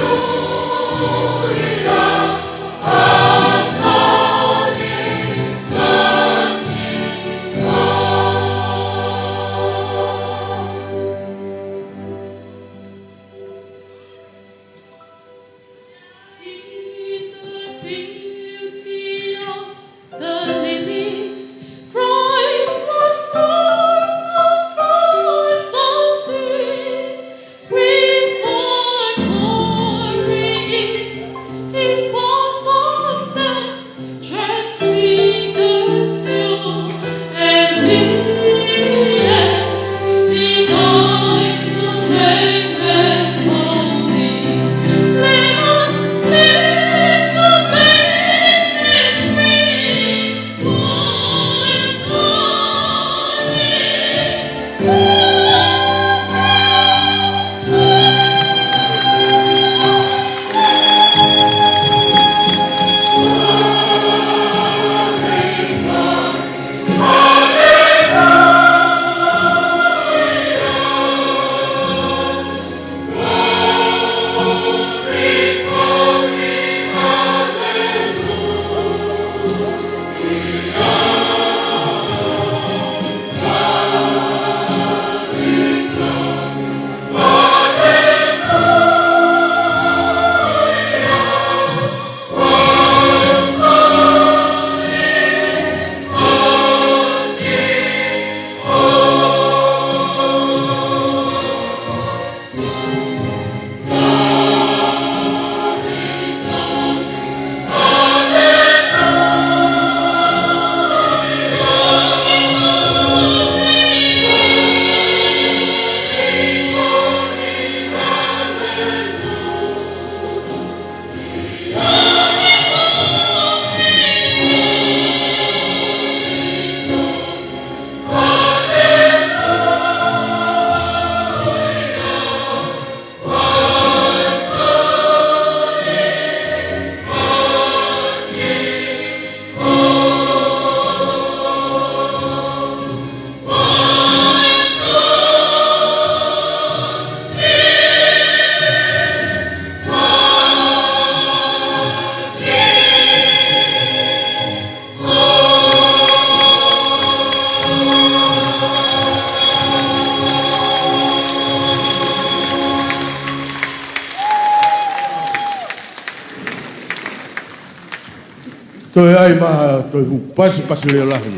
Toe ʻai mai ha toe fuʻu pasipasi leʻo lahi.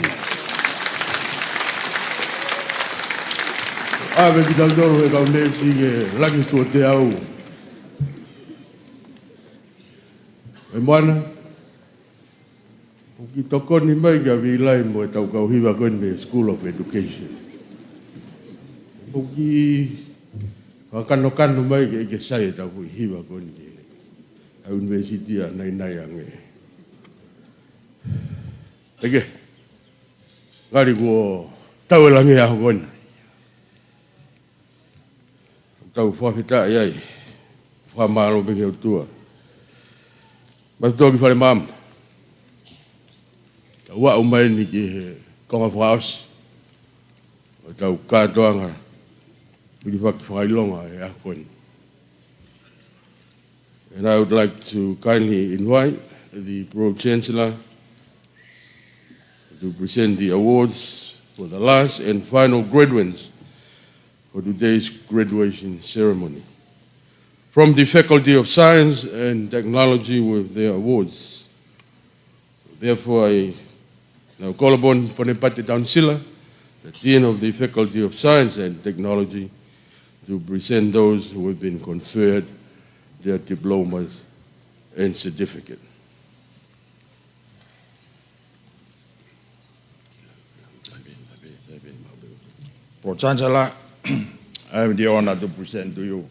ʻAve kitautolu ʻe he kau neesi ki he langi tuʻoteau. ʻE Moana, ʻoku ke tokoni mai kia Vīlai mo ʻetau kau hiva ko eni mei he School of Education. ʻOku ke fakakanokano mai ke ʻi ai ke sai ʻetau foʻi hiva ko eni ki he ʻunivēsiti ʻa Nainai ange. ʻEke, ngali kuo tau e langi ʻaho ko eni. Tau fakafetaʻi ai. Fakamālō pē ki he ʻOtua. Mafitoki Fale Maama. Tau aʻu mai eni ki he konga fakaʻosi ʻo ʻetau kātoanga hilifaki fakaʻilonga ʻi he ʻaho ko eni. And I would like to kindly invite the Pro Chancellor to present the awards for the last and final graduates for today's graduation ceremony. From the Faculty of Science and Technology with their awards. Therefore, I now call upon Ponepate Taunisila, the Dean of the Faculty of Science and Technology, to present those who have been conferred their diplomas and certificate. Pro Chancellor, I have the honor to present to you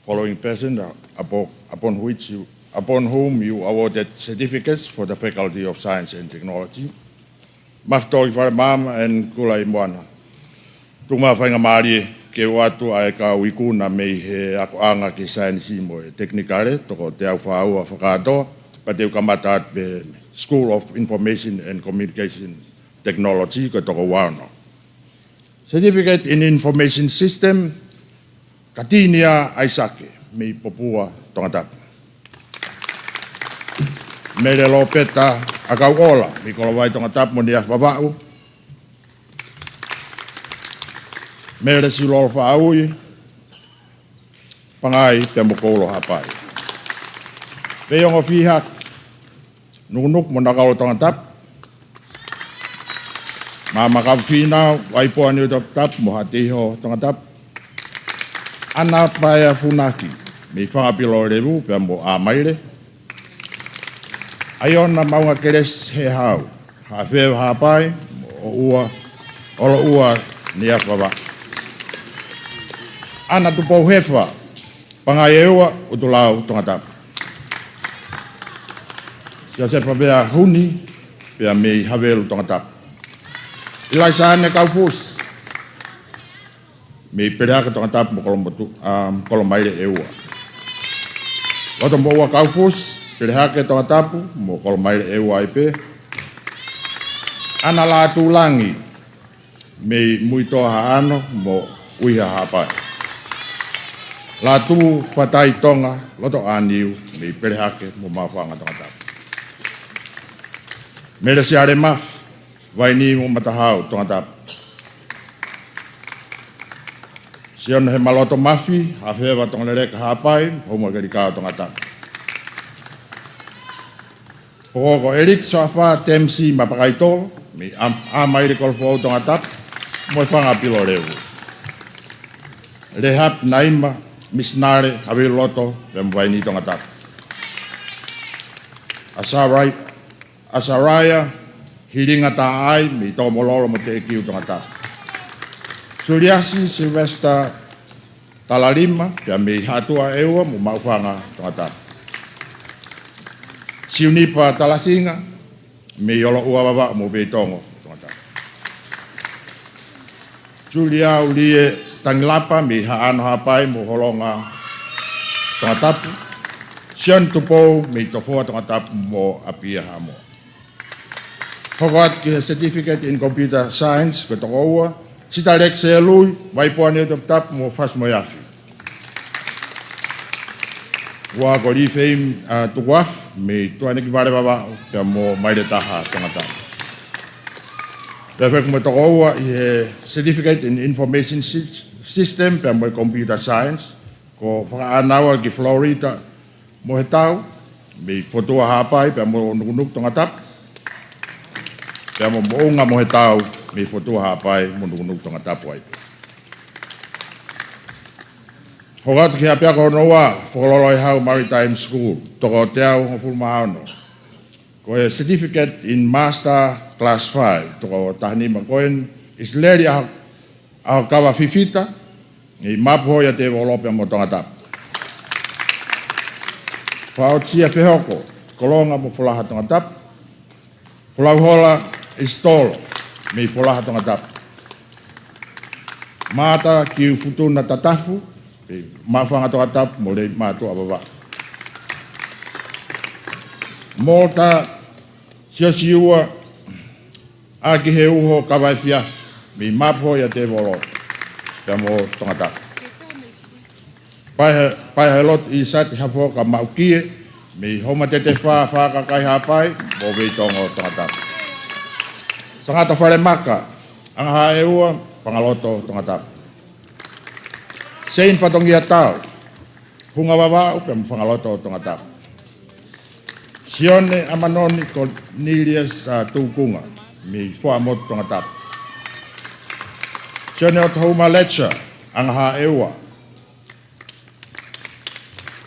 following person, uh, upon, upon which you, upon whom you awarded certificates for the Faculty of Science and Technology. Mafitoki Fale Maama and Kula ʻi Moana. Tuku mai faingamālie ke u ʻoatu ʻa e kau ikuna mei he akoʻanga ki he saienisi mo e tekinikale, toko teau fā ua fakakātoa, pea te u kamata atu pē School of Information and Communication Technology, ko e toko ua ono. Certificate in Information System, Katinia ʻAisake, mei Popua, Tongatapu. Mele Lopeta ʻAkauʻola, mei Kolovai, Tongatapu, mo Niafi, Vavaʻu. Mele Silolo Faʻaui, Pangai pea mo Koulo, Haʻapai. Veiongo Fihaki, Nukunuku mo Nakalo, Tongatapu. Maama Kafina, Vaipoa, Niutoputapu mo Haʻateiho, Tongatapu. ʻAna Paea Funaki, mei Fanga Pilolevu pea mo ʻAmaile. ʻAiona Maunga Kelesi Hehau, Haʻafeva, Haʻapai, mo ʻOʻua, ʻOloʻua, Niafi, Vavaʻu. ʻAna Tupou Hefa, Pangai ʻEua, ʻUtulau, Tongatapu. Siosefavea Huni, pea mei Havelu, Tongatapu. ʻIlaisaane Kaufusi, mei Pelehake, Tongatapu mo Kolomotu-, ʻa, Kolomaile ʻEua. Lotomoʻua Kaufusi, Pelehake, Tongatapu mo Kolomaile ʻEua ai pē. ʻAna Lātūlangi, mei Muitoa, Haʻano mo ʻUiha, Haʻapai. Lātū Fatai Tonga Lotoʻāniu, mei Pelehake mo Maʻufanga, Tongatapu. Mele Siale Mafi, Vainī mo Matahau, Tongatapu. Sione Hemaloto Mafi, Haʻafeva, Tongaleleka, Haʻapai, Houma Kelikao, Tongatapu. Pokoko ʻEliki Soafa Temisi Mapakaitolo, mei ʻAm-, ʻAmaile, Kolofoʻou, Tongatapu, mo e Fanga Pilolevu. Lehapi Naima Misinale, Havelu Loto pea mo Vainī, Tongatapu. ʻAsarai-, ʻAsaraia Hilinga Taʻai, mei Tokomololo mo Teʻekiu, Tongatapu. Suliasi Silivesitā Talalima, pea mei Haʻatuʻa ʻEua mo Maʻufanga, Tongatapu. Siunipa Talasinga, mei ʻOloʻua, Vavaʻu mo Veitongo, Tongatapu. Juliau Lie Tangilapa, mei Haʻano, Haʻapai mo Holonga, Tongatapu. Sione Tupou, mei Tofoa, Tongatapu mo ʻApia, Haʻamoa. Hoko atu ki he Certificate in Computer Science, ko e toko ua, Sita Leki Selui, Vaipoa, Niutoputapu mo Fasi-moe-Afi. Ua ko Lifeim, ʻa, Tukuafu, mei Tuʻanekivale, Vavaʻu pea mo Maile Taha, Tongatapu. Pea fekumi toko ua ʻi he Certificate in Information Sys-, System pea mo e Computer Science, ko Fakaʻānaua ki Florida Mohetau, mei Fotua, Haʻapai pea mo Nukunuku, Tongatapu. pea mo Moʻunga Mohetau mei Fotua Haʻapai mo Nukunuku Tongatapu ai. Hoko atu ki he ʻapiako hono ua, Fokololoaʻihau Maritime School, toko teau hongofulu mā ono. Ko e Certificate in Master Class five, toko taha nima ko eni, ʻIsileli ʻAho, ʻAhokava Fifita, mei Mapuhoia Tevolo pea mo Tongatapu. Faʻotia Fehoko, Kolonga mo Folaha Tongatapu. Folauhola Isitolo, mei Folaha Tongatapu. Mata Kiufutuna Tatafu, mei Maʻufanga Tongatapu mo Leimātuʻa Vavaʻu. Molta Siosiua ʻAkiheuho Kavaefiafi, mei Mapuhoia Tevolo pea mo Tongatapu. Paeha, Paeha ʻo e Lotu ʻIsate Hafoka Maʻukie, mei Houmatetefā Fakakai Haʻapai mo Veitongo Tongatapu. Sangata Falemaka, ʻAngahāʻeua, Fangaloto Tongatapu. Seini Fatongia Tau, Hunga Vavaʻu pea mo Fangaloto Tongatapu. Sione ʻAmanoni Koniliasi Tukunga, mei Fuaʻamotu Tongatapu. Sione ʻOtohouma Letcher, ʻAngahāʻeua.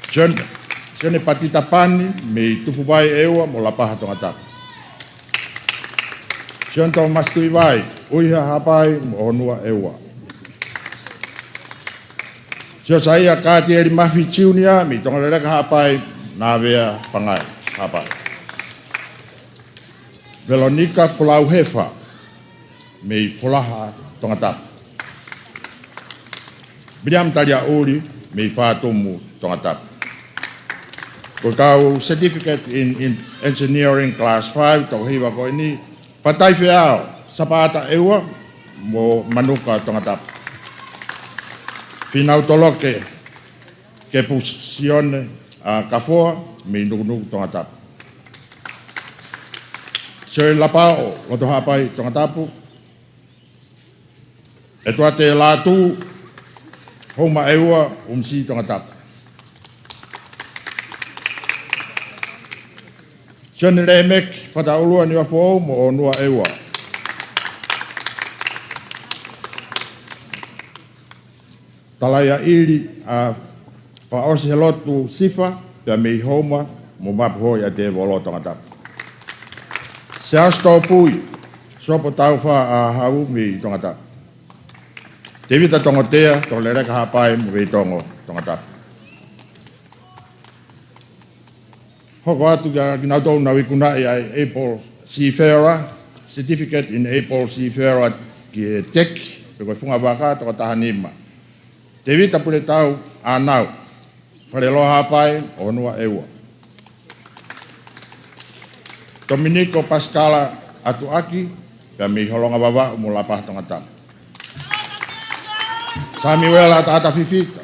Sione, Sione Patita Pani, mei Tufuvai ʻEua mo Lapaha Tongatapu. Sione Tōmasi Tuʻivai, ʻUiha Haʻapai mo ʻOhonua ʻEua. Siosaia Kātieli Mafi Junior, mei Tongaleleka Haʻapai, Navea Pangai Haʻapai. Velonika Folauhefa, mei Folaha Tongatapu. Viliami Taliaʻuli, mei Fatumu Tongatapu. Ko e kau Certificate in, in Engineering Class five, toko hiva ko eni, Fatai Feao, Sapaʻata ʻEua mo Manuka Tongatapu. Fīnau Toloke Kepusione ʻAkafoa, mei Nukunuku Tongatapu. Sioi Lapaʻo, Loto Haʻapai Tongatapu. ʻEtuate Lātū, Houma ʻEua, ʻUmisi Tongatapu. Sione Lēmeki, Fataʻulua Niuafoʻou mo ʻOhonua ʻEua. Talaiaʻili ʻa Fakaʻosihelotu Sifa, pea mei Houma mo Mapuhoia Tevolo Tongatapu. Siaosi Tōpui, Sopo Taufa ʻAhau mei Tongatapu. Tevita Tongotea, Tongaleleka Haʻapai mo Veitongo Tongatapu. Hoko atu kia kinautolu naʻa nau ikunaʻi ʻa e Able Seafarer, Certificate in Able Seafarer ki he teki, pe ko e funga vaka, toko taha nima. Tevita Puletau ʻAnau, Faleloa Haʻapai, ʻOhonua ʻEua. Tominiko Pasikala ʻAtuʻaki, pea mei Holonga Vavaʻu mo Lapaha Tongatapu. Samiuela ʻAtaʻata Fifita,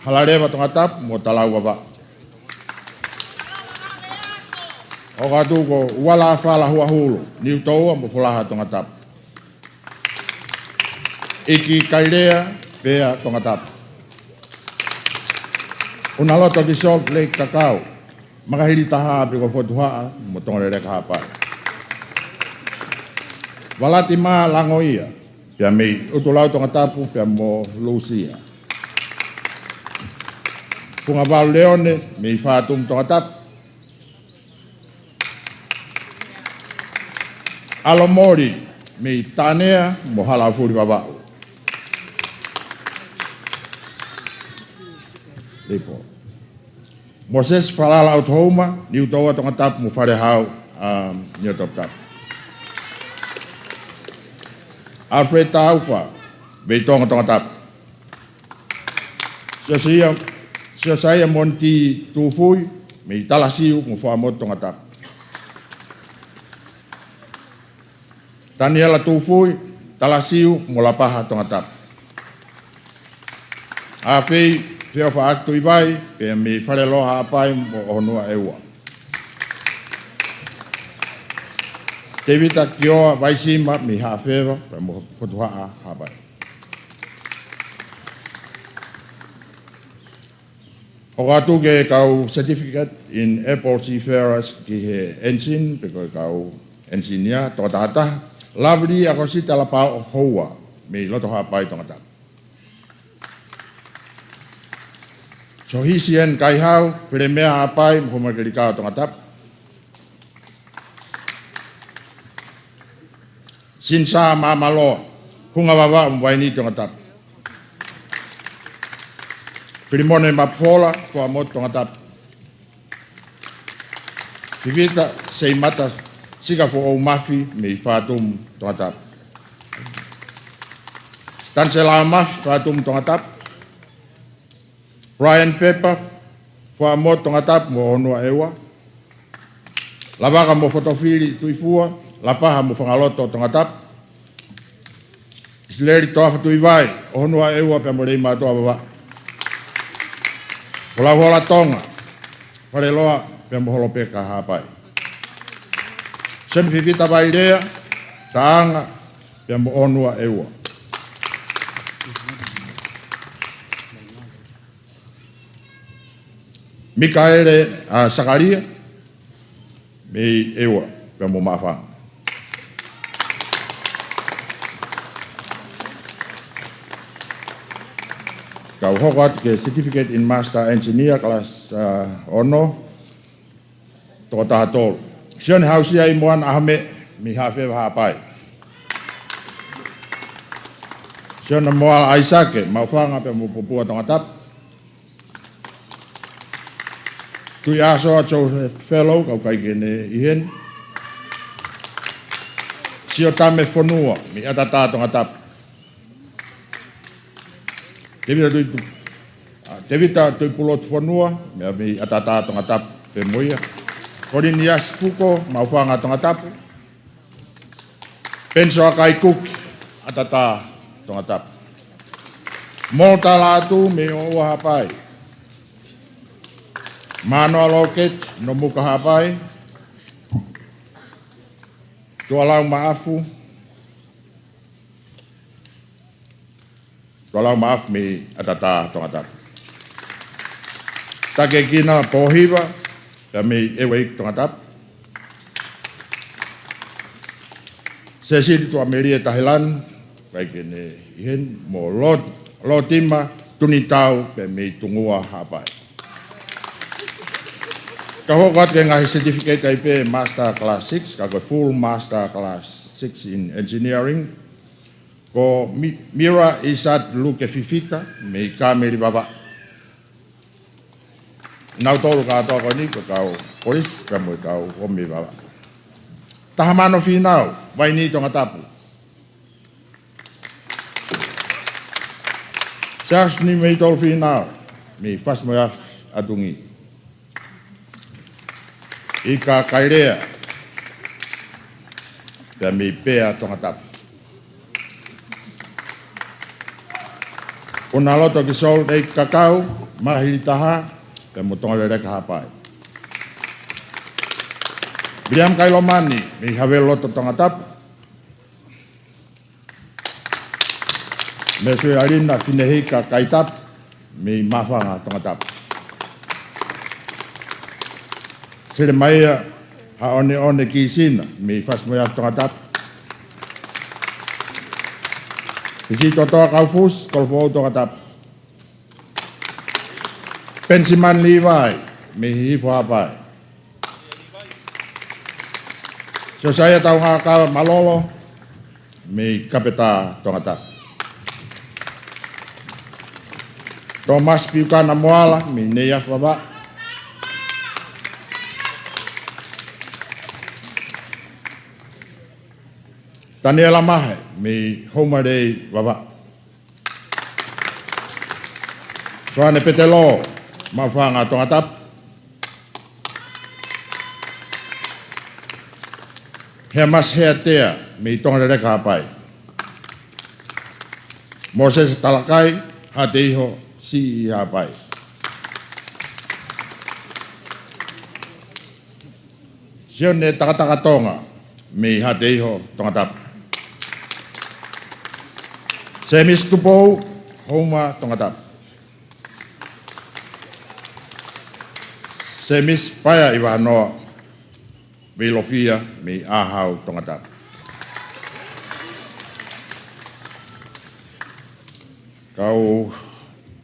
Halaleva Tongatapu mo Talau Vavaʻu. Hoko atu ko Uala Fala Huahulu, Niutoua mo Folaha Tongatapu. ʻIki Kailea, Pea Tongatapu. ʻUnaloto ki Salt Lake Kakau, Makahilitaha pe ko Fotuhaʻa mo Tongaleleka Haʻapai. Valati Mā Langoia, pea mei ʻUtulau Tongatapu pea mo Lūsia. Fungavalu Leone, mei Fatumu Tongatapu. ʻAlomoli, mei Tanea mo Halaufuli Vavaʻu. Lipo. Mōsese Falala ʻOtohouma, Niutoua Tongatapu mo Falehau, um, Niutopu Tapu. Alfred Taufa, Veitongo Tongatapu. Siosaia, Siosaia Moniti Tufui, mei Talasiu mo Fuaʻamotu Tongatapu. Taniela Tufui, Talasiu mo Lapaha Tongatapu. ʻAfei Feofaʻaki Tuʻivai, pea mei Faleloa Haʻapai mo ʻOhonua ʻEua. Tevita Kioa Vaisima, mei Haʻafeva pea mo Fotuhaʻa Haʻapai. Hoko atu ki he kau Certificate in Able Seafarers ki he Ensign, pe ko e kau ʻenisinia, toko taha taha. Lavili ʻAkosita Lapao Houa, mei Lotohaʻapai, Tongatapu. Sohisi N. Kaihau, Pelemea Haʻapai mo Houmakelekao, Tongatapu. Sinisā Māmaloa, Hunga Vavaʻu mo Vainī, Tongatapu. Filimone Mapuhola, Fuaʻamotu, Tongatapu. Vivita Seimata Sikafoʻou Mafi mei Fatumu, Tongatapu. Stanisela Mafi, Fatumu, Tongatapu. Brian Pepa, Fuaʻamotu, Tongatapu mo ʻOhonua ʻEua. Lavaka mo Fotofili Tuʻifua, Lapaha mo Fangaloto, Tongatapu. ʻIsileli Toafa Tuʻivai, ʻOhonua ʻEua pea mo Leimātuʻa, Vavaʻu. Folau Hola Tonga, Faleloa pea mo Holopeka, Haʻapai. Sione Fifita Vailea, Taʻanga pea mo ʻOhonua ʻEua. Mikaele, ʻa, Sakalia, mei ʻEua pea mo Maʻufanga. Kau hoko atu ki he Certificate in Master Engineer, kalasi, ʻa, ono, toko taha tolu. Sione Hausia ʻImoana ʻAhomeʻe, mei Haʻafeva, Haʻapai. Sione Moala ʻAisake, Maʻufanga pea mo Popua, Tongatapu. Tuʻiʻāsoa Joseph Fellow, ka ʻoku ʻikai ke ne ʻi heni. Siotame Fonua, mei ʻAtatā, Tongatapu. Tevita Tui-, ʻa, Tevita Tuʻipulotu Fonua, mei, mei ʻAtatā, Tongatapu, pea mo ia. Koliniasi Fuko, Maʻufanga, Tongatapu. Penisoa Kaikuki, ʻAtatā, Tongatapu. Molta Lātū, mei ʻOʻua, Haʻapai. Mānoa Lōketi, Nomuka, Haʻapai. Tuʻalau Maʻafu. Tuʻalau Maʻafu mei ʻAtatā, Tongatapu. Takekina Pōhiva, pea mei ʻEua, Tongatapu. Sesili Tuʻamelie Tahilani, ʻikai ke ne ʻi heni, mo Lot-, Lotima Tunitau, pea mei Tungua, Haʻapai. Kau hoko atu ki he ngaahi certificate ʻa ia pē Master Class six, ka ko e Full Master Class six in Engineering. Ko Mi-, Mira Isat Luke Fifita, mei Kāmeli, Vavaʻu. Nautolu kātoa ko eni ko e kau kolisi, pea mo e kau ʻomi Vavaʻu. Tahamano Fīnau, Vainī, Tongatapu. Siaosi Niumeitolu Fīnau, mei Fasi-mo-e-Afi, ʻAtungi. ʻIka Kailea, pea mei Pea, Tongatapu. Punaloto ki Salt Lake Kakau, Mahili Taha, pea mo Tongaleleka, Haʻapai. Viliami Kailomani, mei Haveluloto, Tongatapu. Mesuealina Finehika Kaitapu, mei Maʻufanga, Tongatapu. Selemaia Haʻoneʻone Kisina, mei Fasi-mo-e-Afi, Tongatapu. Sisitotoa Kaufusi, Kolofoʻou, Tongatapu. Penisimani Līvai, mei Hihifo, Haʻapai. Siosaia Taungakava Malolo, mei Kapetā, Tongatapu. Tōmasi Piukana Moala, mei Neiafu, Vavaʻu. Taniela Mahe, mei Houmalei, Vavaʻu. Soane Petelō, Maʻufanga, Tongatapu. Heamasi Heatea, mei Tongaleleka, Haʻapai. Mōsese Talakai, Haʻateiho, Siʻi, Haʻapai. Sione Takataka Tonga, mei Haʻateiho, Tongatapu. Semisi Tupou, Houma, Tongatapu. Semisi Paea ʻIvahanoa, Veilofia mei ʻAhau, Tongatapu. Kau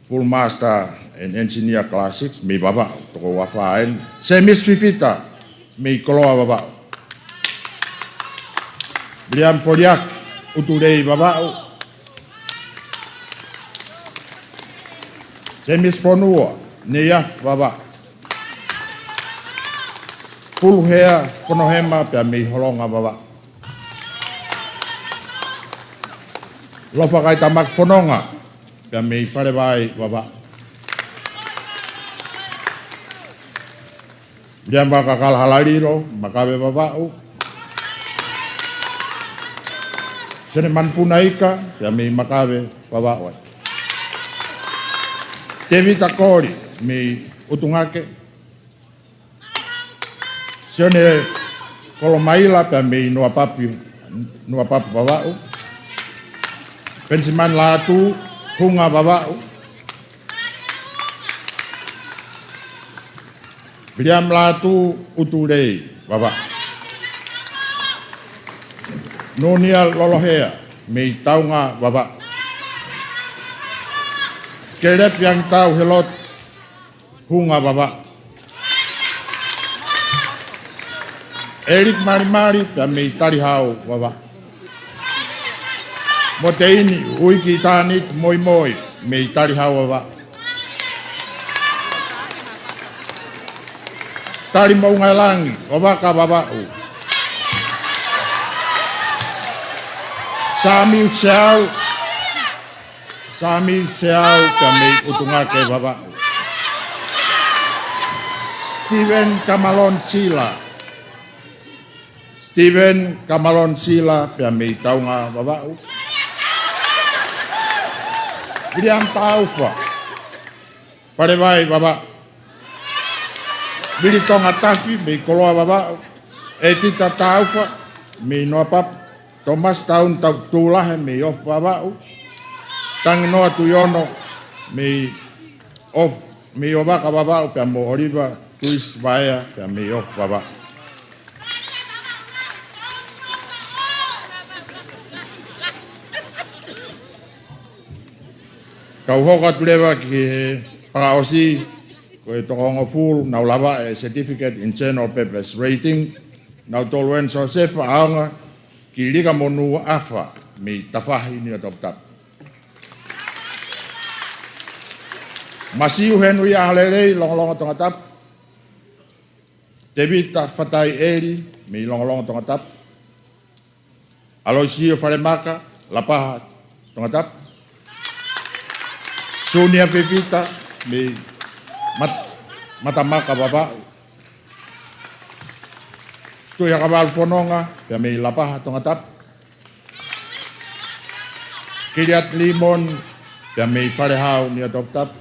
Full Master and Engineer Class six mei Vavaʻu, toko uofulu mā fā eni. Semisi Fifita mei Koloa, Vavaʻu. Viliami Foliaki, ʻUtulei, Vavaʻu. Semisi Fonua, Neiafu, Vavaʻu. Puluhea Fonohema pea mei Holonga, Vavaʻu. Lofa Kaitamaki Fononga pea mei Falevai, Vavaʻu. Viliami Vaka Kalahalalilo, Makave, Vavaʻu. Sione Manupuna Ika pea mei Makave, Vavaʻu ai. Tēvita Koli mei ʻUtungake. Sione Kolomaila pea mei Nuapapi, Nuapapi, Vavaʻu. Penisimani Lātū, Hunga, Vavaʻu. Viliami Lātū, ʻUtulei, Vavaʻu. Nunia Lolohea mei Taunga, Vavaʻu. Kelepi Angitau Helotu, Hunga, Vavaʻu. ʻEliki Malimali pea mei Talihau, Vavaʻu. Moteini Uiki Tāniti Moimoi mei Talihau, Vavaʻu. Tali Moʻungaelangi, ʻOvaka, Vavaʻu. Samiu Seau, Samiu Seau pea mei ʻUtungake, Vavaʻu. Steven Kamalon Sila. Steven Kamalon Sila pea mei Taunga, Vavaʻu. Viliami Taufa, Falevai, Vavaʻu. Vili Tonga Tafi mei Koloa, Vavaʻu. ʻEtita Taufa mei Nuapapi. Tomasi Tauni Tautulahe mei Ofu, Vavaʻu. Tanginoa Tuiono mei Ofu, mei ʻOvaka, Vavaʻu, pea mo ʻOliva Tuisi Vaea pea mei Ofu, Vavaʻu. Kau hoko atu leva ki he fakaʻosi, ko e toko hongofulu naʻa nau lavaʻi e Certificate in General Purpose Rating, nautolu eni: Siosefa ʻAonga ki Lika mo Nuʻafa mei Tafahi, Niuatoputapu. Masiu Henui ʻAhalelei, Longolongo, Tongatapu. Tēvita Fatai ʻEli mei Longolongo, Tongatapu. ʻAloisio Falemaka, Lapaha, Tongatapu. Sunia Fifita mei Mat-, Matamaka, Vavaʻu. Tuʻihakavalu Fononga pea mei Lapaha, Tongatapu. Kiliati Limon pea mei Falehau, Niuatoputapu.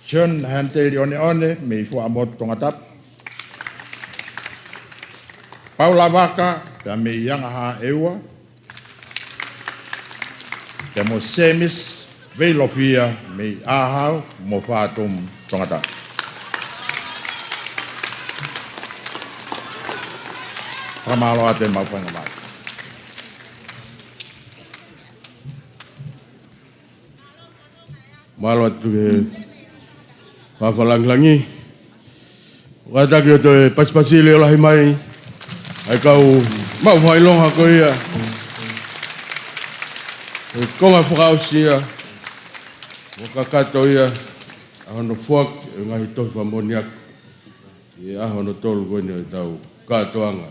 Sione Hanteli ʻOneʻone mei Fuaʻamotu, Tongatapu. Paula Vaka pea mei Angahaʻeua. Pea mo Semisi Veilofia mei ʻAhau mo Fatumu, Tongatapu. Fakamālō atu e mau faingamālie. Mālō atu ki he fakalāngilangi. Kātaki ʻo toe pasipasi leʻo lahi mai ʻa e kau maʻu fakaʻilonga ko ia. Ko e konga fakaʻosi ia, ʻo kakato ia ʻa hono foaki e ngaahi tohi fakamoʻoni ʻaki ʻi he ʻaho hono tolu ko eni ʻo ʻetau kātoanga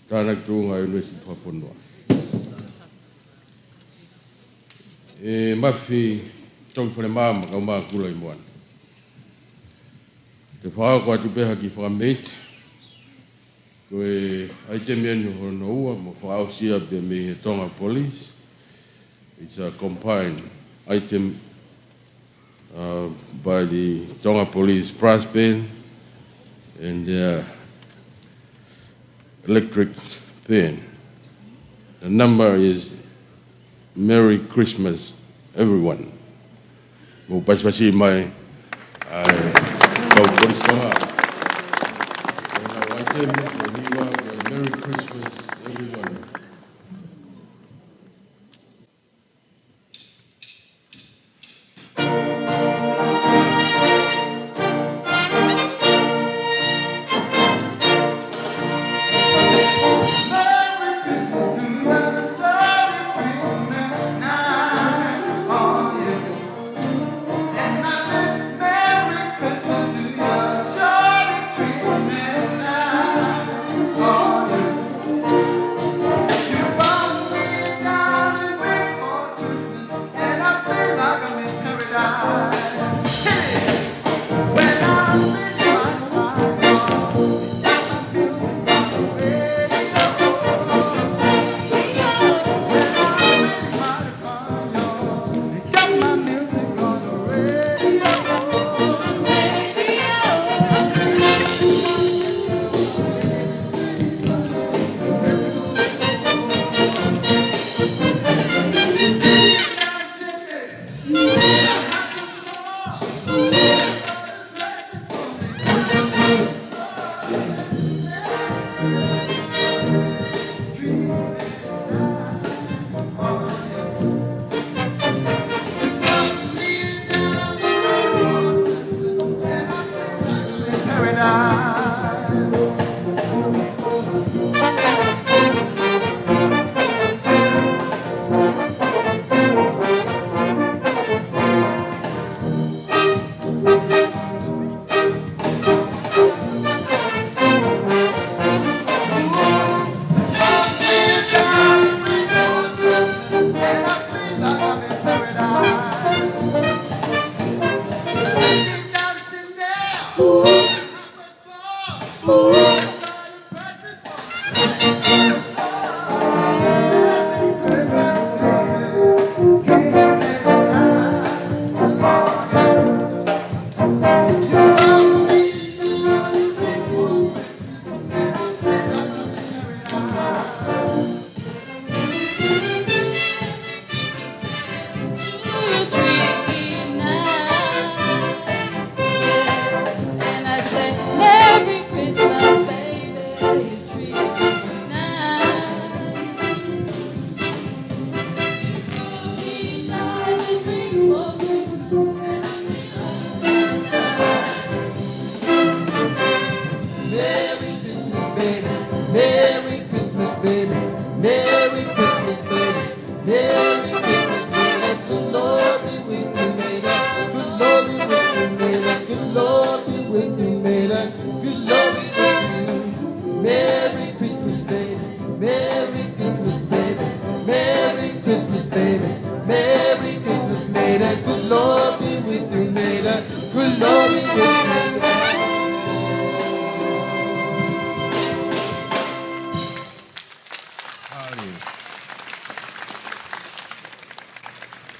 tānaki tuʻunga ʻa e ʻUnivēsiti Fakafonua. ʻE Mafi Toki Falemaama, kau mākula ʻi Moana. Te u fakahoko atu pē ha kiʻi fakameʻite. Ko e ʻaitemi eni hono ua, mo fakaʻosi ia pē mei he Tonga Police. It's a combined item, uh, by the Tonga Police Brass Band and their electric band. The number is Merry Christmas, everyone. Mou pasipasi mai, ʻa e kau Kolisi Tonga. Merry Christmas, everyone. Merry Christmas, baby. Merry Christmas, baby. Merry Christmas, baby. Merry Christmas, baby. Good Lord be with you, baby. Good Lord be with you, baby. Good Lord be with you, baby. Good Lord be with you. Merry Christmas, baby. Merry Christmas, baby. Merry Christmas, baby. Merry Christmas, baby. Good Lord be with you, baby. Good Lord be with you.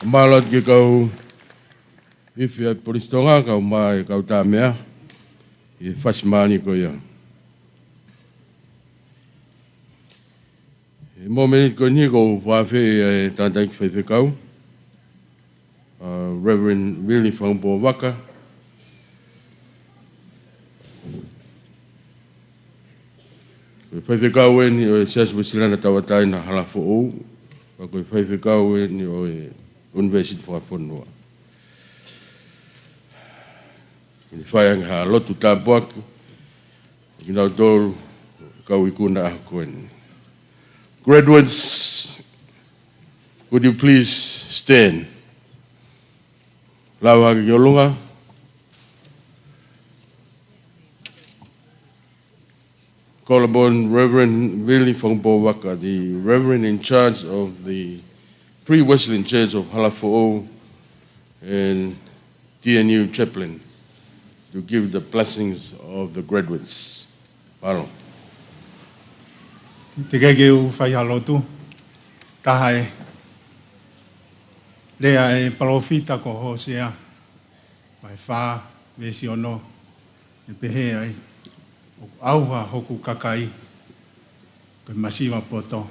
Mālō atu ki he kau ifi ʻa e Polisi Tonga, kae ʻumaʻā e kau tāmeʻa, ʻi he fasi mālie ko ia. ʻI he mōmeniti ko eni ʻoku ou fakaafeʻi ʻa e tangataʻeiki faifekau, ʻa Reverend Vili Fakaupōvaka. Ko e faifekau eni ʻo e Siasi Uēsiliana Tauʻatāina Halafoʻou, pea ko e faifekau eni ʻo e ʻUnivēsiti Fakafonua. Ke ne fai ange ha lotu tāpuaki, kinautolu kau ikuna ʻaho ko eni. Graduates, could you please stand? Lava hake ki ʻolunga. Call upon Reverend Vili Fakaupōvaka, the Reverend in charge of the Free Wesleyan Church of Halafoʻou and T N U chaplain to give the blessings of the graduates. Mālō. Teʻeki ke u fai ha lotu, taha e lea ʻa e palōfita ko Hōsea, vahe fā, veesi ono, ʻoku pehē ai, ʻOku ʻauha hoku kakai ko e masiva poto.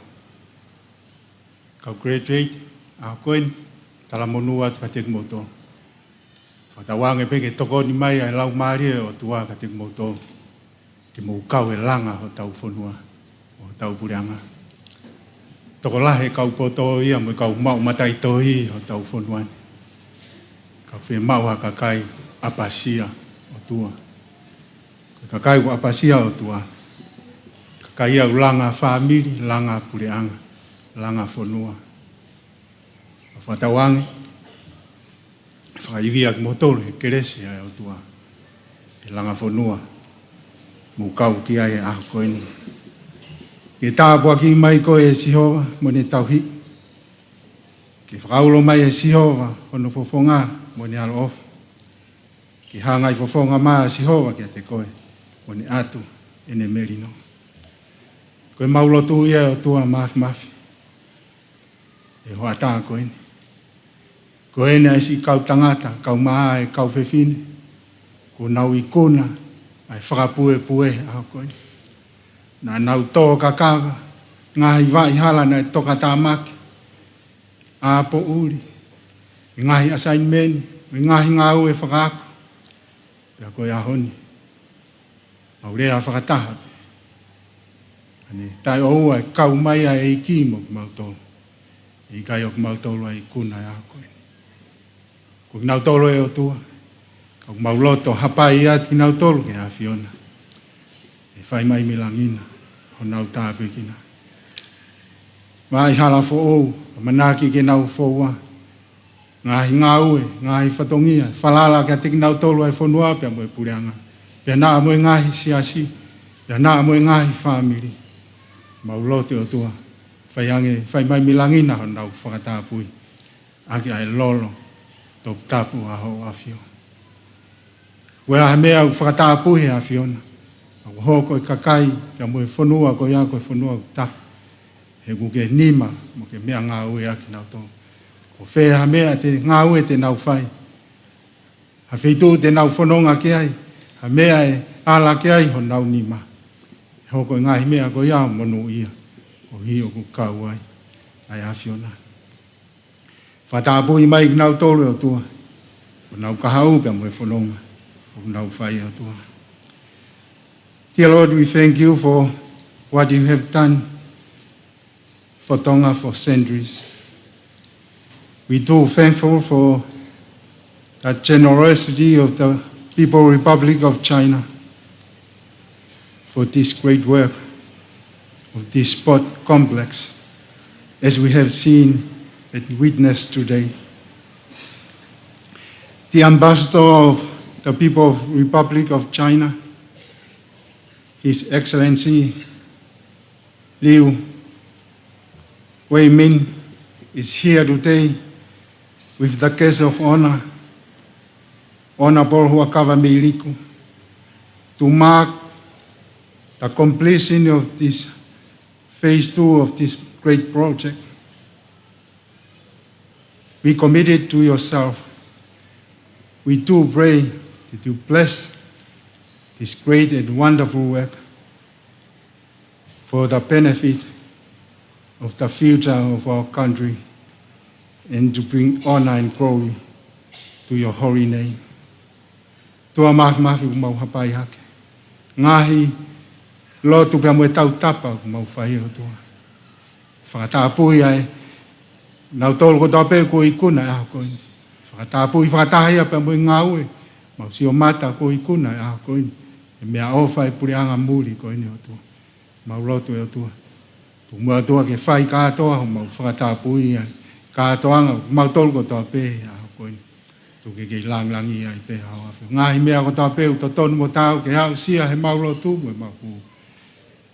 Kau graduate, ʻaho ko eni, talamonū atu kiate kimoutolu. Fakatauange pē ke tokoni mai ʻa e Laumālie ʻo e ʻOtua kiate kimoutolu. ke mou kau e langa hotau fonua, hotau puleʻanga. Tokolahi e kau poto ia mo e kau maʻu mataʻitohi hotau fonua ni. Ka ʻoku fiemaʻu ha kakai ʻapasia ʻOtua. Ko e kakai ʻoku ʻapasia ʻOtua, kakai ia ʻoku langa fāmili, langa puleʻanga, langa fonua. Fakatauange, fakaivia kimoutolu he kelesi ʻa e ʻOtua, he langa fonua ʻoku mou kau ki ai he ʻaho ko eni. Ke tāpuakiʻi mai koe ʻe Sihova mo ʻene tauhi. Ke fakaulo mai ʻe Sihova hono fofonga mo ʻene ʻaloʻofa. Ke hangai fofonga mai ʻa Sihova kiate koe mo ne ʻatu ʻene melino. Ko ʻemau lotu ia ʻe ʻOtua Māfimafi, he hoʻatā ko eni. Ko eni ʻa e siʻi kau tangata, kau maʻa e kau fefine, kuo nau ikuna ʻa e fakapuepue ʻaho ko eni. Naʻa nau tō kakava, ngaahi vaʻi hala naʻe tokatamaki, ʻa poʻuli, e ngaahi asainimeni, e ngaahi ngāue fakaako. Pea ko e ʻaho ni, mau lea fakataha pē. ʻA eni, taʻeʻoua e kau mai ʻa e ʻEiki mo kimautolu. ʻIkai ʻo kimautolu ʻa e ikuna ʻa e ʻaho ko eni. Ko kinautolu ʻe ʻOtua, ka ʻoku mau loto hapai atu kinautolu ki he ʻAfiona. ʻE fai mai mei langi na honau tāpuekina. Vaʻi hala foʻou, ʻamanaki ke nau foua. Ngaahi ngāue, ngaahi fatongia, falala kiate kinautolu ʻa e fonua pea mo e puleʻanga. Pea naʻa mo e ngaahi siasi, pea naʻa mo e ngaahi fāmili. Mau lotu ʻe ʻOtua, fai ange, fai mai mei langi na honau fakatapui ʻaki ʻa e lolo toputapu ʻa hoʻo ʻAfio. Ko e hā ha meʻa ʻoku fakatapui he ʻAfiona, ʻoku hoko e kakai, pea mo e fonua ko ia ko e fonua ʻoku tapu. He ʻoku ke nima mo ke meʻangāueʻaki kinautolu. Ko fē ha meʻa te ngāue te nau fai, ha feituʻu te nau fononga ki ai, ha meʻa ʻe ala ki ai honau nima, ʻe hoko e ngaahi meʻa ko ia ʻo monūʻia, koeʻuhi ʻoku kau ai ʻa e ʻAfiona. Fakatapui mai kinautolu ʻe ʻOtua, ʻoku nau kahaʻu pea mo e fononga ʻoku nau fai ʻe ʻOtua. Dear Lord, we thank you for what you have done for Tonga for centuries. We too thankful for the generosity of the People Republic of China for this great work of this sport complex, as we have seen and witnessed today. The ambassador of the People of Republic of China, His Excellency Liu Weimin, is here today with the guest of honor, Honorable Huʻakavameiliku, to mark the completion of this phase two of this great project. We commit it to yourself. We do pray that you bless this great and wonderful work for the benefit of the future of our country and to bring honor and glory to your holy name. ʻOtua Māfimafi, ʻoku mau hapai hake ngaahi lotu pea mo e tautapa ʻoku mau fai ʻe ʻOtua. Fakatapui ai kinautolu kotoa pē kuo ikuna he ʻaho ko eni. Fakatapui fakataha ia pea mo e ngāue, mau sio mata kuo ikuna he ʻaho ko eni, he meʻaʻofa ʻa e puleʻanga muli ko eni ʻOtua. Mau lotu ʻe ʻOtua, tuku muʻa ʻOtua ke fai kātoa homau fakatapui ʻa e kātoanga ʻo kimautolu kotoa pē he ʻaho ko eni. Tuku ke kei langilangiʻia ai pē ʻa hoʻo ʻAfio. Ngaahi meʻa kotoa pē ʻoku totonu mo taau ke aʻusia heʻemau lotu mo ʻemau kau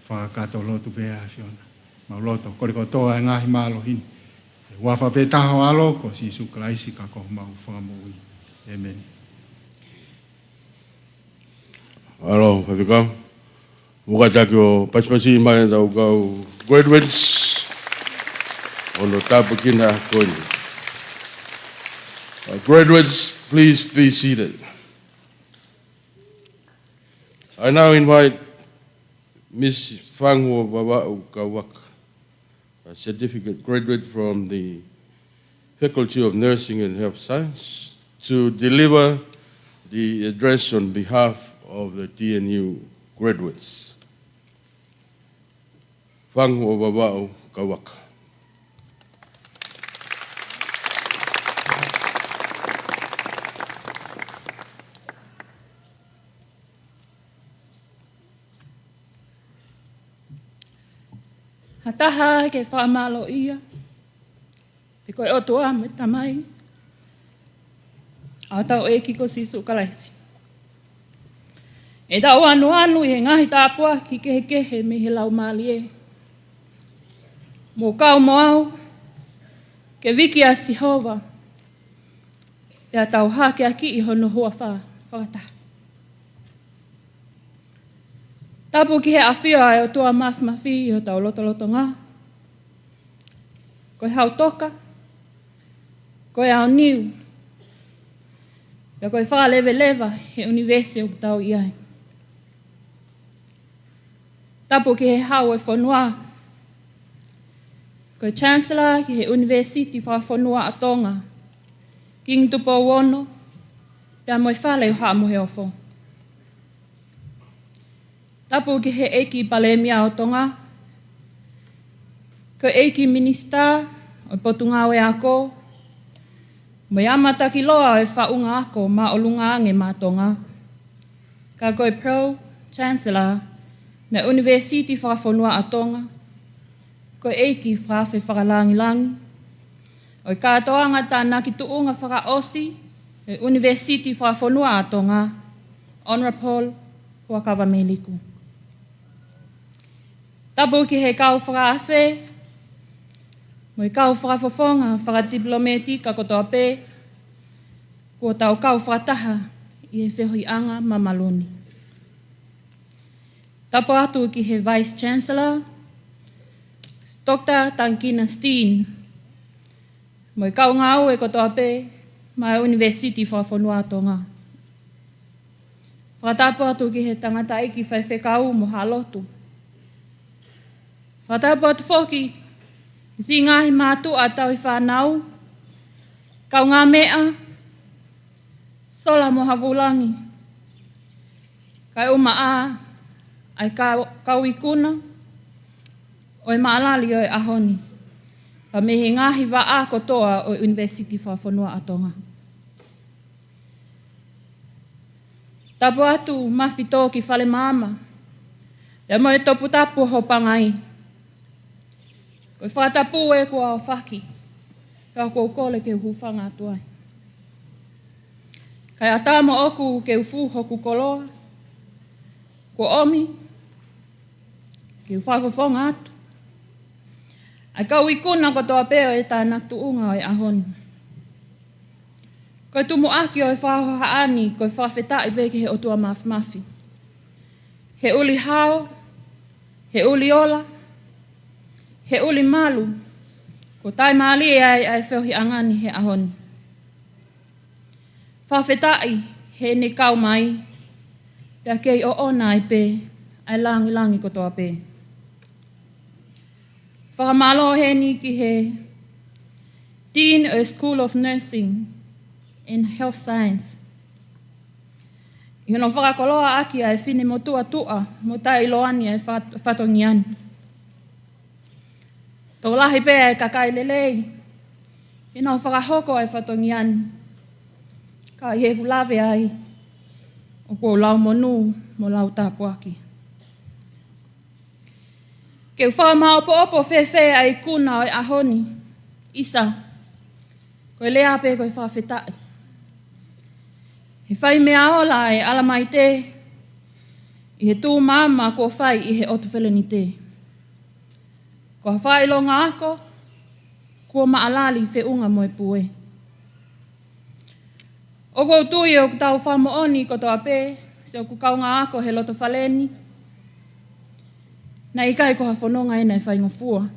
fakakātoa lotu pē ʻa e ʻAfiona. Mau lotu kole kotoa e ngaahi mālohi ni he huafa pē taha ho ʻAlo ko Sīsū Kalaisi ka ko homau Fakamoʻui. ʻĒmeni. ʻAlo, Faifekau. Mou kātaki ʻo pasipasi mai ʻetau kau graduates ʻo nau tāpuekina ko eni. Uh, graduates, please be seated. I now invite Miss Fangu Vavaʻu Kauaka, a certificate graduate from the Faculty of Nursing and Health Science, to deliver the address on behalf of the T N U graduates. Fangu ʻo Vavaʻu Kauaka. Ha taha ke fakamālōʻia, pe ko e ʻOtua mo e Tamai ʻa hotau ʻEiki ko Sīsū Kalaisi. ʻE tau ʻanuʻanu ʻi he ngaahi tāpuaki kehekehe mei he Laumālie. Mou kau mo au ke viki ʻa Sihova, pea tau hakeakiʻi hono huafa fakataha. Tapu ki he ʻafio ʻa e ʻOtua Māfimafi ʻi hotau lotolotonga. Ko e Hau Toka, ko e Aoniu, pea ko e Fakaleveleva he ʻunivēsi ʻoku tau ʻi ai. Tapu ki he Hau ʻo e fonua, ko e Chancellor ki he ʻUnivēsiti Fakafonua ʻa Tonga, Kingi Tupou Ono, pea mo e Fale ʻo Haʻa Moheofo. Tapu ki he ʻEiki Palēmia ʻo Tonga, ko e ʻEiki Minisitā ʻo e Potungāue Ako, mo e Amatakiloa ʻo e Faʻunga Ako Māʻolunga Ange mā Tonga, ka ko e Pro Chancellor mei he ʻUnivēsiti Fakafonua ʻa Tonga, ko e ʻEiki Fakaafe Fakalangilangi ʻo e Kātoanga Tānaki Tuʻunga Fakaʻosi ʻo e ʻUnivēsiti Fakafonua ʻa Tonga, Honourable Huʻakavameiliku. Tapu ki he kau fakaafe, mo e kau fakafofonga fakatipilōmētika kotoa pē, kuo tau kau fakataha ʻi he feohiʻanga mamalu ni. Tapu atu ki he Vice Chancellor, Doctor Tangikina Steen, mo e kau ngāue kotoa pē maʻa e ʻUnivēsiti Fakafonua ʻa Tonga. Fakatapu atu ki he tangataʻeiki faifekau mo haʻa lotu. Fakatapu atu foki ki he siʻi ngaahi mātuʻa tauhi fānau, kaungāmeʻa, sola mo ha vūlangi, kaeʻumaʻā ʻa e kau, kau ikuna ʻo e maʻalali ʻo e ʻaho ni, pea mei he ngaahi vaʻa kotoa ʻo e ʻUnivēsiti Fakafonua ʻa Tonga. Tapu atu Mafitō ki Falemaama, pea mo e toputapu ʻo Hopangai. Ko e fakatapu ē kuo aofaki, pea ʻoku ou kole ke u hūfanga atu ai. Kae ʻatā moʻoku ke u fū hoku koloa kuo ʻomi, ke u fakafofonga atu ʻa e kau ikuna kotoa pē ʻo e tānaki tuʻunga ʻo e ʻaho ni. Ko e tumuʻaki ʻo e fakahohaʻa ni, ko e fakafetaʻi pē ki he ʻOtua Māfimafi. He ʻuli hao, he ʻuli ola, he ʻuli malu, kuo taimālie ai ʻa e feohiʻanga ni he ʻaho ni. Fakafetaʻi heʻene kau mai, pea kei ʻoʻona ai pē ʻa e langilangi kotoa pē. Fakamālō heni ki he Dean ʻo e School of Nursing and Health Science, ʻi hono fakakoloa ʻaki ʻa e finemotuʻa tuʻa mo taʻeʻiloa ni ʻa e fat-, fatongia ni. Tokolahi pē ʻa e kakai lelei ʻi heʻenau fakahoko ʻa e fatongia ni, ka ʻi heʻeku lave ai, ʻoku ou lau monū mo lau tāpuaki. Ke u fakamaʻopoʻopo fēfē ʻa e ikuna ʻo e ʻaho ni? ʻIsa, ko e lea pē ko e fakafetaʻi. He fai meʻa ola ʻa e ʻAlamaite ʻi he tū maama kuo fai ʻi he ʻOtu Felenite. Ko ha fakaʻilonga ako kuo maʻalali feʻunga mo e pue. ʻOku ou tui ʻoku tau fakamoʻoni kotoa pē, siʻoku kaungā ako he loto fale ni, naʻe ʻikai ko ha fononga ʻena ʻe faingofua.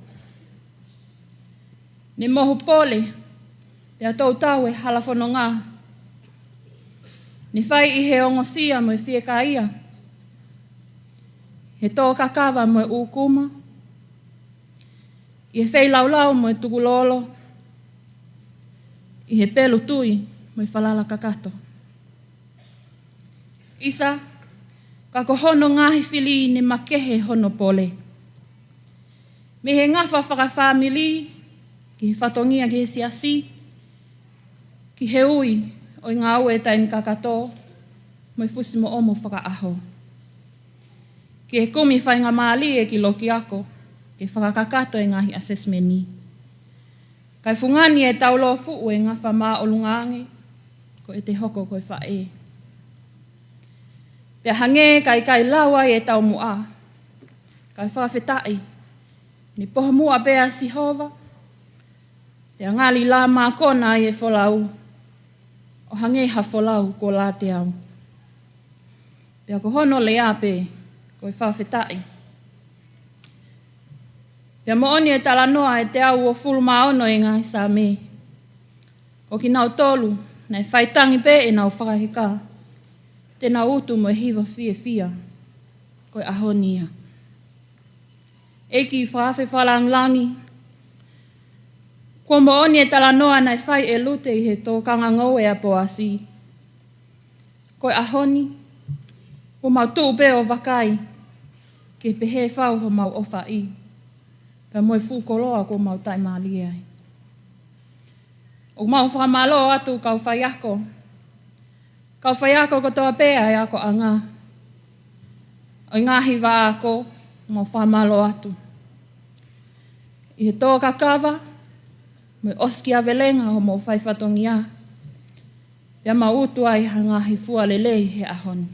Ne mohu pole, pea toutou e hala fononga. Ne fai ʻi he ongosia mo e fiekaia, he tō kakava mo e ʻūkuma, ʻi he feilaulau mo e tukulolo, ʻi he pelu tui mo e falala kakato. ʻIsa, Ka ko hono ngaahi fili ne makehe hono pole. Mei he ngafa fakafāmili, ki he fatongia ki he siasi, ki he ui ʻo e ngāue taimi kakato, mo e fusimoʻomo fakaʻaho. Ki he kumi faingamālie ki loki ako, ke fakakakato e ngaahi assessment ni. Kae fungani ʻetau lōfuʻu e ngafa māʻolunga ange, ko ʻete hoko ko e faʻē. Pea hangē ka ʻikai lau ai ʻetau muʻa, kae fakafetaʻi, ne poho muʻa pē ʻa Sihova, pea ngali lā mākona ai e folau, ʻo hangē ha folau kuo lāteau. Pea ko hono lea pē, ko e fakafetaʻi. Pea moʻoni e talanoa ʻe teau uofulu mā ono ʻi he ngaahi Saame. Ko kinautolu naʻe faitangi pē ʻenau fakaheka, te nau utu mo e hiva fiefia, ko e ʻaho ni ia. ʻEiki Fakafeʻifaʻalangilangi, kuo moʻoni e talanoa naʻe fai ʻe Lute ʻi he tōkanga ngoue ʻa Poasi. Ko e ʻaho ni, kuo mau tuʻu pē ʻo vakai, ke pehē fau homau ʻofaʻi, pea mo e fuʻu koloa kuo mau taʻimālie ai. ʻOku mau fakamālō atu kau faiako, kau faiako kotoa pē ʻa e akoʻanga, ʻo e ngaahi vā ako, mau fakamālō atu. ʻI he tō kakava, mo e ʻosikiavelenga homou faifatongia, pea mau utu ai ha ngaahi fua lelei he ʻaho ni.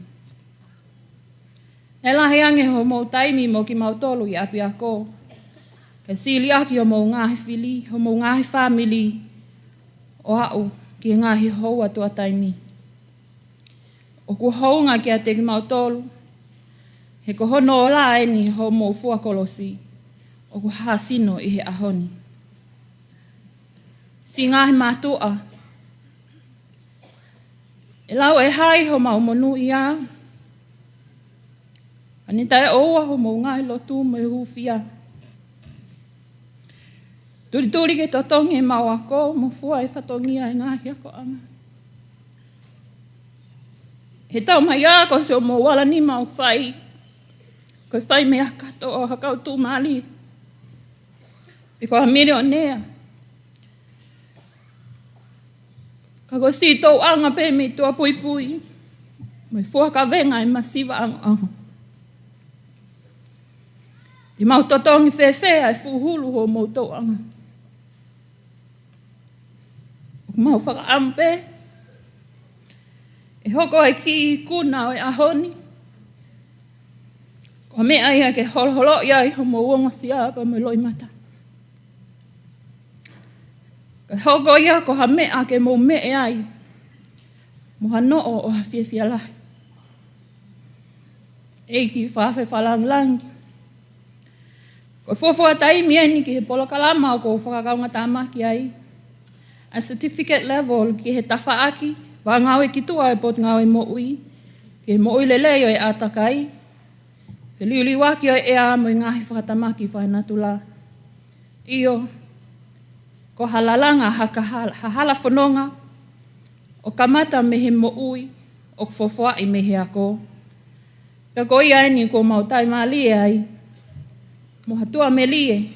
Naʻe lahi ange homou taimi mo kimautolu ʻi ʻapiako, ke sili ʻaki homou ngaahi fili, homou ngaahi fāmili, ʻo aʻu ki he ngaahi houa tuʻa taimi. ʻOku hounga kiate kimautolu, he ko hono ola eni homou fua kolosi, ʻoku hāsino ʻi he ʻaho ni. Siʻi ngaahi mātuʻa, ʻe lau ʻe hai homau monūʻia, ʻa ne taʻeʻoua homou ngaahi lotu mo e hūfia. Tulituli ke totongi ʻemau ako mo fua e fatongia ʻa e ngaahi akoʻanga. He taumaiā ko siʻomou alanima ʻoku fai, ko e fai meʻa kātoa ʻo ha kau tuʻumālie, pe ko ha milionea. Ka ko siʻi tōʻanga pē mei tuʻapuipui, mo e fua kavenga ʻa e masiva ʻaonga. Te mau totongi fēfē ʻa e fuʻu hulu homou tōʻanga? ʻOku mau fakaʻamu pē ʻe hoko e kiʻi ikuna ʻo e ʻaho ni ko ha meʻa ia ke holoholoʻi ai homou ongosia pea mo e loʻimata. Kae hoko ia ko ha meʻa ke mou meʻe ai, mo ha noʻo ʻo ha fiefia lahi. ʻEiki Fakafeʻifaʻalangilangi, ko e fuofua taimi eni ki he polokalama ʻoku ou fakakaungātāmaki ai, ʻa e certificate level ki he tafaʻaki fakangāue ki tuʻa ʻo e Potungāue Moʻui ki he moʻui lelei ʻo e ʻātakai, feliuliuaki ʻo e ʻea mo e ngaahi fakatamaki fakanatula. ʻIo, ko ha lalanga ha kahala, ha hala fononga ʻoku kamata mei he moʻui ʻoku fofoaʻi mei he ako. Pea ko ia eni kuo mau taʻimālie ai, mo ha tuʻamelie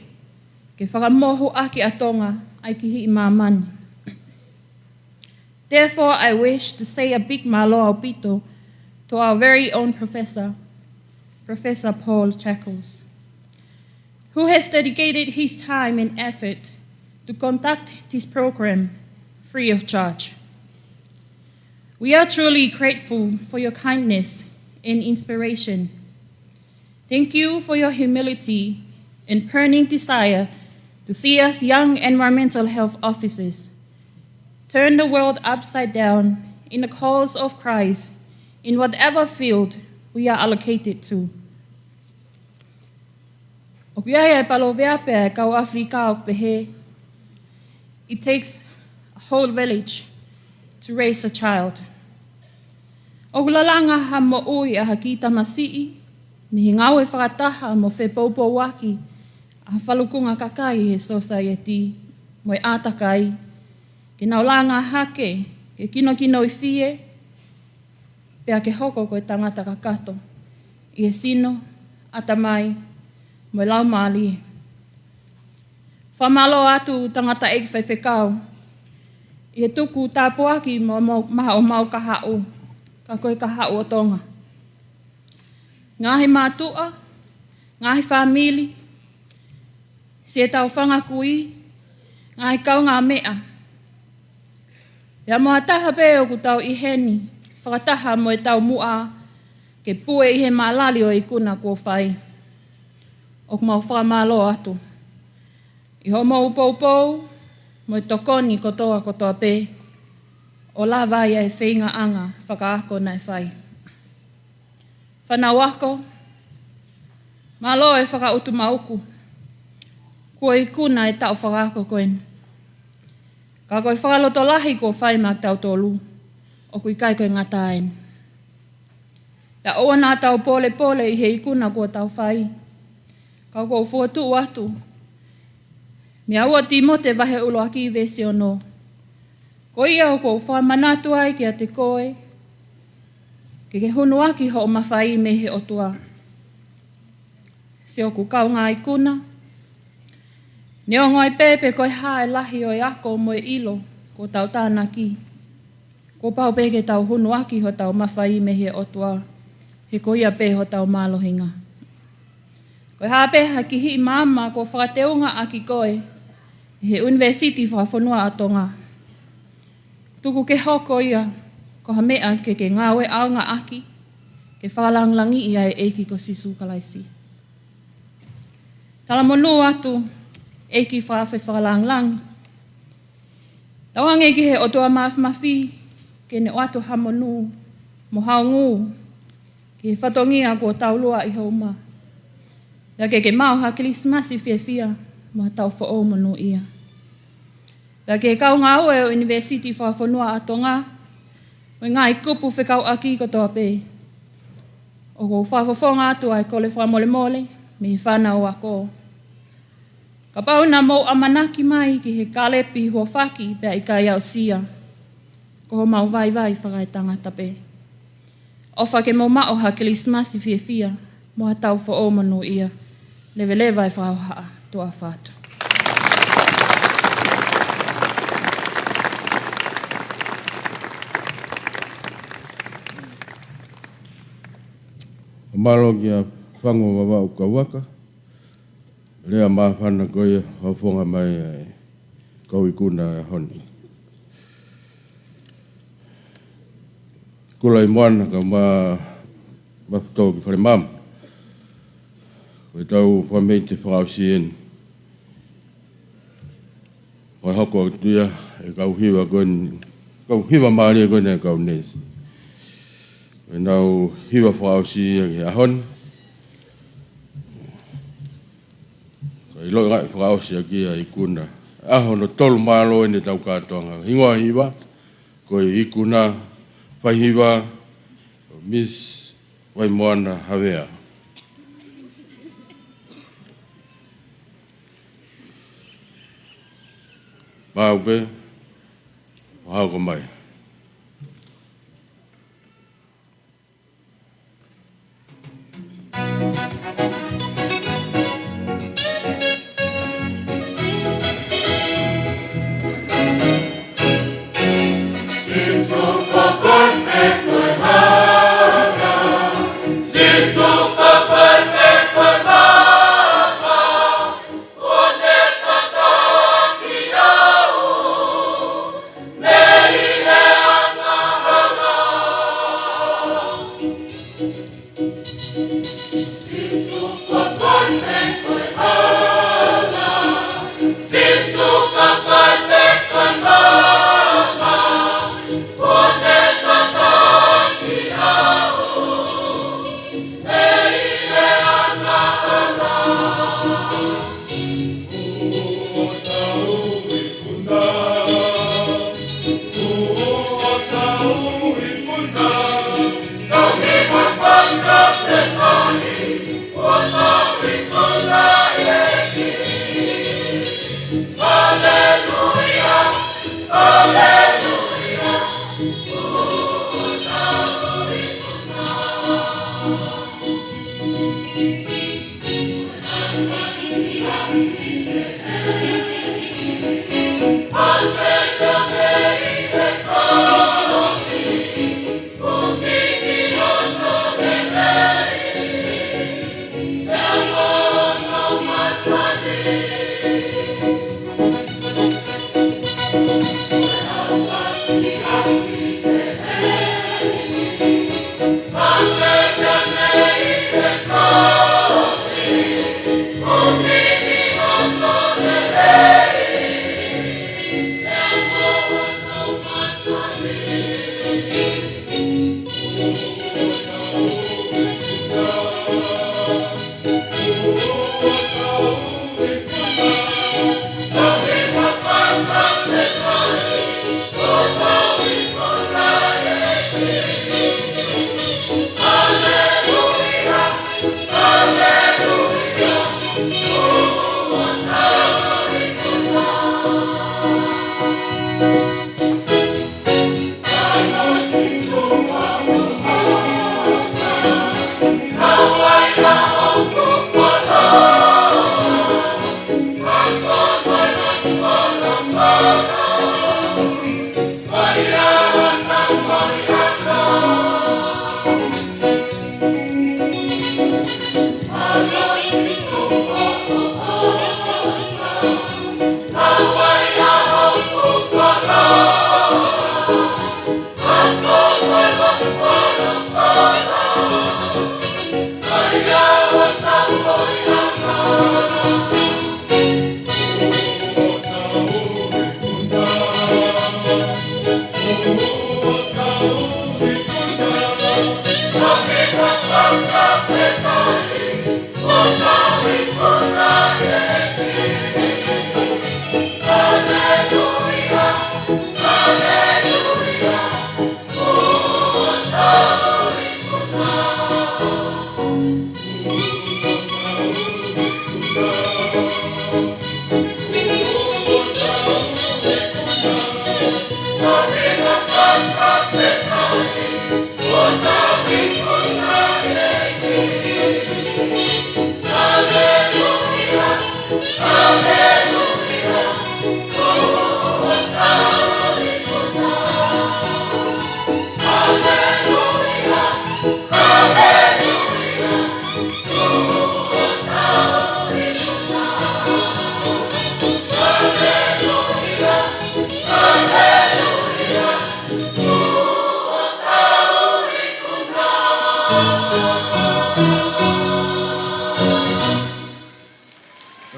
ke fakamohu ʻaki ʻa Tonga ʻa e kihiʻi māmani. Therefore, I wish to say a big mālō ʻaupito to our very own professor, Professor Paul Shackles, who has dedicated his time and effort to conduct this program free of charge. We are truly grateful for your kindness and inspiration. Thank you for your humility and burning desire to see us young environmental health officers turn the world upside down in the cause of Christ in whatever field we are allocated to. ʻOku ʻi ai e paloveape ʻa e kau ʻAfilika ʻoku pehē, "It takes a whole village to raise a child." ʻOku lalanga ha moʻui ʻa ha kiʻi tamasiʻi mei he ngāue fakataha mo fepoupouaki ʻa ha falukunga kakai he sōsaieti mo e ʻātakai, ke nau langa hake ke kinokinoifie, pea ke hoko ko e tangata kakato ʻi he sino, ʻatamai, mo e laumālie. Fakamālō atu tangataʻeiki faifekau ʻi he tuku tāpuaki mo, mo, maʻa homau kahaʻu, ka ko e kahaʻu ʻo Tonga. Ngaahi mātuʻa, ngaahi fāmili, siʻetau fanga kui, ngaahi kaungāmeʻa. Pea mo ha taha pē ʻoku tau ʻi heni, fakataha mo e taumuʻa ke pue ʻi he mālali ʻo e ikuna kuo fai. ʻOku mau fakamālō atu ʻi hoʻomou poupou mo e tokoni kotoa kotoa pē ʻo lava ai ʻa e feingaʻanga fakaako naʻe fai. Fānau ako, mālō e fakaʻutumauku kuo ikuna e taʻu fakaako ko eni. Ka ko e fakalotolahi kuo fai maʻa kitautolu, ʻoku ʻikai ko e ngata eni. Pea ʻoua naʻa tau pōlepole ʻi he ikuna kuo tau fai. Ka ʻoku ou fokotuʻu atu mei he ua Tīmote vahe ʻuluaki veesi ono. Ko ia ʻoku ou fakamanatu ai kiate koe, ke ke hunuaki hoʻo mafai mei he ʻOtua. Siʻoku kaungā ikuna, neongo ai pē pe ko e hā e lahi ʻo e ako mo e ʻilo kuo tau tānaki, kuo pau pē ke tau hunuaki hotau mafai mei he ʻOtua, he ko ia pē hotau mālohinga. Ko e hā pē ha kihiʻi maama kuo fakateunga ʻaki koe ʻe he ʻUnivēsiti Fakafonua ʻa Tonga, tuku ke hoko ia ko ha meʻa ke ke ngāue ʻaonga ʻaki, ke fakalāngilangiʻi ʻa e ʻEiki ko Sīsū Kalaisi. Talamonū atu, ʻEiki Fakafeʻao Fakalāngilangi. Tauange ki he ʻOtua Māfimafi ke ne ʻoatu ha monū mo ha ongo ki he fatongia kuo tau lua ʻi hoʻo uma. Pea ke ke maʻu ha Kilisimasi fiefia mo ha taʻu foʻou monūʻia. Pea ki he kau ngāue ʻo e ʻUnivēsiti Fakafonua ʻa Tonga, mo e ngaahi kupu fekauʻaki kotoa pē, ʻoku ou fakafofonga atu ʻa e kole fakamolemole mei he fānau ako. Kapau naʻa mou ʻamanaki mai ki he kalepi huafaki pea ʻikai aʻusia, ko homau vaivai fakaetangata pē. ʻOfa ke mou maʻu ha Kilisimasi fiefia mo ha taʻu foʻou monūʻia. Leveleva e fakahohaʻa, tuʻa ʻofa atu. Mālō kia Fangu Vavaʻu Kauaka. Lea māfana ko ia ʻoku fakafofonga mai ʻe he kau ikuna he ʻaho ni. Kula ʻi Moana kae ʻumaʻā Maʻufatoʻou ki Falemamu. Ko ʻetau fakameʻite fakaʻosi eni. Ko e hoko atu ia ʻe he kau hiva ko eni, kau hiva mālie ko eni ʻa e kau neesi. Ko ʻenau hiva fakaʻosi ia ki he ʻaho ni. Ko e ʻiloʻi ngaahi fakaʻosi ʻaki ʻa e ikuna. ʻAho hono tolu mālō eni ʻetau kātoanga. Hingoa hiva, ko e ikuna, faihiva, ko Miss Vaimoana Havea. Pau pē, ʻo hoko mai.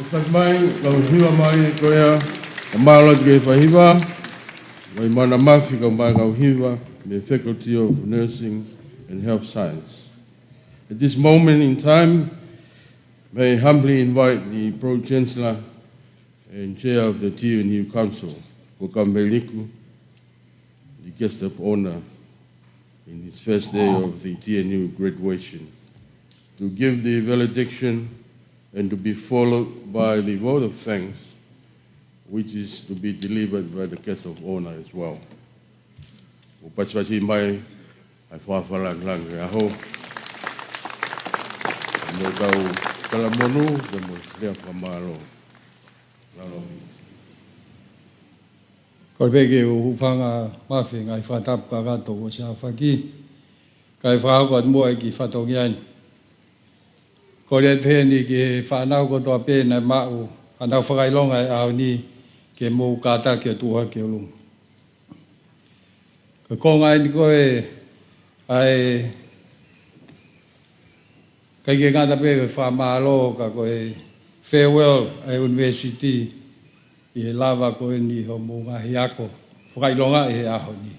Fakafetaʻi mai, lau hiva mai ko ia, ʻa mālō ki he fakahiva, mai mana mafi ka mai ngaahi hiva, mei he Faculty of Nursing and Health Science. At this moment in time, may I humbly invite the Pro Chancellor and Chair of the T N U Council, ko Kameliku, the guest of honor in this first day of the T N U graduation, to give the valediction and to be followed by the vote of thanks, which is to be delivered by the guest of honor as well. ʻOku pasipasi mai ʻa e fakafakalangilanga ʻo e ʻaho. Mo e kau talamonū, mo e lea fakamālō. Lalo. Kole pē ke u hūfanga mafi he ngaahi fakatapu kakato kuo ʻosi aofaki. Kae fakahoko atu muʻa e kiʻi fatongia ni. Kole atu heni ki he fānau kotoa pē naʻe maʻu haʻanau fakaʻilonga he ʻaho ni, ke mou kātaki atu ʻo hake ʻo lunga. Ko e konga eni ko ē ʻa e ʻikai ke ngata pē he fakamālō ka ko e farewell ʻa e university ʻi he lava ko eni hoʻomou ngaahi ako fakaʻilonga he ʻaho ni.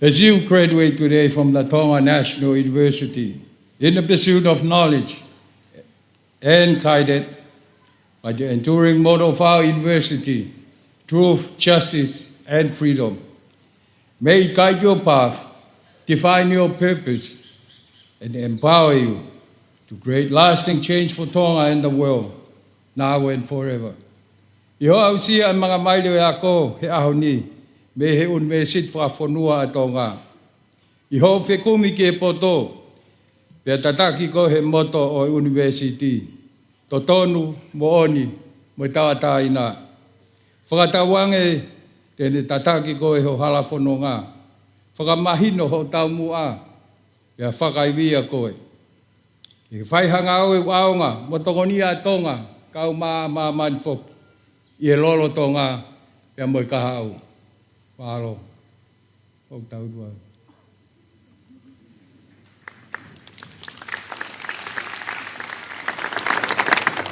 As you graduate today from the Tonga National University in the pursuit of knowledge and guided by the enduring motto of our university, truth, justice, and freedom. May it guide your path, define your purpose, and empower you to create lasting change for Tonga and the world, now and forever. ʻI hoʻo aʻusia ʻa e manga maile ʻo e ako he ʻaho ni mei he ʻUnivēsiti Fakafonua ʻa Tonga, ʻi hoʻo fekumi ki he poto, pea tataki koe he moto ʻo e ʻunivēsiti, totonu, moʻoni, mo e tauʻatāina. Fakatauange te ne tataki koe ho hala fononga, fakamahino hoʻo taumuʻa, pea fakaivia koe ke fai ha ngāue ʻoku ʻaonga mo tokoniʻi ʻa Tonga, kae ʻumaʻā ʻa māmani foki, ʻi he lolotonga pea mo e kahaʻu. Mālō. ʻOku tau tuʻa.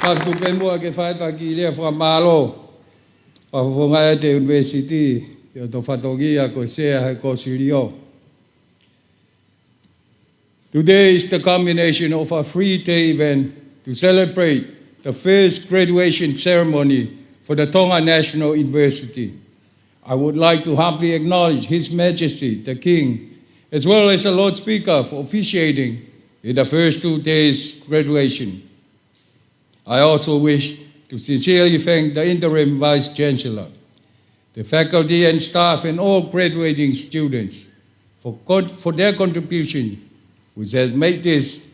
Ka tuku pē muʻa ke fai atu ha kiʻi lea fakamālō fakafofonga ʻa e ʻUnivēsiti, ʻi hoto fatongia ko e Sea he Kōsilio. Today is the culmination of a three-day event to celebrate the first graduation ceremony for the Tonga National University. I would like to humbly acknowledge His Majesty the King, as well as the Lord Speaker, for officiating in the first two days' graduation. I also wish to sincerely thank the Interim Vice Chancellor, the faculty and staff, and all graduating students for con-, for their contribution, which has made this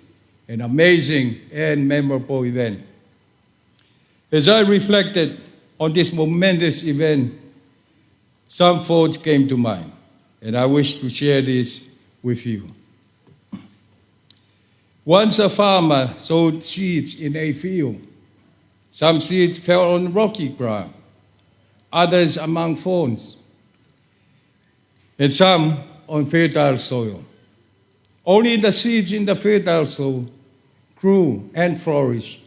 an amazing and memorable event. As I reflected on this momentous event, some thoughts came to mind, and I wish to share this with you. Once a farmer sowed seeds in a field. Some seeds fell on rocky ground, others among thorns, and some on fertile soil. Only the seeds in the fertile soil grew and flourished.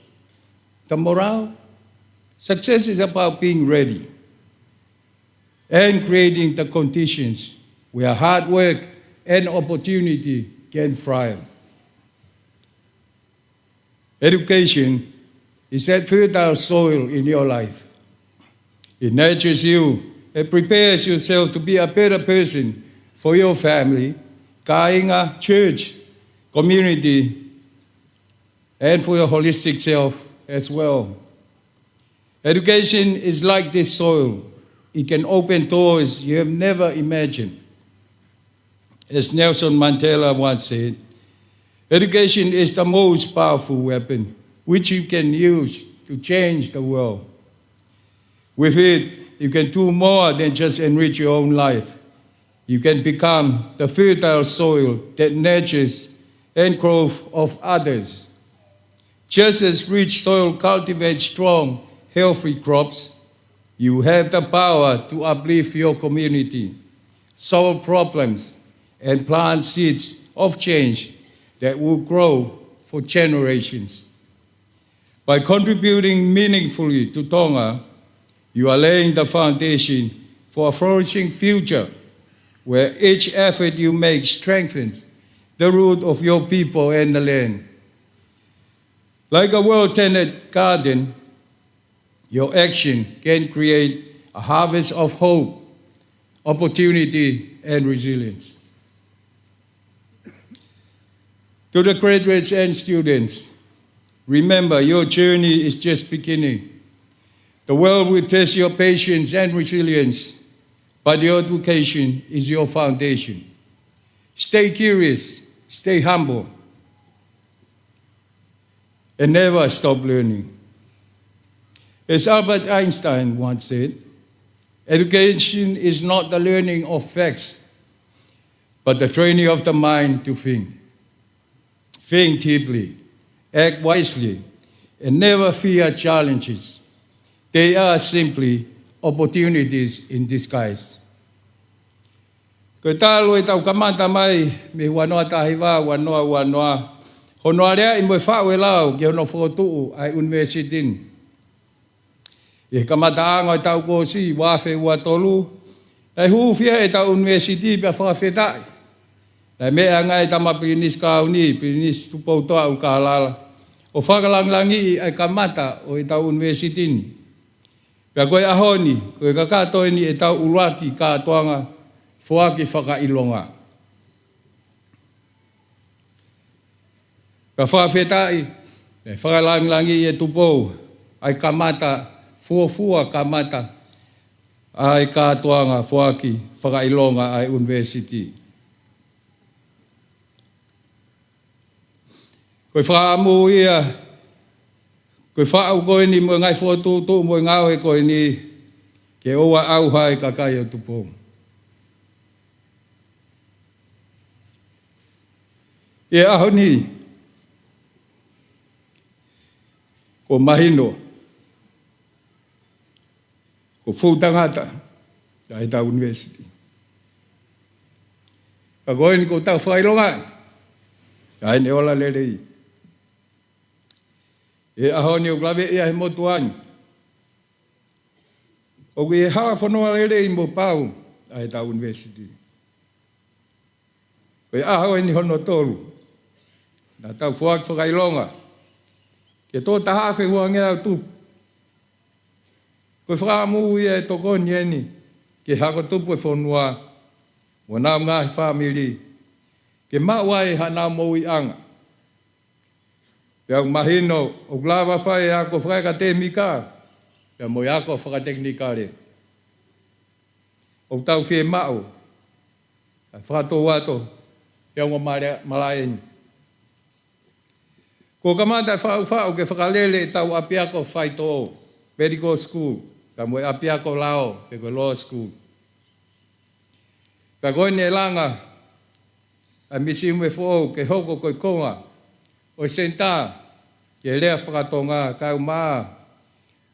The morale? Success is about being ready and creating the conditions where hard work and opportunity can thrive. Education is that fertile soil in your life. It nurtures you and prepares yourself to be a better person for your family, kāinga, church, community, and for your holistic self as well. Education is like this soil. It can open doors you have never imagined. As Nelson Mandela once said, education is the most powerful weapon which you can use to change the world. With it, you can do more than just enrich your own life. You can become the fertile soil that nurtures and growth of others. Just as rich soil cultivates strong, healthy crops, you have the power to uplift your community, solve problems, and plant seeds of change that will grow for generations. By contributing meaningfully to Tonga, you are laying the foundation for a flourishing future where each effort you make strengthens the root of your people and the land. Like a well-tended garden, your action can create a harvest of hope, opportunity, and resilience. To the graduates and students, remember, your journey is just beginning. The world will test your patience and resilience, but your education is your foundation. Stay curious, stay humble, and never stop learning. As Albert Einstein once said, education is not the learning of facts, but the training of the mind to think. Think deeply, act wisely, and never fear challenges. They are simply opportunities in disguise. Ko e talu ʻetau kamata mai mei he ua noa taha hiva, ua noa ua noa, hono aleaʻi mo e faʻu e lao ki hono fokotuʻu ʻa e ʻunivēsiti ni. ʻI he kamataʻanga ʻo e taʻu kuo ʻosi, ua afe ua tolu, naʻe hūfia ʻetau ʻunivēsiti pea fakafetaʻi. Naʻe meʻa ange ʻa e tama Pilinisi Kauni, Pilinisi Tupoutoʻa ʻUlukālala, ʻo fakalāngilangiʻi ʻa e kamata ʻo ʻetau ʻunivēsiti ni. Pea ko e ʻaho ni, ko e kakato eni ʻetau ʻuluaki kātoanga foaki fakaʻilonga. Pea fakafetaʻi, naʻe fakalāngilangiʻi ʻe Tupou ʻa e kamata, fuofua kamata ʻa e kātoanga foaki fakaʻilonga ʻa e ʻunivēsiti. Ko e fakaʻamu ia, ko e faʻu ko eni mo e ngaahi fokotuʻutuʻu mo e ngāue ko eni, ke ʻoua ʻe ʻauha e kakai ʻo Tupou. ʻI he ʻaho ni, kuo mahino, ko e fuʻu tangata ʻa ʻetau ʻunivēsiti. Ka ko eni kuo tau fakaʻilongaʻi ʻa ʻene ola lelei. ʻI he ʻaho ni ʻoku laveʻi ia he motuʻa ni, ʻoku ʻi he hala fonua lelei mo pau ʻa ʻetau ʻunivēsiti. Ko e ʻaho eni hono tolu naʻa tau foaki fakaʻilonga ki he toko taha afe ua ngeau tupu. Ko e fakaʻamu ia ʻe tokoni eni ki he hako tupu ʻo e fonua mo honau ngaahi fāmili, ke maʻu ai haʻanau moʻuiʻanga. Pea ʻoku mahino ʻoku lava fai e ako fakaʻekatēmika pea mo e ako fakatekinikale. ʻOku tau fiemaʻu ʻa e fakatouʻosi ʻa e ongo male-, malaʻe ni. Kuo kamata e faʻufaʻu ke fakalele ʻetau ʻapiako faitoʻo, medical school, pea mo e ʻapiako lao, pe ko e law school. Pea ko eni ʻe langa ʻa e misiume foʻou ke hoko ko e konga ʻo e senitā ki he lea fakatonga kae ʻumaʻā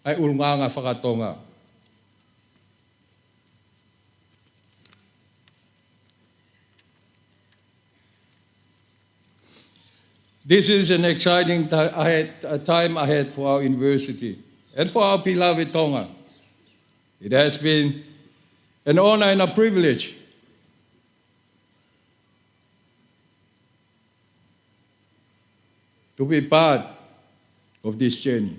ʻa e ʻulungaanga fakatonga. This is an exciting ti-, ahead, a time ahead for our university and for our beloved Tonga. It has been an honor and a privilege to be part of this journey.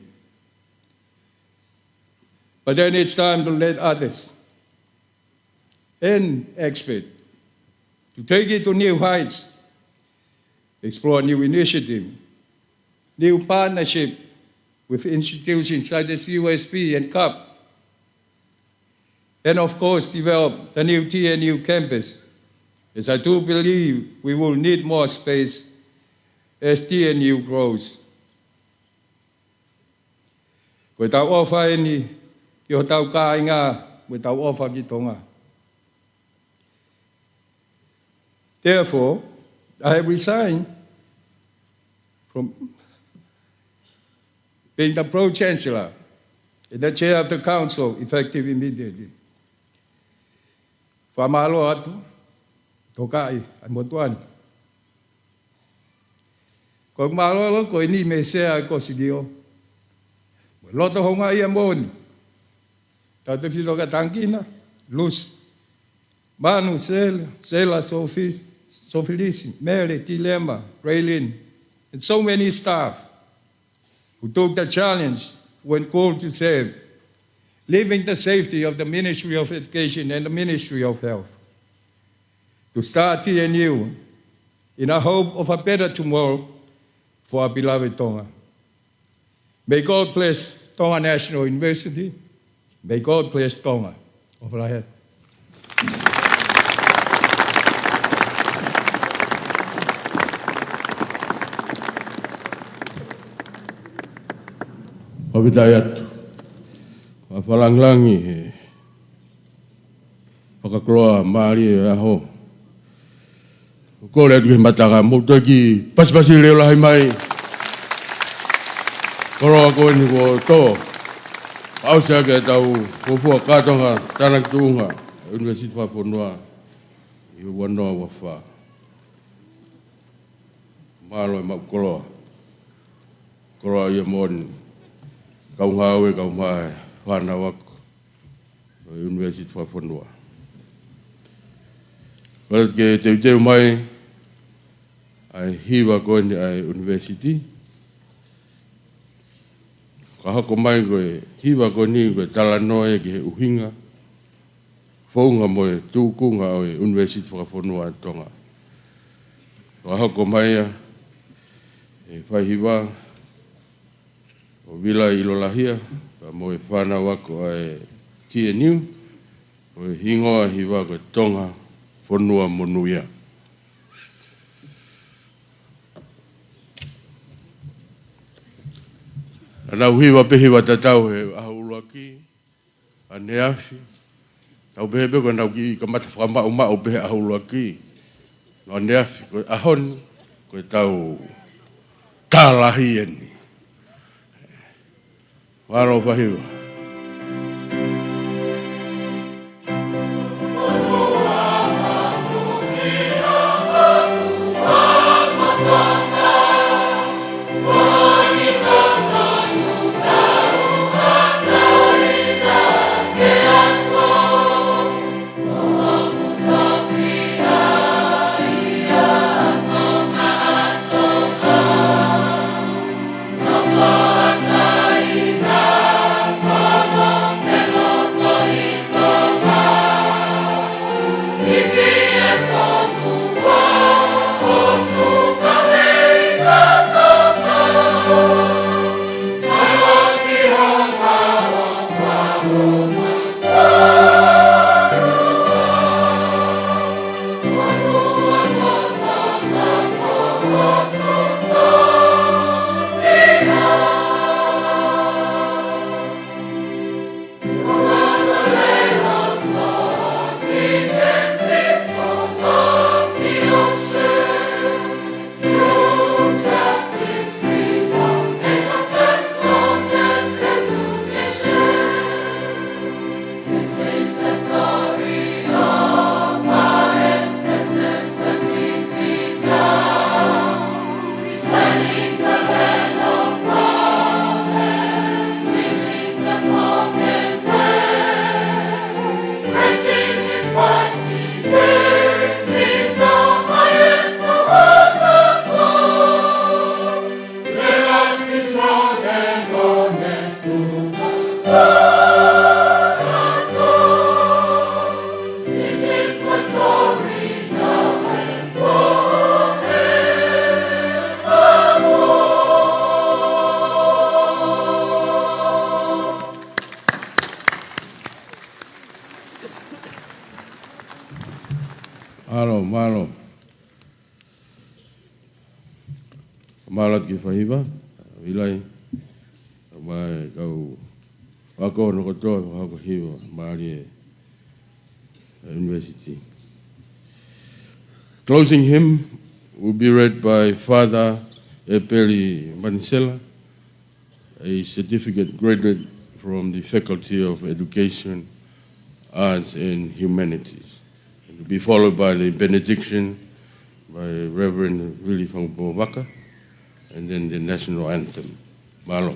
But then it's time to let others and experts to take it to new heights, explore new initiative, new partnership with institutions such as U S P and CUP, and of course develop the new T N U campus, as I do believe we will need more space as T N U grows. Ko ʻetau ʻofa eni ki hotau kāinga, ko ʻetau ʻofa ki Tonga. Therefore, I have resigned from being the Pro Chancellor and the Chair of the Council effective immediately. Fakamālō atu, Tokaiʻi ʻa e motuʻa ni. Ko e mālōlō ko eni mei he Sea ʻo e Kōsilio. Mo e loto houngaʻia moʻoni. Tautefito kia Tangikina, Lusi, Manu, Sela, Sela, Sophis-, Sofilisi, Mele, Tilema, Raylene, and so many staff who took the challenge when called to serve, leaving the safety of the Ministry of Education and the Ministry of Health to start T N U in a hope of a better tomorrow for our beloved Tonga. May God bless Tonga National University. May God bless Tonga. ʻOfa lahi atu. Fakafetaʻi atu. Fakalāngilangi he fakakoloa mālie ʻo e ʻaho. Kole atu ki he mataka, mou toe kiʻi pasipasi leʻo lahi mai. Koloa ko eni kuo tō. Aʻusia ke tau fuofua kātoanga tānaki tuʻunga ʻUnivēsiti Fakafonua ʻi he ua noa ua fā. Mālō e maʻu koloa. Koloa ia moʻoni. Kau ngāue, kau mai, fānau ako ʻo e ʻUnivēsiti Fakafonua. Kole ke teuteu mai ʻa e hiva ko eni ʻa e ʻunivēsiti. Ka hoko mai ko e hiva ko eni ko e talanoa ia ki he ʻuhinga, founga mo e tūkunga ʻo e ʻUnivēsiti Fakafonua ʻa Tonga. Ka hoko mai ia ʻe he faihiva ʻo Vila ʻIlolahia, pea mo e fānau ako ʻa e T N U, ʻo e hingoa hiva ko e Tonga Fonua Monūʻia. Naʻa nau hiva pē hiva tatau he ʻaho ʻuluaki, ʻaneafi. Tau pehē pē ko ʻenau kiʻi kamata fakamaʻumaʻu pē he ʻaho ʻuluaki. Naʻe ʻaneafi, ko e ʻaho ni, ko ʻetau tā lahi eni. Mālō fahiva. Mālō atu ki he fakahiva, ʻIlai, mo e kau ako hono kotoa, fakahoko hiva, mālie e university. Closing hymn will be read by Father Epeli Manisela, a certificate graduate from the Faculty of Education, Arts and Humanities. It will be followed by the benediction by Reverend Willie Fangupō Vaka, and then the national anthem. Mālō.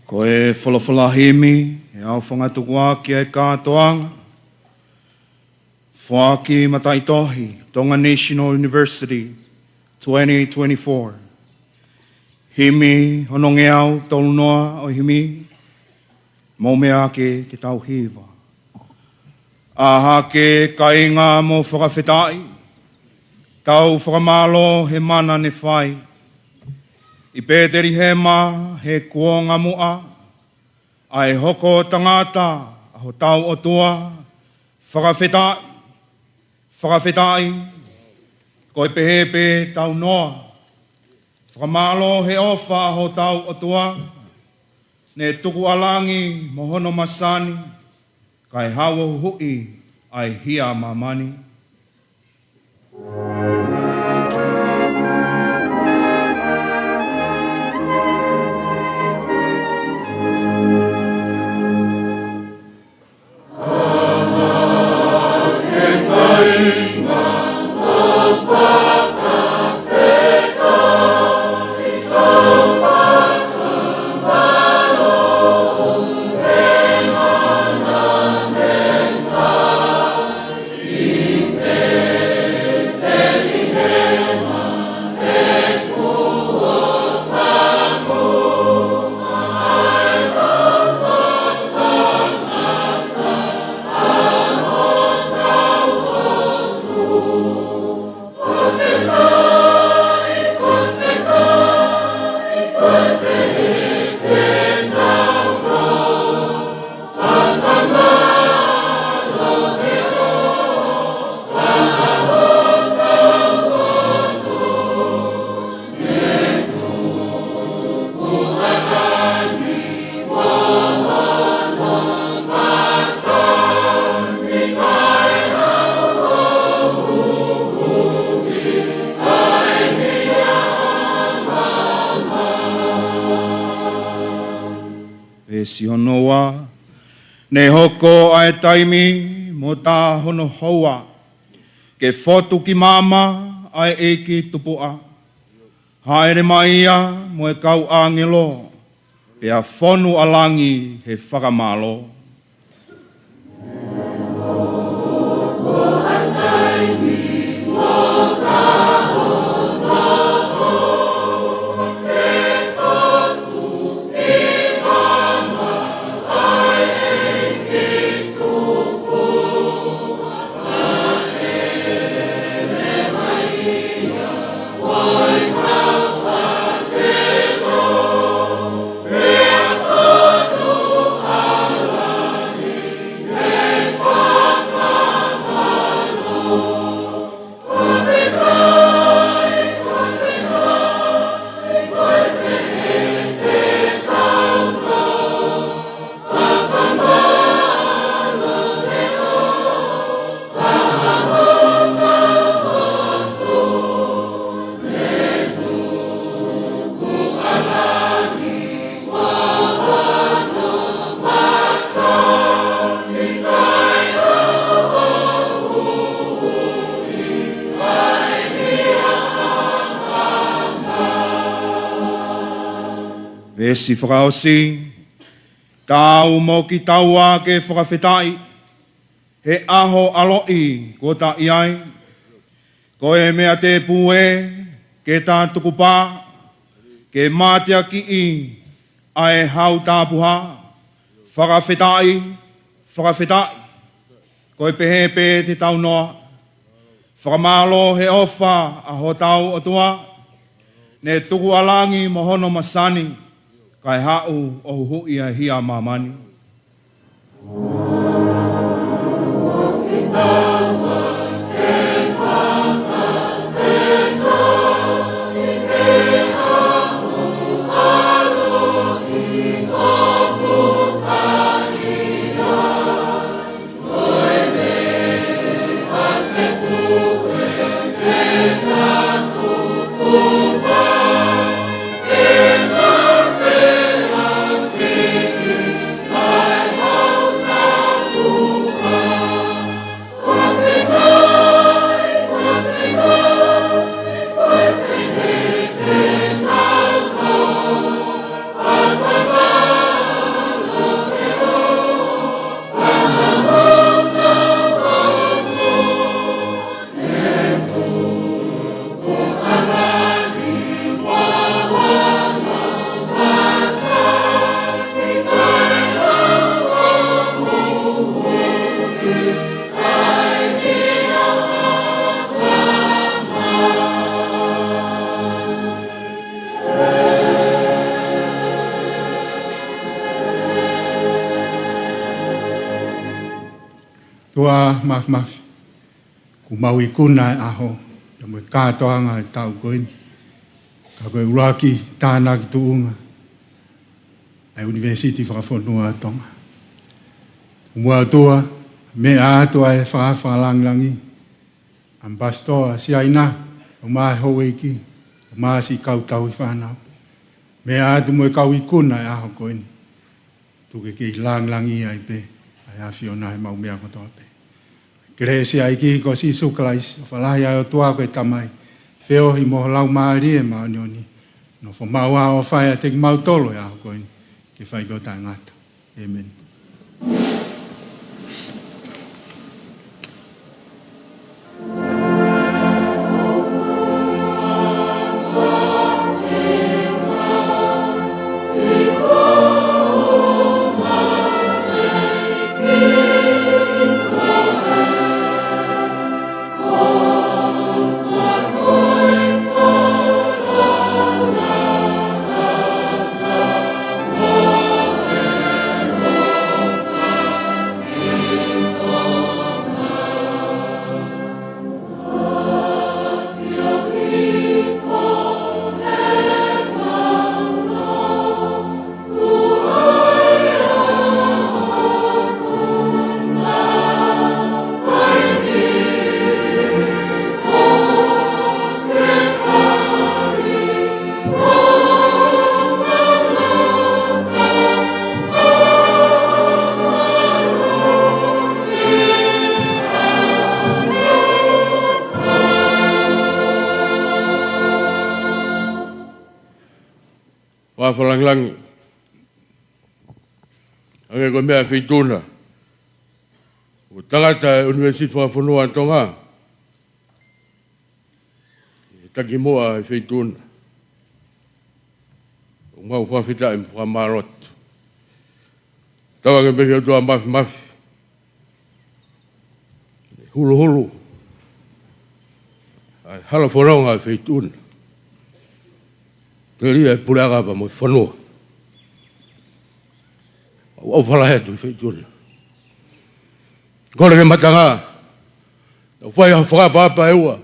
Ko e folofola himi, ʻe au fangatukuaki ʻa e kātoanga. Foaki mataʻitohi, Tonga National University, twenty twenty-four. Himi hono ngeau tolunoa ʻo e himi, mou meʻa ke, ke tau hiva. ʻĀ hake kāinga mo fakafetaʻi, tau fakamālō he mana ne fai. ʻI Petelihema he kuonga muʻa, ʻa e hoko tangata ʻa hotau ʻOtua, fakafetaʻi, fakafetaʻi, ko e pehē pē tau noa. Fakamālō he ʻofa ʻa hotau ʻOtua, ne tuku ʻa langi mo hono masani, kae hau ʻo huhuʻi ʻa e hia ʻa māmani. Veesi hono ua. Ne hoko ʻa e taimi mo tā hono houa, ke fotu ki māmani ʻa e ʻEiki Tupuʻa. Hāʻele mai ia mo e kau ʻāngelo, pea fonu ʻa langi he fakamālō. Veesi fakaʻosi. Tau moki taua ke fakafetaʻi, he ʻaho ʻaloʻi kuo ta ʻi ai. Ko e meʻa tēpū ē ke ta tukupā, ke mateakiʻi ʻa e hau tapuhā. Fakafetaʻi, fakafetaʻi, ko e pehē pē te tau noa. Fakamālō he ʻofa ʻa hotau ʻOtua, ne tuku ʻa langi mo hono masani, kae haʻu ʻo huhuʻi ʻa e hia ʻa māmani. ʻOtua Māfimafi, kuo mau ikuna e ʻaho, pea mo e kātoanga e taʻu ko eni. Ka ko e ʻuluaki tānaki tuʻunga ʻa e ʻUnivēsiti Fakafonua ʻa Tonga. Kuo mau ʻOtua, meʻa atu ʻa e fakafakalāngilangi, ʻAmipasitoa Siaina, ʻo mai houʻeiki, ʻo mai siʻi kau tauhi fānau. Meʻa atu mo e kau ikuna e ʻaho ko eni. Tuku ke kei lāngilangiʻia ai pē ʻa e ʻAfiona ʻi heʻemau meʻa kotoa pē. Kelesi ʻa e ʻEiki ko Sīsū Kalaisi, ʻofa lahi ʻa e ʻOtua ko e Tamai, feohi mo ho Laumālie Māʻoniʻoni, nofomaʻu ʻo fai ʻiate kimautolu e ʻaho ko eni, ke fai pē ʻo taʻengata. ʻĒmeni. Fakafakalāngilangi. Hangē ko e meʻa ʻa e Feituʻuna, ko e tangata ʻa e ʻUnivēsiti Fakafonua ʻa Tonga, ʻe takimuʻa ʻa e Feituʻuna. ʻOku mau fakafetaʻi mo fakamālō atu. Tauange pē ki he ʻOtua Māfimafi, huluhulu ʻa e hala fononga ʻa e Feituʻuna. Telia e puleʻanga pea mo e fonua. ʻOku ʻofa lahi atu ki he Feituʻuna. Kole ke matangi, tau fai ha fakaʻapaʻapa ʻe ua.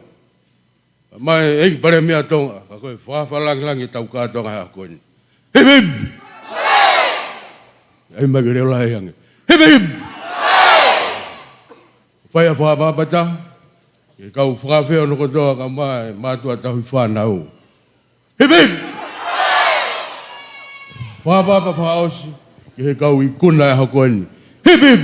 Mai ʻEiki Palēmia ʻa Tonga, ka ko e fakafakalāngilangi ʻetau kātoanga he ʻaho ko eni. Hip, hip! ʻAi mai ke leʻo lahi ange. Hip, hip! Fai ha fakaʻapaʻapa taha ki he kau fakaafeʻi hono kotoa, kae ʻumaʻā e mātuʻa tauhi fānau. Hip, hip! Fakaʻapaʻapa fakaʻosi ki he kau ikuna e ʻaho ko eni. Hip, hip!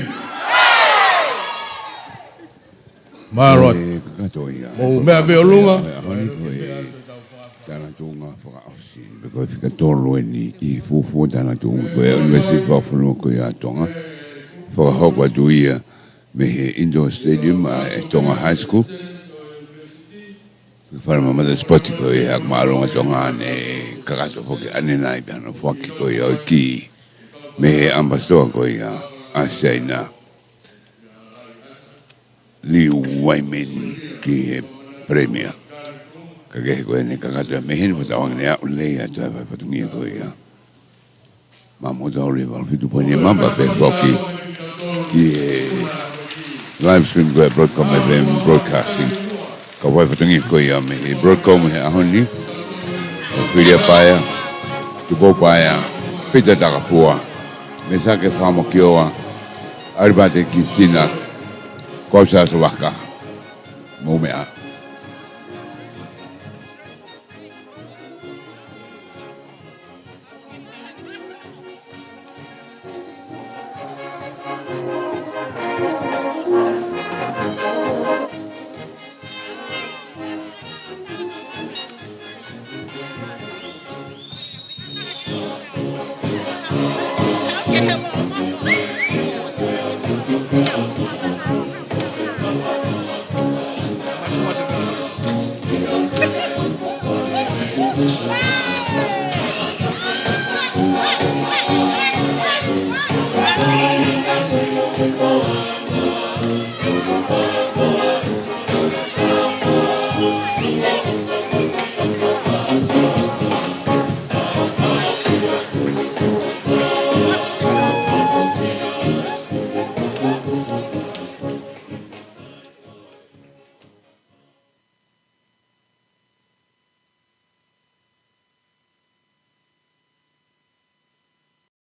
Mālō atu. Ē, kakato ia. Mou meʻa pē ʻolunga. ʻAho ni ko e tānaki tuʻunga fakaʻosi, pe ko e fika tolu eni ʻi he fuofua tānaki tuʻunga ko e ʻUnivēsiti Fakafonua ko ia ʻa Tonga. Fakahoko atu ia mei he Indoor Stadium ʻa e Tonga High School. Falemamata sipoti ko ia ʻa e Māʻolunga Tonga, ne kakato foki ʻanenai pē hano foaki ko ia ʻo e kī mei he ʻAmipasitoa ko ia ʻa Siaina, Liu Waimeni, ki he Palēmia. Ka kehe ko eni kakato ia mei heni, fakatauange ne aʻu lelei atu ʻa e fatongia ko ia. Maʻamoutolu ʻi he valu fitu poini e mamba pē foki ki he live stream ko e Broadcom F M Broadcasting. Ka ʻoku fai fatongia ko ia mei he Broadcom he ʻaho ni, ʻo Filia Paea, Tupou Paea, Pita Takafua, Mesake Fakamokioa, ʻAlipate Kisina, ko au Siaosi Vaka, mou meʻa.